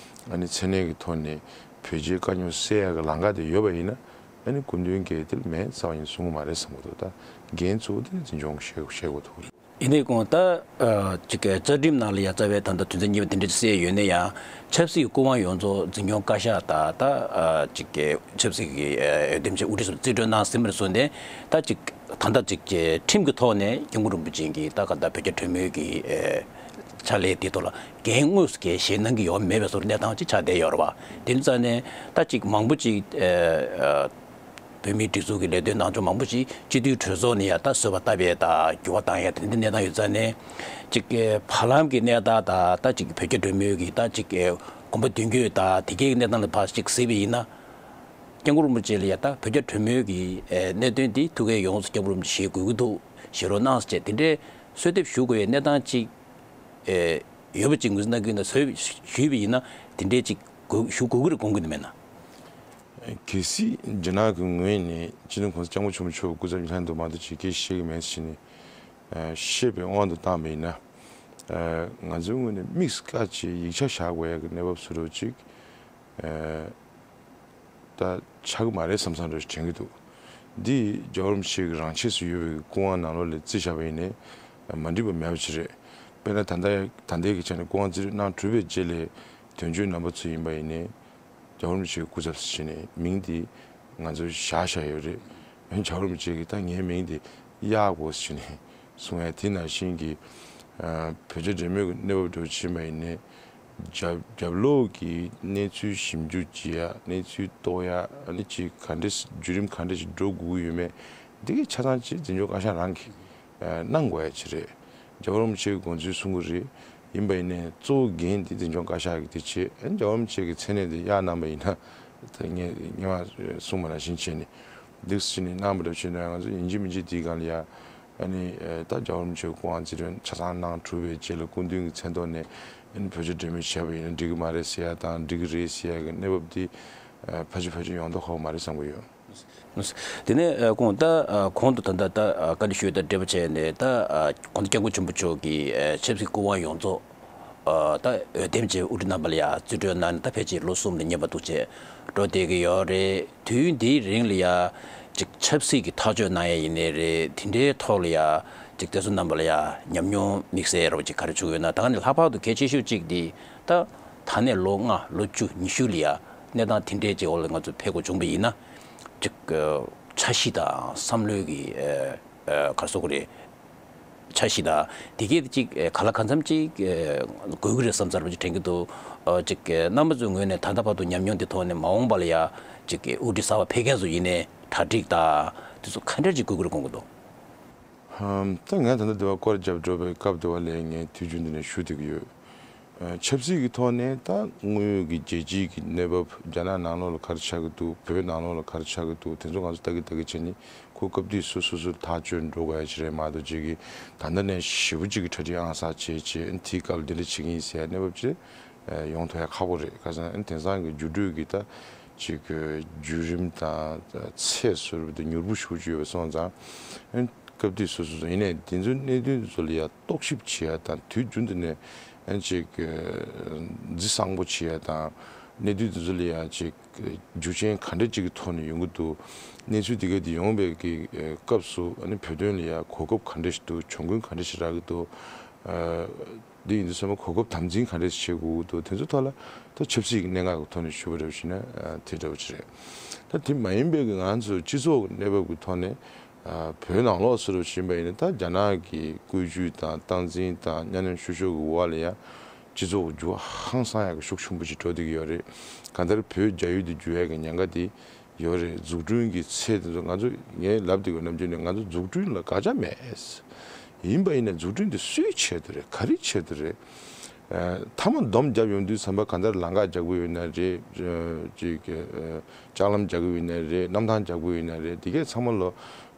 ཨ་ནི་མཚན་གནས་ཀྱི་ཐོག་ནས་བོད་རྒྱའི་དཀའ་རྙོག་སེལ་ཡག་གི་ལམ་ཁ་དེ་ཡོད་པ་ཡིན་ན། ཨ་ནི་སྐུ་མདུན་གྱིས་དེ་ལ་མེད་རྩ་བ་ཉིད་གསུང་གི་མ་རེད་བསམ་གྱི་འདུག་ད་འགན་གཙོ་བོ་དེ་འཛིན་སྐྱོང་གིས་བཞེས་བཞེས་དགོས་ཐུག་རེད། ཡིན་ནའི་ཀོང་ད་ཅིག་གི་རྩ་ཁྲིམས་ནང་ལ་ཡ་རྩ་བའི་ད་ལྟ་དོན་ཚན་གཉིས་པ་དེ་འདྲ་གསལ་ཡོད་ན་ཡང་ཆབ་སྲིད་ཀྱི་སྐུ་དབང་ཡོངས་རྫོགས་འཛིན་སྐྱོང་བཀའ་ཤག་དང་ད་ཅིག་གི་ཆབ་སྲིད་ཀྱི་འོས་འདེམས་ཀྱི་དབུ་ཁྲིད་ཚོར་རྩིས་སྤྲོད་གནང་ཟིན་པར་སོང་ནས་ད་ཅིག་ད་ལྟ་ཅིག་གི་ཁྲིམས་ཀྱི་ཐོག་ནས་སྐྱབས་མགོན་རིན་པོ་ཆེ་གིས་ད་ག་ད་བོད་རྒྱ་གྲོས་མོལ་གྱི་ཕྱག་ལས་དེ་ཐོག་ལ་འགན་དངོས་སུ་གལ་བཞེས་གནང་གི་ཡོད་མེད་པའི་བཟོ་འདྲ་གནས་སྟངས་ཅིག་ཆགས་བསྡད་ཡོད་རེད་བ། དེ་ནི་རྩ་ནས་ད་ཅིག་མང་པོ་ཅིག་ཨ་ཨ་བོད་མིའི་སྒྲིག་འཛུགས་ཀྱི་ལས་དོན་གནང་ཕྱོགས་མང་པོ་ཞིག་སྤྱི་འཐུས་གྲོས་ཚོགས་ནས་ཡང་ད་བཟོད་པ་བཏབ་པའི་ད་འགྱུར་བ་བཏང་ཡ་དེ་འདྲའི་གནས་སྟངས་ཡོད་ཙང་ནས་ཅིག་གི་བར་ལམ་གྱི་གནས་སྟངས་དང་ད་ཅིག་བོད་རྒྱ་གྲོས་མོལ་གྱི་ད་ཅིག་གི་གོམ་པ་མདུན་སྐྱོད་དང་དེ་གའི་གནས་སྟངས་ལ་ཕར་ཅིག་གཟིགས་པ་ཡིན་ན། སྐྱབས་མགོན་རིན་པོ་ཆེ་ལ་ཡང་ད་བོད་རྒྱ་གྲོས་མོལ་གྱི་གནད་དོན་འདི་ཐུགས་ཁུར་ཡོངས་སུ་སྐྱབས་མགོན་རིན་པོ་ཆེ་དགོས་ཀྱི་འདུག་བཞེས་རོགས་གནང་ཟེར་དེ་འདྲའི་གསོལ་འདེབས་ཞུ་དགོས་པའི་གནས་སྟངས་ཅིག་ཡོད་པ་ཅིག་ངོས་འཛིན་གནང་གི་ཡོད་ན་ཞུས་པ་ཡིན་ན་དེ་འདྲའི་ཅིག་དགོས་ཞུ་དགོས་ཀྱི་རེད་དགོངས་ཀྱི་འདུག་མེད་ན། གལ་སྲིད་རྒྱ་ནག་གི་ངོས་ནས་སྤྱི་ནོར་༸གོང་ས་༸སྐྱབས་མགོན་ཆེན་པོ་མཆོག་སྐུ་ཚབ་ལྷན་དུ་མ་གཏོགས་ཅིག་སྐད་ཆ་བཤད་ཀྱི་མེད་ཟེར་ནས་བཤད་པའི་དབང་དུ་བཏང་བ་ཡིན་ན། ང་ཚོའི་ངོས་ནས་དམིགས་བཀར་གྱི་ཡིག་ཆ་བཞག་དགོས་ཡ་གི་གནས་བབ་བཟོ་འདྲ་ཅིག་ད་ཆགས་ཀྱི་མ་རེད་བསམ་བསམ་འདྲ་ཞིག་དྲན་གྱི་འདུག་འདི་རྒྱལ་བ་རིན་པོ་ཆེ་གི་རང་ཆས་སུ་ཡོད་པའི་སྐུ་དབང་ནང་ལོགས་ལ་བརྩི་བཞག་པ་ཡིན་ནའི་མ་འགྲིག་པ་མེད་པ་ཅིག་རེད། དཔེར་ན་ད་ལྟ་ད་ལྟའི་གི་ཆ་ནས་སྐུ་དབང་རྩིས་སྤྲོད་གནང་གྲུབ་པའི་རྗེས་ལ་དོན་གཅོད་རྣམ་པ་ཚོ་ཡིན་པ་ཡིན་ནའི་རྒྱལ་བ་རིན་པོ་ཆེའི་སྐུ་ཚབ་ཟེར་བྱས་ནས་མིང་འདི་ང་ཚོས་བཞག་བཞག་ཡོད་རེད། རྒྱལ་བ་རིན་པོ་ཆེ་གིས་ད་ངའི་མིང་འདི་གཡར་དགོས་ཟེར་བྱས་ནས་གསུང་ཡ་དེ་ནང་བཞིན་གྱི་བོད་རྒྱ་འབྲེལ་མོལ་གྱི་གནས་བབ་འདྲ་བོ་ཕྱིན་པ་ཡིན་ནའི། རྒྱབ་རྒྱབ་ལོགས་ཀྱི་གནས་ཚུལ་ཞིབ་འཇུག་བྱེད་ཡ། གནས་ཚུལ་རྟོགས་ཡ། ཨ་ནི་ཅིག་ག་འདྲས་བརྒྱུད་རིམ་ག་འདྲས་ཤིག་འགྲོ་དགོས་ཀྱི་ཡོད་མེད་འདི་གའི་ཆ་ཚང་ཅིག་འཛིན་སྐྱོང་བཀའ་ཤག་རང་གིས་གནང་དགོས་ཡ་ཅིག་རེད། རྒྱལ་བ་རིན་པོ་ཆེའི་དགོངས་ཚུལ་གསུང་གི་རེད། ཡིན་པ་ཡིན་ནའི་གཙོ་བོ་འགན་འདི་འཛིན་སྐྱོང་བཀའ་ཤག་གིས་དེ་བྱེད། ཨ་ནི་རྒྱལ་བ་རིན་པོ་ཆེ་གི་མཚན་གནས་འདི་གཡར་གནང་པ་ཡིན་ན། ད་ངས་སྔོན་མ་གསུངས་པ་ནང་བཞིན་བྱས་ནས་འདུག་སེ་བྱས་ནས་གནང་བ་འདྲ་བྱས་ན་ང་ཚོ་ཡིན་གཅིག་མིན་གཅིག་དེའི་སྒང་ལ་ཡ། ཨ་ནི་ད་རྒྱལ་བ་རིན་པོ་ཆེའི་སྐུ་དབང་རྩིས་སྤྲོད་ཆ་ཚང་གནང་གྲུབ་པའི་རྗེས་ལ་སྐུ་མདུན་གྱི་མཚན་ཐོག་ནས་ཨ་ནི་བོད་རྒྱ་འབྲེལ་མོལ་བྱས་པ་ཡིན་ན་འགྲིག་གི་མ་རེད་ཟེར་ཡ་དང་འགྲིག་གི་རེད་ཟེར་ཡ་གི་གནས་བབ་འདི་ཕལ་ཆེར་ཕལ་ཆེར་ཡོང་མདོག་ཁ་པོ་མ་རེད་བསམ་གྱི་ཡོད། དེ་ནས་ཨ་ཁོང་ད་ཨ་གོང་དུ་ད་ལྟ་ད་ཨ་བཀའ་འདྲི་ཞུས་དང་འབྲེལ་བ་བྱས་ནས་ད་ཨ་གོང་ས་སྐྱབས་མགོན་ཆེན་པོ་མཆོག་གིས་ཨ་ཆབ་སྲིད་སྐུ་དབང་ཡོངས་རྫོགས་ཨ་ད་འོས་འདེམས་བྱས་དབུ་ཁྲིད་རྣམ་པ་ལ་ཡ་རྩིས་སྤྲོད་གནང་ནས་ད་ཕལ་ཆེར་ལོ་གསུམ་ལ་ཉེ་བ་འདུག་བྱས་འགྲོ་བསྡད་ཀྱི་ཡོད་རེད། དུས་ཡུན་འདིའི་རིང་ལ་ཡ་ཅིག་ཆབ་སྲིད་ཀྱི་ཐག་གཅོད་གནང་ཡ་ཡིན་ནའི་རེད། དེ་འདྲའི་ཐོག་ལ་ཡ་ཅིག་དེ་ཚོ་རྣམ་པ་ལ་ཡ་ཉམས་མྱོང་དམིགས་བསལ་རོ་ཅིག་ག་རེ་བྱུང་ཡོད་ན། ད་ནི་ལྷག་པར་དུ་གལ་ཆེ་ཤོས་གཅིག་འདི་ད་ད་ནས་ལོ་ལྔ་ལོ་བཅུ་ཉི་ཤུ་ལ་ཡ་གནས་སྟངས་དེ་འདྲའི་ཅིག་འོག་ལ་ང་ཚོ་ཕེབས་དགོས་བྱུང་པ་ཡིན་ན་ཅིག་འཆར་གཞི་དང་བསམ་བློའི་གི་ཨ་ཨ་ག་རེ་ཟེར་དགོས་རེད། འཆར་གཞི་དང་དེ་གས་ཅིག་ག་ལ་གང་འཚམ་ཅིག་དགོས་ཀྱི་རེད་བསམ་ཚར་བ་ཅིག་དྲན་གྱི་འདུག་ཨ་ཅིག་རྣམ་པ་ཚོའི་ངོས་ནས་ད་ལྟ་བར་དུ་ཉམས་མྱོང་འདི་ཐོག་ནས་མ་འོངས་པ་ལ་ཡ་ཅིག་དབུ་ཁྲིད་གསར་པ་ཕེབས་མཁན་ཚོ་ཡིན་ནའི་གྲ་སྒྲིག་དང་དེ་ཚོ་ག་འདྲ་ཅིག་དགོས་ཀྱི་རེད་དགོངས་ཀྱི་འདུག་ཧམ། ད་ངས་ད་ལྟ་འདི་བ་སྐོར་རྒྱབ་འགྲོ་བའི་སྐབས་འདི་བ་ལས་ངས་དུས་རྒྱུན་འདི་ནས་ཞུ་བསྡད་ཀྱི་ཡོད། ཨ་ཆབ་སྲིད་ཀྱི་ཐོག་ནས་ད་དངོས་ཡོད་ཀྱི་རྒྱལ་སྤྱིའི་གི་གནས་བབ་རྒྱ་ནག་ནང་ལོགས་ལ་ག་རེ་ཆགས་ཀྱི་འདུག་བོད་ནང་ལོགས་ལ་ག་རེ་ཆགས་ཀྱི་འདུག་དེ་ཚོ་ང་ཚོ་ལྟ་གི་ལྟ་གི་བྱས་ནས་ཁོ་སྐབས་དུས་སུ་སོ་སོར་ཐག་གཅོད་འགྲོ་དགོས་ཡ་ཅིག་རེད་མ་གཏོགས་ཅིག་གི་ད་ལྟ་ནས་ཞེ་པོ་ཅིག་གི་གྲ་སྒྲིག་ཨང་གསར་བྱས་བྱས་དེའི་སྐབས་ལ་འདི་འདྲ་བྱེད་ཀྱི་ཡིན་ཟེར་ཡ་གནས་བབ་ཅིག་ཡོང་ཐུབ་ཡ་ཁག་པོ་རེད། ཁ་སང་དེང་སང་གི་འགྱུར་འགྲོས་ཀྱི་ད་ཅིག་གི་བརྒྱུད་རིམ་དང་ཚད་བཟོ་འདྲ་དེ་མྱུར་པོ་ཞེ་པོ་ཅིག་ཡོད་པ་སོང་ཙང་། སྐབས་དུས་སོ་སོ་སོ་ཡིན་ནའི་དེ་ཚོའི་གནད་དོན་དེ་ཚོ་ལ་ཡ་རྟོག་ཞིབ་བྱེད་ཡ་དང་དུས་རྒྱུན་དུ་ནས་ཨ་ཅིག་རྫི་གསང་པོ་བྱེད་ཡ་དང་གནད་དོན་དེ་ཚོ་ལ་ཡ་ཅིག་རྒྱུ་རྐྱེན་ག་འདྲ་ཅིག་གི་ཐོག་ནས་ཡོང་གི་འདུག་གནས་ཚུལ་དེ་ག་དེ་ཡོང་བའི་གི་སྐབས་སུ་ཨ་ནི་བོད་དོན་ལ་ཡ་གོ་སྐབས་ག་འདྲ་ཞིག་འདུག་གྱོང་གུན་ག་འདྲ་ཞིག་རག་གི་འདུག་འདི་ཡིན་དུས་ཚང་མ་གོ་སྐབས་དམ་འཛིན་ག་འདྲ་ཞིག་བྱེད་དགོས་ཀྱི་འདུག་དེ་ཚོའི་ཐོག་ལ་ད་ཆབ་སྲིད་ཀྱི་གནད་འགག་གི་ཐོག་ནས་ཞུ་བ་འདྲ་བོ་ཞིག་ན་དེ་འདྲ་བོ་ཅིག་རེད། ད་དེ་མ་ཡིན་པའི་གི་ང་ཚོ་སྤྱི་ཚོགས་ཀྱི་གནས་བབ་ཀྱི་ཐོག་ནས། ཨ། བོད་ནང་ལོགས་སུ་རུ་ཕྱིན་པ་ཡིན་ན། ད་རྒྱ་ནག་གི་བཀོད་ཇུས་དང་སྟངས་འཛིན་དང་གཉའ་གནོན་ཤུགས་ཤུགས་ཀྱི་འོག་ལ་ཡང་སྤྱི་ཚོགས་འགྱུར་བ་ཧང་སང་ཡག་གི་ཤུགས་ཆེན་པོ་ཞིག་འགྲོ་བསྡད་ཀྱི་ཡོད་རེད། གང་ལྟར་བོད་རྒྱ་ཡུལ་དུ་འགྱུར་ཡག་གི་ཉེན་ཁ་དེ་ཡོད་རེད། འཛུགས་སྐྲུན་གྱི་ཚད་དེ་ཚོ་ང་ཚོ་ངས་ལབ་བསྡད་ཀྱི་ནམ་རྒྱུན་ནས་ང་ཚོ་འཛུགས་སྐྲུན་ལ་དགག་བྱ་མེད། ཡིན་པ་ཡིན་ན་འཛུགས་སྐྲུན་དེ་སུའི་ཆེད་དུ་རེད། ག་རེ་ཆེད་དུ་རེད། ཨ། མཐའ་མ་སྡོམ་བརྒྱབ་ཡོང་དུས་ཙམ་པ་གང་ལྟར་ལམ་ཁ་རྒྱག་གི་ཡོད་ན་རེད། ཨ། ཅིག་ཨ། ལྕགས་ལམ་རྒྱག་གི་ཡོད་ན་རེད། གནམ་ཐང་རྒྱག་གི་ཡོད་ན་རེད། དེ་གས་ཚང་མ་ལོ་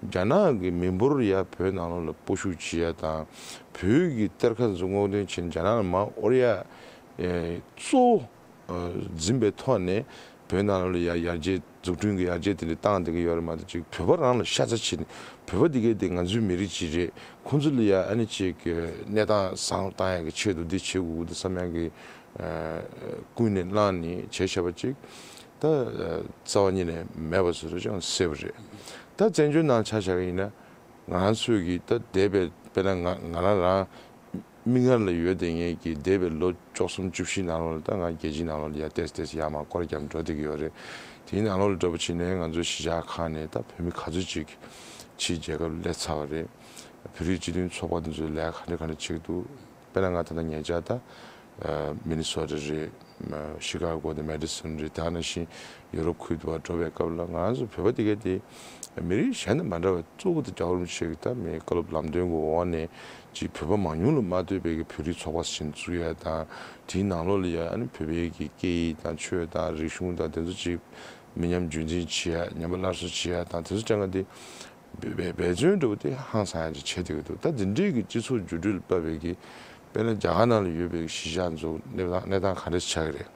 རྒྱ་ནག་གི་མི་འབོར་ཡ་བོད་ནང་ལོགས་ལ་སྤོ་བཤུག་བྱེད་ཡ་དང་། བོད་ཀྱི་གཏེར་ཁ་ཚོ་སྔོག་འདོན་བྱེད་རྒྱ་ནག་ལ་མར་དབོར་ཡ། ཨེ། གཙོ་བོ་འཛིན་པའི་ཐོག་ནས་བོད་ནང་ལོགས་ལ་ཡ་ཡར་རྒྱས། འཛུགས་སྐྲུན་གྱི་ཡར་རྒྱས་དེ་འདྲ་བཏང་བསྡད་ཀྱི་ཡོད་རེད་མ་གཏོགས། ཅིག་བོད་པ་རང་ལ་ཤ་ཚ་བྱེད་ནས། བོད་པ་འདི་གས་དེ་ང་ཚོའི་མི་རིགས་ཅིག་རེད། ཁོང་ཚོ་ལ་ཡ་ཨ་ནི་ཅིག་གནས་སྟངས་བཟང་བཏང་ཡག་གི་ཆེད་དུ་འདི་བྱེད་དགོས་ཀྱི་འདུག་བསམ་ཡག་གི། ཨ། ཀུན་ནས་བསླངས་ནས་བྱས་བཞག་པ་ཅིག་ད། ཨ། རྩ་བ་ཉིད་ནས་མེད་པ་བཟོ་འདྲ་ཅིག་གསལ་པོ་རེད། ད་བཙན་བྱོལ་ནང་ཆ་བཞག་གི་ཡིན་ན། ང་ཚོས་ཀྱི་ད་འདས་པའི། དཔེར་ན་ང་ང་རང་རང་མིག་སྔར་ལ་ཡོད་བསྡད་མཁན་གྱི་འདས་པའི་ལོ་བཅུ་གསུམ་བཅུ་བཞི་ནང་ལོགས་ལ། ད་ང་རྒྱལ་སྤྱིའི་ནང་ལོགས་ལ་ཡར་ཏོག་ཙམ་ཏོག་ཙམ་ཡར་མར་སྐོར་རྒྱབ་འགྲོ་བསྡད་ཀྱི་ཡོད་རེད། དེའི་ནང་ལོགས་ལ་འདྲ་པོ་བྱས་ནས་ང་ཚོའི་གཞིས་ཆགས་ཁག་ནས་ད་བོད་མི་ག་ཚོད་ཅིག་ཕྱིའི་རྒྱལ་ཁབ་སླེབས་ཚར་བ་རེད། བོད་རིགས་སྤྱི་མཐུན་ཚོགས་པ་དེ་ཚོས་ལས་ཀ་ག་འདྲ་ག་འདྲ་བྱེད་ཀྱི་འདུག་དཔེར་ན་ང་ད་ལྟ་ཉེ་ཆར་ད། ཨ། མི་ནི་སོ་ཊ་རེད། ཤི་ཀ་གོ་དང་མེ་ཌི་སོན་རེད། དེ་ནང་བཞིན་ཡུ་རོབ་ཁུལ་དུ་བ་འགྲོ་བའི་སྐབས་ལ། ང་ཚོ་བོད་པ་དེ་གས་དེ་མི་རིགས་གཞན་དང་མ་འདྲ་བའི་གཙོ་བོ་དེ་རྒྱལ་བ་རིན་པོ་ཆེ་གི་ད་མི་བཀའ་སློབ་ལམ་སྟོན་གྱི་འོག་ནས། ཅིག་བོད་པ་མང་ཉུང་ལ་མ་ལྟོས་པའི་གི་བོད་རིགས་ཚོགས་པ་ཞིག་བཙུགས་ཡ་དང་། དེའི་ནང་ལོགས་ལ་ཡ་ཨ་ནི་བོད་པའི་གི་སྐད་ཡིག་དང་ཆོས་དང་རིག་གཞུང་དང་དེ་ཚོ་ཅིག་མི་ཉམས་རྒྱུན་འཛིན་བྱེད་ཡ། ཉམས་པ་སླར་གསོ་བྱེད་ཡ་དང་དེ་ཚོ་ཅང་ག་དེ་འབད་འབད་བརྩོན་འདྲ་པོ་དེ་ཧང་སང་ཡ་ཅིག་བྱེད་བསྡད་ཀྱི་འདུག་ད་འདི་འདྲའི་གི་སྤྱི་ཚོགས་འགྱུར་འགྲོས་ལ་བབས་པའི་གི། དཔེར་ན་རྒྱ་གར་ནང་ལ་ཡོད་པའི་གི་གཞིས་ཆགས་ཚོ་གནས་སྟངས་གནས་སྟངས་ག་འདྲ་ཆགས་ཀྱི་རེད།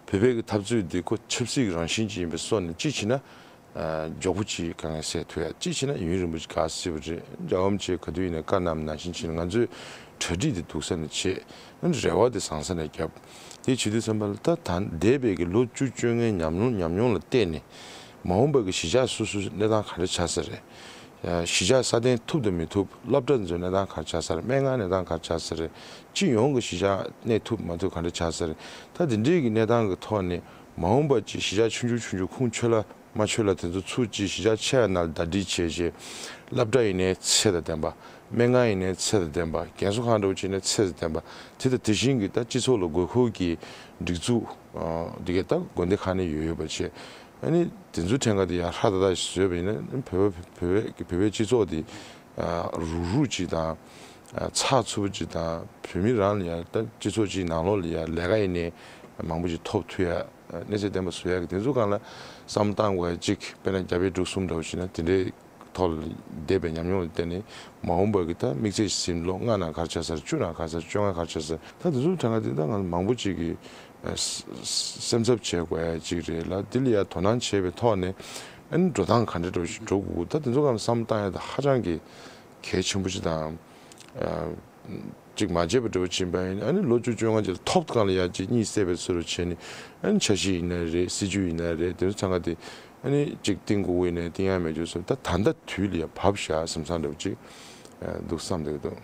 བོད་པའི་གི་འཐབ་རྩོད་འདི་ཁོ་ཆབ་སྲིད་ཀྱི་རང་བཞིན་ཅིག་ཡིན་པའི་བཟོ་ནས། གཅིག་བྱས་ན། ཨ། མགྱོགས་པོ་ཅིག་དཀའ་ངལ་སེལ་ཐུབ་ཡ། གཅིག་བྱས་ན་ཡུན་རིང་པོ་ཅིག་དཀའ་སེལ་བ་རེད། རྒྱལ་བ་རིན་པོ་ཆེས་ག་དུས་ཡིན་ནའི་བཀའ་གནང་བ་ནང་བཞིན་བྱས་ནས། ང་ཚོས་གྲ་སྒྲིག་དེ་སྡུག་ས་ནས་བྱེད། རེ་བ་དེ་བཟང་ས་ནས་བརྒྱབ། དེ་བྱེད་དུས་ཙམ་པ་ལ་ད་ད་འདས་པའི་གི་ལོ་བཅུ་བཅོ་ལྔའི་ཉམས་མྱོང་ཉམས་མྱོང་ལ་བལྟས་ནས། མ་འོངས་པ་གི་གཞིས་ཆགས་སོ་སོའི་གནས་སྟངས་ག་འདྲ་ཆགས་ས་རེད། གཞིས་ཆགས་སྲ་བརྟན་ཐུབ་དང་མི་ཐུབ། སློབ་གྲྭ་འཛུགས་གནས་སྟངས་ག་རེ་ཆགས་ས་རེད། སྨན་ཁང་གནས་སྟངས་ག་རེ་ཆགས་ས་རེད། སྤྱི་ཡོངས་ཀྱི་གཞིས་ཆགས་གནས་ཐུབ་མ་ཐུབ་ག་འདྲ་ཆགས་ས་རེད། ད་དེ་འདྲའི་གི་གནས་སྟངས་ཀྱི་ཐོག་ནས་མ་འོངས་པ་ཅིག་གཞིས་ཆགས་ཆུང་ཆུང་ཆུང་ཆུང་ཁུངས་འཁྱོལ་ལ་མ་འཁྱོལ་ལ་དེ་ཚོ་ཚུར་ཅིག་གཞིས་ཆགས་ཆེ་བ་ནང་ལ་ཟླ་སྒྲིལ་བྱས་བྱས། སློབ་གྲྭ་ཡིན་ནའི་ཚད་དང་ལྡན་པ། སྨན་ཁང་ཡིན་ནའི་ཚད་དང་ལྡན་པ། རྒན་གསོ་ཁང་འདྲ་བོ་ཅིག་ཡིན་ནའི་ཚད་དང་ལྡན་པ། དེ་དང་དེ་བཞིན་གྱི་ད་སྤྱི་ཚོགས་ལ་དགོས་མཁོ་གི་སྒྲིག་འཛུགས་འདི་གའི་ད་དགོན་སྡེ་ཁག་ནས་ཡོད་ཡོད་པ་བྱས། ཨ་ནི་དེ་ཚོའི་ཕྲན་ཁ་དེ་ཡང་ཧྲ་ཏག་ཏག་ཞིག་བཟོས་པ་ཡིན་ན། བོད་པ་བོད་པའི་བོད་པའི་སྤྱི་ཚོགས་དེ་རུག་རུག་ཅིག་དང་། ཚགས་ཚུད་པོ་ཅིག་དང་། བོད་མི་རང་ལ་ཡང་ད་སྤྱི་ཚོགས་ཅིག་ནང་ལོགས་ལ་ཡང་ལས་ཀ་ཡིན་ནའི་མང་པོ་ཅིག་ཐོབ་ཐུབ་ཡ། གནས་ཚད་ལྡན་པ་བཟོ་ཡ་གི་དེ་ཚོ་སྒང་ལ་བསམ་བློ་བཏང་དགོས་ཡ་ཅིག་དཔེར་ན་རྒྱ་བལ་འབྲུག་གསུམ་འདྲ་བོ་ཞིག་ན། དེ་འདྲའི་ཐོག་ལ་འདས་པའི་ཉམས་མྱོང་ལ་བརྟེན་ནས་མ་འོངས་པ་གི་ད་དམིགས་བསལ་ཟིན་ལོ་ལྔ་ནང་ག་རེ་ཆགས་ས་རེད། བཅུ་ནང་ག་རེ་ཆགས་ས་རེད། བཅོ་ལྔ་ག་རེ་ཆགས་ས་རེད། ད་དེ་ཚོའི་གྲངས་ཀ་དེ་ད་ང་ཚོ་མང་པོ་ཅིག་གིས་ཨ་ས་ས་སེམས་འཚབ་བྱེད་དགོས་ཡ་ཅིག་རེད་ལ། དེ་ལ་ཡ་དོ་སྣང་བྱས་པའི་ཐོག་ནས་ཨ་ནི་འགྲོ་སྟངས་ག་འདྲ་འདྲ་བོ་ཞིག་འགྲོ་དགོས། ད་དེ་ཚོ་སྒང་ལ་བསམ་བློ་བཏང་ཡ་ད་ཧ་ཅང་གི་གལ་ཆེན་པོ་ཞིག་དང་། ཨ་ཅིག་མ་བརྗེད་པ་འདྲ་བོ་ཕྱིན་པ་ཡིན། ཨ་ནི་ལོ་བཅུ་བཅོ་ལྔ་ཅིག་ཐོབ་སྒང་ལ་ཡ་ཅིག་གཉིད་སད་པའི་ཚུལ་དུ་བྱས་ནས། ཨ་ནི་འཆར་གཞི་ཡིན་ན་རེད། སྲིད་ཇུས་ཡིན་ན་རེད། དེ་ཚོ་ཚང་མ་དེ་ཨ་ནི་ཅིག་བཏིང་དགོས་ཀྱི་ཡིན་ནའི་བཏིང་ཡ་མེད་རྒྱུ་བཟོ། ད་ད་ལྟ་དུས་ལ་ཡ་བབས་ཤག་བསམ་བསམ་འདྲ་བོ་ཅིག་འདུག་བསམ་བསྡད་ཀྱི་འདུག་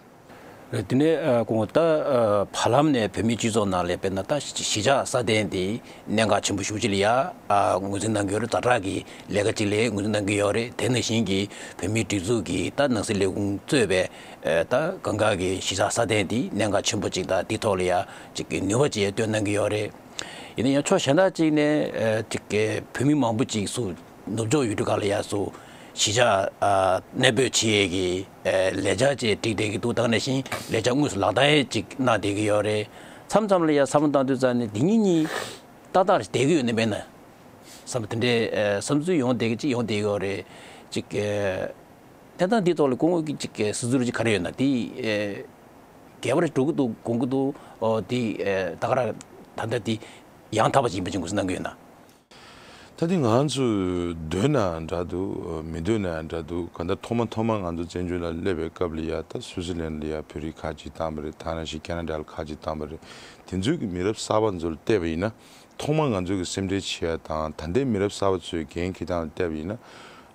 དེ་ནས་ཨ་ཁོང་ད་ཨ་བར་ལམ་ནས་བོད་མིའི་སྤྱི་ཚོགས་ནང་ལ་དཔེར་ན་ད་གཞིས་ཆགས་སྲ་བརྟན་དེ་གནད་འགག་ཆེན་པོ་ཞེ་པོ་ཅིག་ལ་ཡ་ཨ་ངོས་འཛིན་གནང་གི་ཡོད་རེད། ཛ་དྲག་གི་ལས་ཀ་ཅིག་ལ་ངོས་འཛིན་གནང་གི་ཡོད་རེད། དེ་ནང་བཞིན་གྱི་བོད་མིའི་སྒྲིག་འཛུགས་ཀྱི་ད་ནང་སྲིད་ལས་ཁུངས་གཙོས་པའི་ཨ་ད་གང་ག་གི་གཞིས་ཆགས་སྲ་བརྟན་དེ་གནད་འགག་ཆེན་པོ་ཅིག་དང་དེའི་ཐོག་ལ་ཡ་ཅིག་གི་ནུས་པ་ཅིག་ཡ་བཏོན་གནང་གི་ཡོད་རེད། ཡིན་ན་ཡང་ཕྱོགས་གཞན་དག་ཅིག་ནས་ཨ་ཅིག་གི་བོད་མི་མང་པོ་ཅིག་སུ་ནུབ་ཕྱོགས་ཡུལ་གྲུ་ཁག་ལ་ཡ་སུ་གཞིས་ཆགས་ཨ་གནས་སྤོས་བྱེད་ཡས་ཀྱི་ཨ་ལས་འཆར་ཅིག་བསྒྲིགས་བསྡད་ཀྱི་འདུག་དེ་ནང་བཞིན་ལས་འཆར་དངོས་སུ་ལག་བསྟར་ཡས་ཅིག་གནང་བསྡད་ཀྱི་ཡོད་རེད། མཚམས་མཚམས་ལ་ཡ་བསམ་བློ་བཏང་དུས་ཙམ་ནས་འདི་གཉིས་གཉིས་ཏག་ཏག་རེད་བསྡད་ཀྱི་ཡོད་ན་མེད་ན་བསམ་པ་དེ་འདྲའི་ཨ་བསམ་ཚུལ་ཡོང་བསྡད་ཀྱི་ཅིག་ཡོང་བསྡད་ཀྱི་ཡོད་རེད། ཅིག་ཨ་གནས་སྟངས་འདིའི་ཐོག་ལ་སྐུ་ངོ་གི་ཅིག་གི་བསམ་ཚུལ་ཅིག་ག་རེ་ཡོད་ན། དེ་ཨེ་ག་པར་འགྲོ་གི་འདུག་དགོངས་ཀྱི་འདུག་ཨོ་དེ་ཨེ་ད་ག་རང་ད་ལྟ་དེ་ཡང་དག་པ་ཅིག་ཡིན་པ་ཅིག་ངོས་འཛིན་གནང་གི་ཡོད་ན། ད་དེ་ང་ཚོས་འདོད་ན་འདྲ་འདུག་མི་འདོད་ན་འདྲ་འདུག་གང་ལྟར་ཐོག་མ་ཐོག་མ་ང་ཚོ་བཙན་བྱོལ་ལ་སླེབས་པའི་སྐབས་ལ་ཡ་ད་སུའུ་ཙི་ལན་ལ་ཡ་བོད་རིགས་ཁག་ཅིག་བཏང་བ་རེད། ད་ནང་བཞིན་ཁེ་ན་ཌ་ལ་ཁག་ཅིག་བཏང་བ་རེད། དེ་ཚོའི་གི་མི་རབས་གསར་པ་ཚོ་ལ་བལྟས་པ་ཡིན་ན། ཐོག་མར་ང་ཚོ་གི་སེམས་ཁྲལ་བྱེད་ཡ་དང་། ད་ལྟའི་མི་རབས་གསར་པ་ཚོའི་འགན་འཁྱེར་སྟངས་ལ་བལྟས་པ་ཡིན་ན།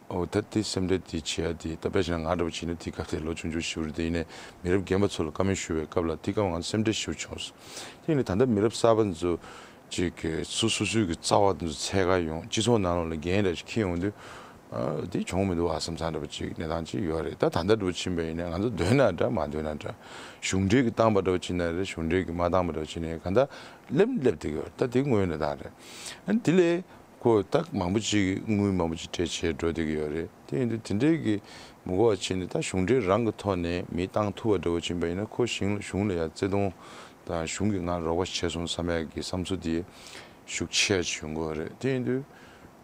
འོ་ད་དེ་སེམས་ཁྲལ་དེ་བྱེད་ཡ་དེ། ད་དཔེ་བཞག་ན་ང་འདྲ་པོ་བྱས་ན་དེ་སྐབས་དེ་ལོ་ཆུང་ཆུང་ཞེ་པོ་རེད། དེ་ཡིན་ནའི་མི་རབས་རྒན་པ་ཚོ་ལ་བཀའ་མོལ་ཞུ་བའི་སྐབས་ལ། དེ་སྐབས་ང་ཚོ་སེམས་ཁྲལ་ཞེ་པོ་བྱུང་སོང་། དེ་ཡིན་ནའི་ད་ལྟ་མི་རབས་གསར་པ་ཚོ་ཅིག་གི་སོ་སོ་སོའི་གི་རྩ་བ་དེ་ཚོ་འཚོལ་ག་ཡོང་། སྤྱི་ཚོགས་ནང་ལོགས་ལ་འགན་འདྲ་ཞིག་འཁྱེར་ཡོང་དུས། ཨ་དེ་བྱུང་མི་འདུག་བ་བསམ་ཚང་འདྲ་པོ་ཅིག་གནས་སྟངས་ཅིག་ཡོད་རེད། ད་ད་ལྟ་འདྲ་པོ་ཕྱིན་པ་ཡིན་ན་ང་ཚོ་འདོན་ན་འདྲ་མ་འདོན་ན་འདྲ། གཞུང་འབྲེལ་གྱི་བཏང་པ་འདྲ་པོ་ཕྱིན་ན་རེད། གཞུང་འབྲེལ་གྱི་མ་བཏང་པ་འདྲ་པོ་ཕྱིན་ན་གང་ལྟར་སླེབས་སླེབས་བསྡད་ཀྱི་ཡོད་རེད། ད་དེ་དངོས་གནས་ད་རེད། ཨ་དེ་ལས་ཁོ་ད་མང་པོ་ཅིག་དངུལ་མང་པོ་ཅིག་སྤྲད་བྱས་འགྲོ་བསྡད་ཀྱི་ཡོད་རེད། དེ་ཡིན་དུས་དེ་འདྲའི་གི་མི་དགོས་པ་བྱས་ནས་ད་གཞུང་འབྲེལ་རང་གི་ཐོག་ནས་མི་བཏང་ཐུབ་པ་འདྲ་པོ་ཕྱིན་པ་ཡིན་ན་ཁོ་གཞུང་གཞུང་ལ་ཡ་བརྩེ་དུང་དང་གཞུང་གིས་ང་རོགས་པ་བྱས་སོང་བསམ་ཡག་གི་བསམ་ཚུལ་དེ་ཤུགས་ཆེ་བྱུང་གི་ཡོད་རེད། དེ་ཡིན་དུས།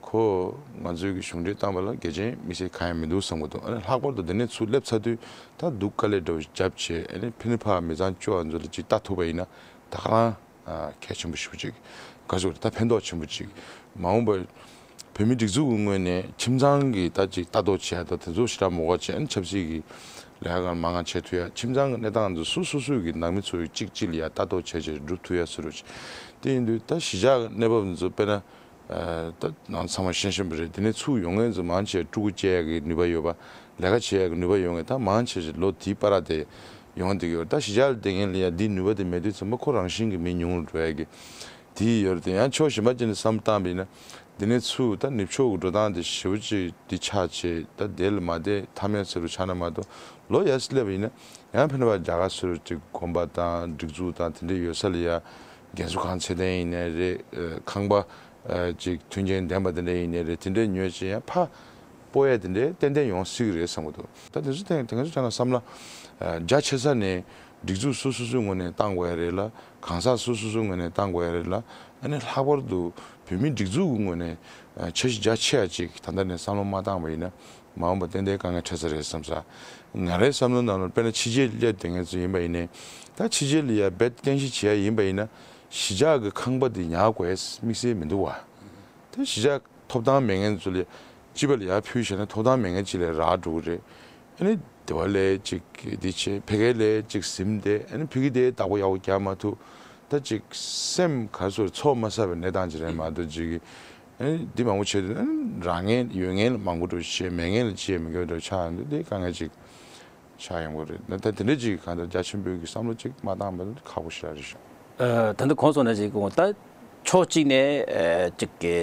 ཁོ་ང་ཚོའི་གི་གཞུང་འབྲེལ་བཏང་བ་ལ་འགལ་རྐྱེན་དམིགས་བསལ་གང་ཡང་མི་འདུག་བསམ་གི་འདུག་ཨ་ནི་ལྷག་པར་དུ་འདི་ནས་ཚུར་སླེབས་ཚར་དུས་ད་སྡུག་དཀའ་ལས་འདྲ་བོ་ཞིག་བརྒྱབ་བྱས། ཨ་ནི་ཕ་ནི་ཕ་མི་ཚང་སྐྱོ་བ་ཚོ་ལ་ཅིག་ལྟ་ཐུབ་པ་ཡིན་ན་ད་ག་རང་ཨ་གལ་ཆེན་པོ་ཞེ་པོ་ཅིག་ག་ཚོད་ད་ཕན་ཐོགས་ཆེན་པོ་ཅིག་མ་འོངས་པར་བོད་མིའི་སྒྲིག་འཛུགས་ཀྱི་ངོས་ནས་ཁྱིམ་ཚང་གི་ད་ཅིག་ལྟ་རྟོག་བྱེད་ཡ་ད་དེ་ཚོ་ཞེ་དྲག་མ་དགོས་བྱས། ཨ་ནི་ཆབ་སྲིད་ཀྱི་ལས་ཀ་གང་མང་ང་བྱེད་ཐུབ་ཡ། ཁྱིམ་ཚང་གི་གནས་སྟངས་ཚོ་སོ་སོ་སོའི་གི་ནང་མི་ཚོ་གཅིག་གཅིག་ལ་ཡ་ལྟ་རྟོག་བྱས་བྱས་སྒྲུབ་ཐུབ་ཡ་ཟེར་རོ་ཅིག་དེ་ཡིན་དུས་ད་གཞིས་ཆགས་ཀྱི་གནས་བབ་ཚོ་དཔེར་ན། ད་ནང་ཚང་མ་ཤེས་ཤེས་པ་རེད། དེ་ནས་ཚུར་ཡོང་མཁན་ཚོ་མང་ཆེ་ཕྲུ་གུ་སྐྱེ་ཡག་གི་ནུས་པ་ཡོད་པ། ལས་ཀ་བྱེད་ཡག་གི་ནུས་པ་ཡོད་མཁན་ད་མང་ཆེ་ཞིག་ལོ་དེའི་བར་དེ་ཡོང་བསྡད་ཀྱི་ཡོད་རེད། ད་གཞིས་ཆགས་ལ་བསྡད་མཁན་ལ་ཡ་འདིའི་ནུས་པ་དེ་མེད་དུས་ཙམ་པ་ཁོ་རང་བཞིན་གྱི་མི་ཉུང་རུ་འགྲོ་ཡག་གི་དེ་ཡོད་རེད། དེ་ཡང་ཕྱོགས་གཞན་པ་ཅིག་ནས་བསམ་བློ་བཏང་བ་ཡིན་ན་དེ་ནས་ཚུར་ད་ནུབ་ཕྱོགས་ཀྱི་འགྲོ་སྟངས་དེ་ཞེ་པོ་ཅིག་འདི་ཆགས་བྱས་ད་དེ་ལ་མ་བསྡད་ཐབས་མེད་ཚོ་རུ་ཆགས་ན་མ་གཏོགས་ལོ་ཡར་སླེབས་པ་ཡིན་ན་ཡང་ཕན་པ་རྒྱ་གར་ཚོ་རུ་ཅིག་དགོན་པ་དང་སྒྲིག་འཛུགས་དང་དེ་འདྲ་ཡོད་ས་ལ་ཡ་རྒན་གསོ་ཁང་ཚད་ལྡན་ཡིན་ནའི་རེད། ཁང་པ། ཅིག་མཐུན་རྐྱེན་ལྡན་པ་དེ་འདྲ་ཡིན་ནའི་རེད། དེ་འདྲའི་ཉོས་བྱས་ཡང་ཕར་སྤོ་ཡ་དེ་འདྲའི་ཏན་ཏན་ཡོང་སྲིད་ཀྱི་རེད་བསམ་གྱི་འདུག་ད་དེ་ཚོ་དེ་དེ་ཚོ་བྱས་ན་བསམ་བློ་རྒྱ་ཆེ་ས་ནས་སྒྲིག་འཛུགས་སོ་སོ་སོའི་ངོས་ནས་བཏང་དགོས་ཡ་རེད་ལ། གང་ཟག་སོ་སོ་སོའི་ངོས་ནས་བཏང་དགོས་ཡ་རེད་ལ། ཨ་ནི་ལྷག་པར་དུ་བོད་མིའི་སྒྲིག་འཛུགས་ཀྱི་ངོས་ནས་འཆར་གཞི་རྒྱ་ཆེ་བ་ཅིག་ད་ལྟ་ནས་བསམ་བློ་མ་བཏང་བ་ཡིན་ན་མ་འོངས་པ་ཏན་ཏན་དཀའ་ངལ་འཕྲད་ས་རེད་བསམ་ས། ང་རའི་བསམ་བློ་ནང་ལ་དཔེར་ན་ཕྱི་རྒྱལ་སླེབས་བསྡད་མཁན་ཚོ་ཡིན་པ་ཡིན་ནའི་ད་ཕྱི་རྒྱལ་ལ་ཡ་རྦད་རྟེན་གཞི་བྱེད་ཡ་ཡིན་པ་ཡིན་ན། གཞིས་ཆགས་ཀྱི་ཁང་པ་དེ་ཉར་དགོས་དམིགས་བསལ་མི་འདུག་བ། དེ་གཞིས་ཆགས་ཐོབ་ཐང་མེད་མཁན་ཚོ་ལ་སྤྱི་པ་ལ་ཡར་ཕུལ་བྱས་ན་ཐོབ་ཐང་མེད་མཁན་ཅིག་ལ་རག་འགྲོ་གི་རེད། ཨ་ནི་དེ་བ་ལས་ཅིག་འདི་བྱས་ཕ་གི་ལ་ཅིག་ཟིན་ཏེ་ཨ་ནི་ཕ་གི་དེ་བདག་པོ་ཡག་པོ་རྒྱག་མ་ཐུབ། ད་ཅིག་སེམས་ག་ཚོད་ཚོགས་མ་ཟ་བའི་གནས་སྟངས་ཅིག་རེད་མ་གཏོགས་ཅིག་ཨ་ནི་འདི་མང་པོ་བྱས་དུས་ཨ་ནི་རག་མཁན་ཡོད་མཁན་ལ་མང་པོ་འགྲོ་བྱས་མེད་མཁན་ལ་ཅི་ཡང་མི་དགོས་འགྲོ་ཆགས་ཡོང་དུས་དེ་དཀའ་ངལ་ཅིག་ཆགས་ཡོང་གི་རེད། ད་དེ་འདྲ་ཅིག་གང་ལྟར་རྒྱ་ཆེན་པོའི་གི་བསམ་བློ་ཅིག་མ་བཏང་བ་ཁག་པོ་ཞེ་དྲག་རེད་ཤག་ཨ། ད་ལྟ་གོང་སོང་ན་ཅིག་ད་ཕྱོགས་གཅིག་ནས་ཨ་ཅིག་གི་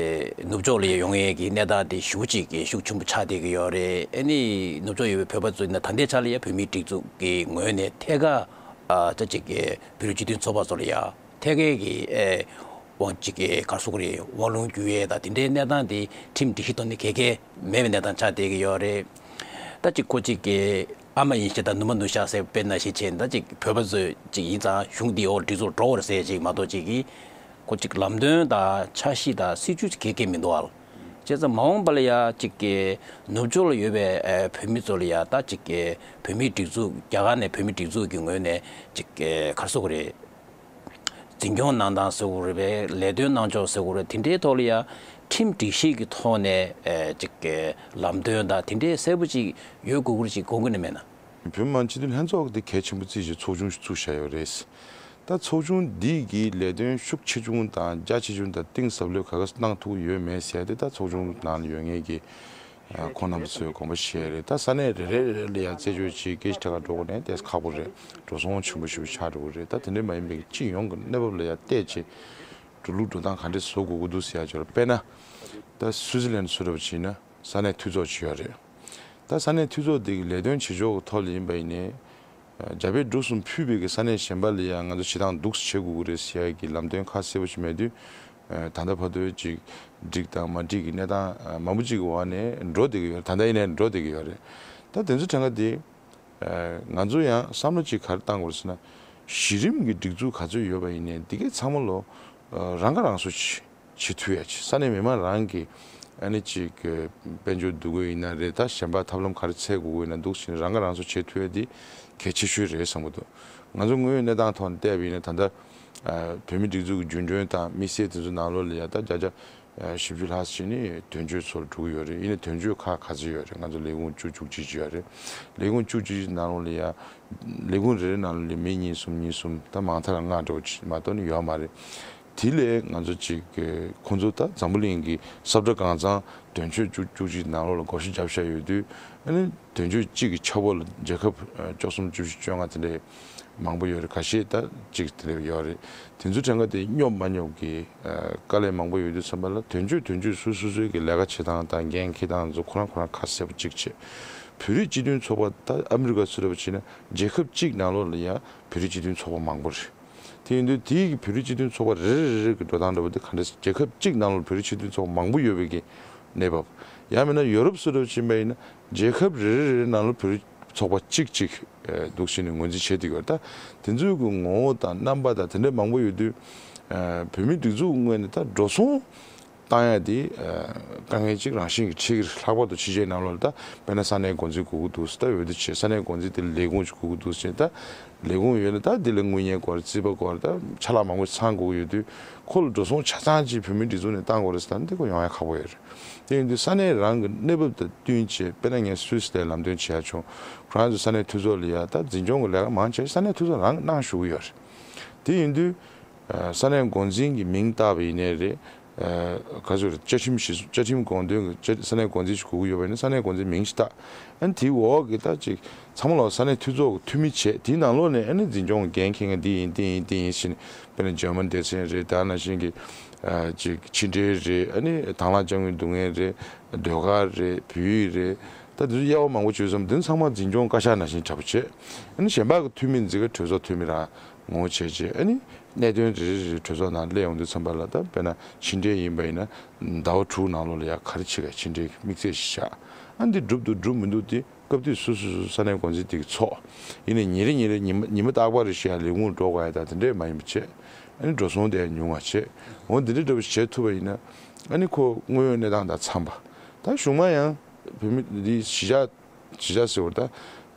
ནུབ་ཕྱོགས་ལ་ཡོང་ཡས་ཀྱི་གནས་སྟངས་དེ་ཞེ་པོ་ཅིག་གི་ཤུགས་ཆེན་པོ་ཆགས་བསྡད་ཀྱི་ཡོད་རེད། ཨ་ནི་ནུབ་ཕྱོགས་ཡོད་པའི་བོད་པ་ཚོ་ཡིན་ན་ད་ལྟའི་ཆ་ལ་ཡ་བོད་མིའི་སྒྲིག་འཛུགས་ཀྱི་ངོས་ནས་ཐད་ཀར་ཨ་ཅིག་གི་བོད་རིགས་སྤྱི་མཐུན་ཚོགས་པ་ཚོ་ལ་ཡ་ཐད་ཀའི་གི་ཨེ་དབང་ཅིག་གི་ག་རེ་ཟེར་དགོས་རེད། དབང་ལུང་བསྒྱུར་ཡས་དང་དེ་འདྲའི་གནས་སྟངས་དེ་ཁྲིམས་སྒྲིག་གཞི་ཐོག་ནས་ག་གེ་མེད་པའི་གནས་སྟངས་ཆགས་བསྡད་ཀྱི་ཡོད་རེད། ད་ཅིག་ཁོ་ཅིག་གི་ཨ་མ་ཡིན་ཤེས་དང་ནུ་མ་ནུ་ཤག་ཟེར་དཔེར་ན་ཞིག་བྱས་ན་ད་ཅིག་བོད་པ་ཚོས་ཅིག་ཡིན་ཙང་གཞུང་འདིའི་འོག་སྒྲིག་འཛུགས་འགྲོ་དགོས་རེད་ཟེར་ཅིག་མ་གཏོགས་ཅིག་གིས་ཁོ་ཅིག་ལམ་སྟོན་དང་འཆར་གཞི་དང་སྲིད་ཇུས་ཅིག་ག་གེ་མི་འདུག་ཨ། བྱས་ཙང་མ་འོངས་པ་ལ་ཡ་ཅིག་གི་ནུབ་ཕྱོགས་ལ་ཡོད་པའི་ཨེ་བོད་མི་ཚོ་ལ་ཡ་ད་ཅིག་གི་བོད་མིའི་སྒྲིག་འཛུགས་རྒྱ་གར་ནས་བོད་མིའི་སྒྲིག་འཛུགས་ཀྱི་ངོས་ནས་ཅིག་གི་ག་རེ་ཟེར་དགོས་རེད། འཛིན་སྐྱོང་གནང་སྟངས་ཟེར་དགོས་རེད་པས། ལས་དོན་གནང་ཕྱོགས་ཟེར་དགོས་རེད། དེ་འདྲའི་ཐོག་ལ་ཡང་ཁྲིམས་སྒྲིག་གཞི་གི་ཐོག་ནས་ཨེ་ཅིག་གི་ལམ་སྟོན་དང་དེ་འདྲའི་གསལ་པོ་ཅིག་ཡོད་དགོས་ཀྱི་རེད་ཅིག་དགོངས་ཀྱི་ནི་མེད་ན། བོད་མི་མང་སྤྱི་འཐུས་ལྷན་ཚོགས་དེ་གལ་ཆེན་པོ་བརྩིས་བྱས་ཚོགས་ཆུང་ཞིག་བཙུགས་བཞག་ཡོད་རེད། ད་ཚོགས་ཆུང་འདི་གི་ལས་དོན་ཤུགས་ཆེ་ཆུང་དང་རྒྱ་ཆེ་ཆུང་དང་གཏིང་ཟབ་ལོས་ག་ག་གནང་ཐུབ་ཀྱི་ཡོད་མེད་ཟེར་ཡ་དེ་ད་ཚོགས་ཆུང་ནང་ལ་ཡོད་མཁན་གྱི་ཁོང་རྣམ་པ་ཚོས་དགོངས་པ་བཞེས་རེད། ད་ས་གནས་རེ་རེ་རེ་རེ་ལ་ཡང་རྩད་གཅོད་བྱེད་སྐད་ཆ་ཁྲ་ཁ་འགྲོ་དགོས་ནས་ཏོག་ཙམ་ཁག་པོ་རེད། འགྲོ་སོང་ཆེན་པོ་ཞིག་ཆགས་འགྲོ་གི་རེད། ད་དེ་འདྲ་མ་ཡིན་པའི་སྤྱི་ཡོངས་ཀྱི་གནས་བབ་ལ་ཡང་བལྟས་བྱས་འགྲོ་ལུགས་འགྲོ་སྟངས་ག་འདྲས་བཟོ་དགོས་ཀྱི་འདུག་ཟེར་ཡ་ཅིག་ཡོད་རེད། དཔེར་ན་ད་སུའུ་ཙི་ལན་བཟོ་འདྲ་པོ་བྱས་ན་ས་གནས་འཐུས་ཚོགས་ཅིག་ཡོད་རེད། ད་ས་གནས་འཐུས་ཚོགས་དེ་གི་ལས་དོན་བྱེད་ཕྱོགས་ཀྱི་ཐོག་ལ་ཡིན་པ་ཡིན་ནའི། རྒྱ་བལ་འབྲུག་གསུམ་ཕུད་པའི་གི་ས་གནས་གཞན་པ་ལ་ཡང་ང་ཚོ་བྱེད་སྟངས་འདུག་སེ་བྱེད་དགོས་ཀྱི་རེད་ཟེར་ཡ་གི་ལམ་སྟོན་ཁ་གསལ་པོ་ཞིག་མེད་དུས། ད་ལྟ་བར་དུ་ཅིག་འགྲིག་དང་མ་འགྲིག་གི་གནས་སྟངས་མང་པོ་ཅིག་གི་འོག་ནས་འགྲོ་བསྡད་ཀྱི་ཡོད་རེད། ད་ལྟ་ཡིན་ནའི་འགྲོ་བསྡད་ཀྱི་ཡོད་རེད། ད་དེ་ཚོ་གྲངས་ཀ་དེ་ང་ཚོ་ཡང་བསམ་བློ་ཅིག་ག་རེ་བཏང་དགོས་རེད་ཟེར་ན། གཞི་རིམ་གྱི་སྒྲིག་འཛུགས་ག་ཚོད་ཡོད་པ་ཡིན་ནའི་འདི་གའི་ཚང་མ་ལོ་རང་ཁ་རང་གསོ་བྱེད་ཐུབ་ཡ་ཅིག་ས་གནས་མི་མང་རང་གི་ཨ་ནི་ཅིག་དཔལ་འབྱོར་འདུ་འགོད་ཡིན་ན་རེད། ད་གཞན་པ་ཐབས་ལམ་ག་རེ་འཚོལ་དགོས་ཀྱི་ཡིན་ན་འདུག་ཟེར་ནས་རང་ཁ་རང་གསོ་བྱེད་ཐུབ་ཡ་འདི་གལ་ཆེ་ཤོས་རེད་བསམ་གྱི་འདུག་ང་ཚོ་དངོས་ཡོད་གནས་སྟངས་ཐོག་ནས་བལྟས་པ་ཡིན་ན་ད་ལྟ་བོད་མིའི་སྒྲིག་འཛུགས་ཀྱི་རྒྱུན་གྲོན་དང་དམིགས་བསལ་དེ་ཚོ་ནང་ལོགས་ལ་ཡ་ད་བརྒྱ་ཆ་བཞི་བཅུ་ལྷག་ཅིག་ནི་དོན་གཅོད་ཚོར་འགྲོ་གི་ཡོད་རེད། ཡིན་ནའི་དོན་གཅོད་ཁག་ག་ཚོད་ཡོད་རེད། ང་ཚོ་ལས་ཁུངས་བཅུ་བཅུ་གཅིག་ཅིག་ཡོད་རེད། ལས་ཁུངས་བཅུ་གཅིག་ནང་ལོགས་ལ་ཡ་ལས་ཁུངས་རེ་རེ་ནང་ལོགས་ལ་མི་གཉིས་གསུམ་གཉིས་གསུམ་ད་མང་མཐའ་ལ་ལྔ་འདྲ་བོ་ཅིག་མ་གཏོགས་ནི་ཡོད་མ་རེད། དེ་ལས་ང་ཚོ་ཅིག་ཁོང་ཚོ་ད་འཛམ་བུ་གླིང་གི་ས་བཀྲ་གང་ཚང་ དོན་གཅོད་བཅུ་བཅུ་གཅིག་ནང་ལོགས་ལ་བགོ་བཤའ་བརྒྱབ་བཞག་ཡོད་དུས། ཨ་ནི་དོན་གཅོད་གཅིག་གི་ཆ་བོ་ལ་རྒྱལ་ཁབ་ཨ་བཅུ་གསུམ་བཅུ་བཞི་བཅོ་ལྔ་དེ་འདྲའི་མང་པོ་ཡོད་རེད། ཁ་ཤས་ད་གཅིག་དེ་འདྲ་ཡོད་རེད། དེ་ཚོ་གྲངས་ཀ་དེ་སྙོབ་མ་སྙོབ་ཀྱི་ཨ་དཀའ་ལས་མང་པོ་ཡོད་དུས་ཙམ་པ་ལ། དོན་གཅོད་དོན་གཅོད་སོ་སོ་སོའི་གི་ལས་ཀ་བྱེད་སྟངས་དང་འགན་འཁྱེར་སྟངས་ཚོ་ཁོ་རང་ཁོ་རང་ཁ་གསལ་པོ་གཅིག་བྱེད། བོད་རིགས་སྤྱི་མཐུན་ཚོགས་པ་ད་ཨ་མི་རི་ཀ་ཚུད་པ་བྱས་ན་རྒྱལ་ཁབ་གཅིག་ནང་ལོགས་ལ་ཡང་བོད་རིགས་སྤྱི་མཐུན་ཚོགས་པ་མང་པོ་རེད། དེ་ཡིན་དུས་དེའི་གི་བོད་རིགས་སྤྱི་མཐུན་ཚོགས་པ་རེ་རེ་རེ་རེ་གི་འགྲོ་སྟངས་འདྲ་པོ་དེ་ག་འདྲ། རྒྱལ་ཁབ་གཅིག་ནང་ལ་བོད་རིགས་སྤྱི་མཐུན་ཚོགས་པ་མང་པོ་ཡོད་པའི་གི་གནས་བབ། ཡང་མིན་ན་ཡོ་རོབ་སུ་འདྲ་པོ་ཕྱིན་པ་ཡིན་ན་རྒྱལ་ཁབ་རེ་རེ་རེ་རེ་ནང་ལ་བོད་རིགས་ཚོགས་པ་གཅིག་གཅིག་ཨེ་འདུག་བྱས་ནས་ངོས་འཛིན་བྱེད་བསྡད་ཡོད་རེད། ད་དེ་ཚོའི་གི་ངོ་བོ་དང་རྣམ་པ་དང་དེ་འདྲ་མང་པོ་ཡོད་དུས། ཨེ་བོད་མིའི་སྒྲིག་འཛུགས་ངོས་ནས་ད་འགྲོ་སོང་བཏང་ཡ་དེ་ཨ་དཀའ་ངལ་ཅིག་རང་བཞིན་གྱིས་འཕྲད་ཀྱི་རེད། ལྷག་པར་དུ་ཕྱི་རྒྱལ་ནང་ལོགས་ལ་ད་དཔེར་ན་ས་གནས་འགོ་འཛིན་དགོས་ཀྱི་འདུག་ཟེར། ད་འོས་བསྡུ་བྱས་ས་གནས་འགོ་འཛིན་དེ་ལས་ཁུངས་ཅིག་དགོས་ཀྱི་འདུག་ཟེར། ད་ལས་ཁུངས་ཡོད་ན་ད་དེ་ལ་དངུལ་གཉེར་དགོས་རེད། རྩིས་པ་དགོས་རེད། ད་ཅ་ལག་མང་པོ་ཚང་དགོས་ཀྱི་ཡོད་དུས། ཁོ་ལ་འགྲོ་སོང་ཆ་ཚང་ཅིག་བོད་མིའི་སྒྲིག་འཛུགས་ནས་བཏང་དགོས་རེད་ཟེར་ན་འདི་ཁོ་ཡོང་ཡ་ཁག་པོ་ཡོད་རེད། དེ་ཡིན་དུས་ས་གནས་རང་གི་གནས་བབ་དང་བསྟུན་བྱས། དཔེར་ན་ངས་སུད་སི་ལ་ལམ་སྟོན་བྱེད་ཡ་བྱུང་། ཁོ་རང་ཚོ་ས་གནས་འཐུས་ཚོགས་ལ་ཡ་ད་འཛིན་སྐྱོང་གི་ལས་ཀ་མང་ཆེ་ས་གནས་འཐུས་ཚོགས་རང་གིས་གནང་བཞུགས་ཀྱི་ཡོད་རེད། དེ་ཡིན་དུས་ས་གནས་འགོ་འཛིན་གྱི་མིང་བཏགས་པ་ཡིན་ནའི་རེད། ཨ་ག་ཚོད་རེད། བཅའ་ཁྲིམས་ཤིག་བཅའ་ཁྲིམས་དགོངས་དོན་གྱི་བཅའ་ས་གནས་འགོ་འཛིན་ཞིག་དགོས་ཀྱི་ཡོད་པ་ཡིན་ན་ས་གནས་འགོ་འཛིན་མིང་ཞིག་བཏགས། ཨ་ནི་དེའི་འོག་གི་ད་ཅིག་ཚང་མ་ལ་ས་གནས་འཐུས་ཚོགས་ཀྱི་འཐུས་མི་བྱས། དེའི་ནང་ལོགས་ནས་ཨ་ནི་འཛིན་སྐྱོང་འགན་འཁྱེར་མཁན་འདི་ཡིན་འདི་ཡིན་འདི་ཡིན་ཟེར་ནས། དཔེར་ན་འཇར་མན་སྡེ་ཚན་རེད། ད་ནང་བཞིན་གྱི་ཨ་ཅིག་ཕྱི་འབྲེལ་རེད། ཨ་ནི་དང་བླངས་དཔྱ་དངུལ་བསྡུ་མཁན་རེད། ཟློས་གར་རེད། བོད་ཡིག་རེད། ད་དེ་ཚོ་དབྱེ་བ་མང་པོ་བྱས་ཙང་དེ་ཚང་མ་འཛིན་སྐྱོང་བཀའ་ཤག་ནང་བཞིན་འདྲ་པོ་བྱས། ཨ་ནི་གཞན་པ་གི་འཐུས་མི་འཛིན་གྲོས་ཚོགས་འཐུས་མི་རང་ངོ་བོ་བྱས་བྱས། ཨ་ནི་གནད་དོན་རེ་རེ་རེ་གྲོས་ཚོགས་ནང་སླེབས་ཡོང་དུས་ཙམ་པ་ལ། ད་དཔེར་ན་ཕྱི་འབྲེལ་ཡིན་པ་ཡིན་ན་ཟླ་བ་དྲུག་ནང་ལོགས་ལ་ཡ་ག་རེ་བྱེད་ག་ཕྱི་འབྲེལ་གྱི་དམིགས་ཚད་ཞིག་བཞག། ཨ་འདི་འགྲུབ་འདུག་འགྲུབ་མི་འདུག་དེ་སྐབས་དུས་སོ་སོ་སོ་སོ་ས་གནས་འགོ་འཛིན་དེ་གི་ཚོགས་ཡིན་ནའི་ཉིན་རེ་ཉིན་རེ་ཉི་མ་ཉི་མ་རྟག་པར་རེ་བཞིན་ཡ་ལས་ཁུངས་འགྲོ་དགོས་ཡ་ད་དེ་འདྲས་མ་ཡིན་པ་བྱས། ཨ་ནི་འགྲོ་སོང་དེ་ཡང་ཉུང་བ་བྱས། འོ་འདི་འདྲས་འདྲ་པོ་ཞིག་བྱེད་ཐུབ་པ་ཡིན་ན། ཨ་ནི་ཁོ་དངོས་ཡོད་གནས་སྟངས་དང་འཚམས་པ། ད་གཞུག་མ་ཡང་བོད་མི་འདི་གཞིས་ཆགས་གཞིས་ཆགས་ཟེར་བ་ད་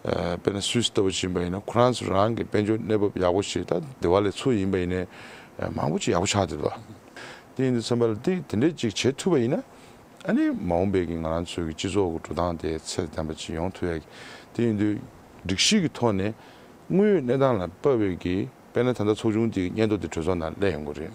ཨ་དཔེར་ན་སུད་སི་ལྟ་བུ་ཕྱིན་པ་ཡིན་ན་ཁོ་རང་ཚོ་རང་གི་དཔལ་འབྱོར་གནས་བབ་ཡག་པོ་ཞིག་ད་འདི་བ་ལས་ཚུར་ཡིན་པ་ཡིན་ནའི་ཨ་མང་པོ་ཅིག་ཡག་པོ་ཆགས་བསྡད་པ། དེ་ཡིན་དུས་ཙམ་པ་ལ་དེ་དེ་འདྲས་ཅིག་བྱེད་ཐུབ་པ་ཡིན་ན། ཨ་ནི་མ་འོངས་པའི་གི་ང་རང་ཚོའི་གི་སྤྱི་ཚོགས་ཀྱི་འགྲོ་སྟངས་དེ་ཚད་ལྡན་པ་ཅིག་ཡོང་ཐུབ་ཡ་གི། དེ་ཡིན་དུས་སྒྲིག་གཞི་གི་ཐོག་ནས་དངོས་ཡོད་གནས་སྟངས་ལ་དཔག་པའི་གི། དཔེར་ན་ད་ལྟ་ཚོགས་ཆུང་དེའི་སྙན་ཐོ་དེ་གྲོས་ཚོགས་ནང་སླེབས་ཡོང་གི་རེད།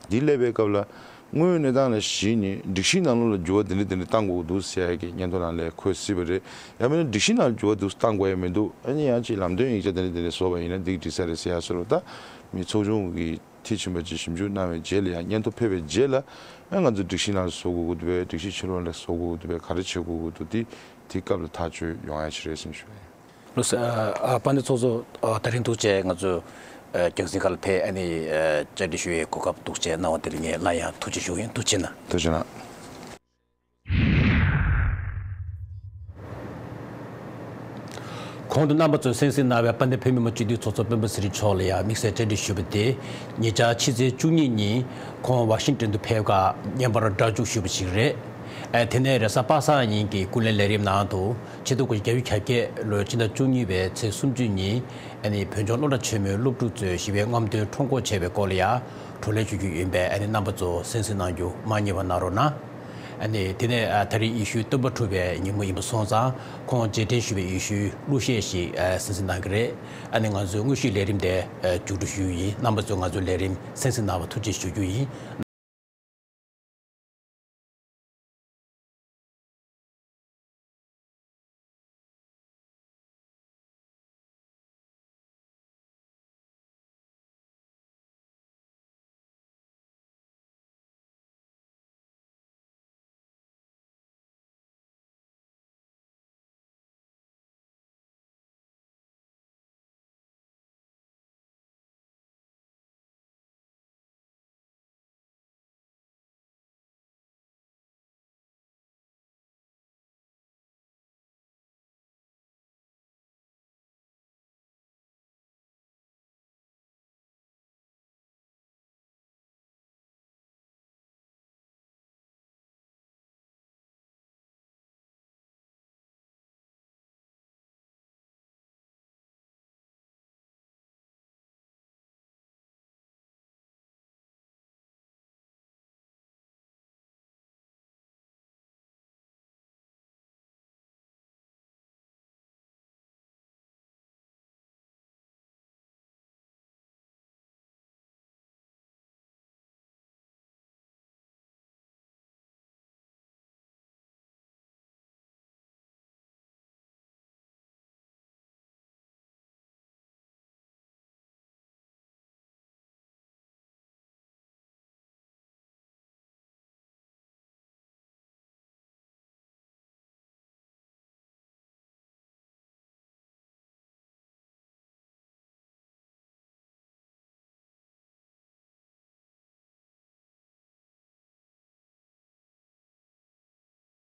འདི་སླེབས་པའི་སྐབས་ལ་དངོས་ཡོད་གནས་སྟངས་ལ་གཞིགས་ནས་སྒྲིག་གཞི་ནང་ལོགས་ལ་འགྱུར་བ་འདི་འདྲ་འདི་འདྲ་གཏང་དགོས་ཀྱི་འདུག་ཟེར་ཡ་གི་སྙན་ཐོ་ནང་ལ་འཁོད་སྲིད་པ་རེད། ཡང་མིན་ན་སྒྲིག་གཞི་ནང་འགྱུར་བ་འདུག་གཏང་དགོས་ཡ་མི་འདུག་ཨ་ནི་ཡང་ཅིག་ལམ་སྟོན་ཡིག་ཆ་འདི་འདྲ་འདི་འདྲ་བཟོས་པ་ཡིན་ན་འདི་འགྲིག་ས་རེད་ཟེར་ཡ་བཟོ་འདྲ་པོ། ད་མི་ཚོགས་ཆུང་གི་མཐིལ་ཕྱིན་པ་ཅིག་ཞིབ་འཇུག་གནང་བའི་རྗེས་ལ་ཡང་སྙན་ཐོ་ཕེབས་པའི་རྗེས་ལ། ཨ་ང་ཚོ་སྒྲིག་གཞི་ནང་ལ་བཟོ་དགོས་ཀྱི་འདུག་པས། སྒྲིག་གཞི་ཕྱི་ལོགས་ལ་བཟོ་དགོས་ཀྱི་འདུག་པས། ག་རེ་བྱེད་དགོས་ཀྱི་འདུག་དེ་དེ་སྐབས་ལ་ཐག་གཅོད་ཡོང་ཡ་ཞིག་རེད་བསམ་ཞུ་བ་ཡིན། ལགས་སོ། ཨ་ཨ་དཔལ་ལྡན་ཚོགས་གཙོ། ཨ་དེ་རིང་ཐུགས་རྗེ་ཆེ། ང་ཚོ་ཨ་རྒྱང་སྲིང་ཁག་ལ་ཕེབས། ཨ་ནི་ཨ་བཅར་འདྲི་ཞུ་བའི་གོ་སྐབས་ཐུགས་རྗེ་ཆེ་གནང་བ་དེར་ངས་སླར་ཡང་ཐུགས་རྗེ་ཆེ་ཞུ་གི་ཡིན། ཐུགས་རྗེ་གནང་། ཐུགས་རྗེ་གནང་། གོང་དུ་རྣམ་པ་ཚོས་གསན་གཟིགས་གནང་བའི་དཔལ་ལྡན་བོད་མི་མང་སྤྱི་འཐུས་ཚོགས་གཙོ་སྤེན་པ་ཚེ་རིང་མཆོག་ལ་ཡང་དམིགས་བསལ་བཅར་འདྲི་ཞུས་པ་དེ་ཉེ་ཆར་ཕྱི་ཚེས་བཅུ་གཉིས་ཉིན་ཁོང་ཝ་ཤིང་ཏོན་དུ་ཕེབས་སྐབས་བརྙན་པར་སྒྲ་འཇུག་ཞུས་པ་ཞིག་རེད། ཨ་དེ་ནས་རེས་གཟའ་པ་སངས་ཉིན་གྱི་སྐུ་ལས་ལས་རིམ་ནང་དུ་ཆིག་སྟོང་དགུ་བརྒྱ་བརྒྱད་ཅུ་གྱ་བརྒྱད་ལོའི་ཕྱི་ཟླ་བཅུ་གཉིས་པའི་ཚེས་སུམ་ཅུ་ཉིན། ཨ་ནི་བོད་ལྗོངས་སློབ་གྲྭ་ཆེན་མོའི་སློབ་ཕྲུག་ཚོས་ཞི་བའི་རྔམ་སྟོན་ཁྲོམ་སྐོར་བྱས་པའི་སྐོར་ལ་ཡང་བགྲོ་གླེང་ཞུ་རྒྱུ་ཡིན་པས། ཨ་ནི་རྣམ་པ་ཚོ་གསན་གཟིགས་གནང་རྒྱུ་མ་བསྙེལ་བ་གནང་རོགས་གནང་། ཨ་ནི་དེ་ནས་ཨ་ད་རེས་ཡེ་ཤུའི་སྟོན་པ་གྲུབ་པའི་ཉིན་མོ་ཡིན་པ་སོང་ཙང་ཁོང་རྗེས་དྲན་ཞུ་བའི་ཡེ་ཤུའི་གླུ་གཞས་ཤིག་ཨ་གསན་གཟིགས་གནང་གི་རེད། ཨ་ནི་ང་ཚོའི་དངོས་གཞིའི་ལས་རིམ་དེ་ཨ་མཇུག་སྒྲིལ་ཞུ་རྒྱུ་ཡིན། རྣམ་པ་ཚོས་ང་ཚོའི་ལས་རིམ་གསན་གཟིགས་གནང་བར་ཐུགས་རྗེ་ཆེ་ཞུ་རྒྱུ་ཡིན།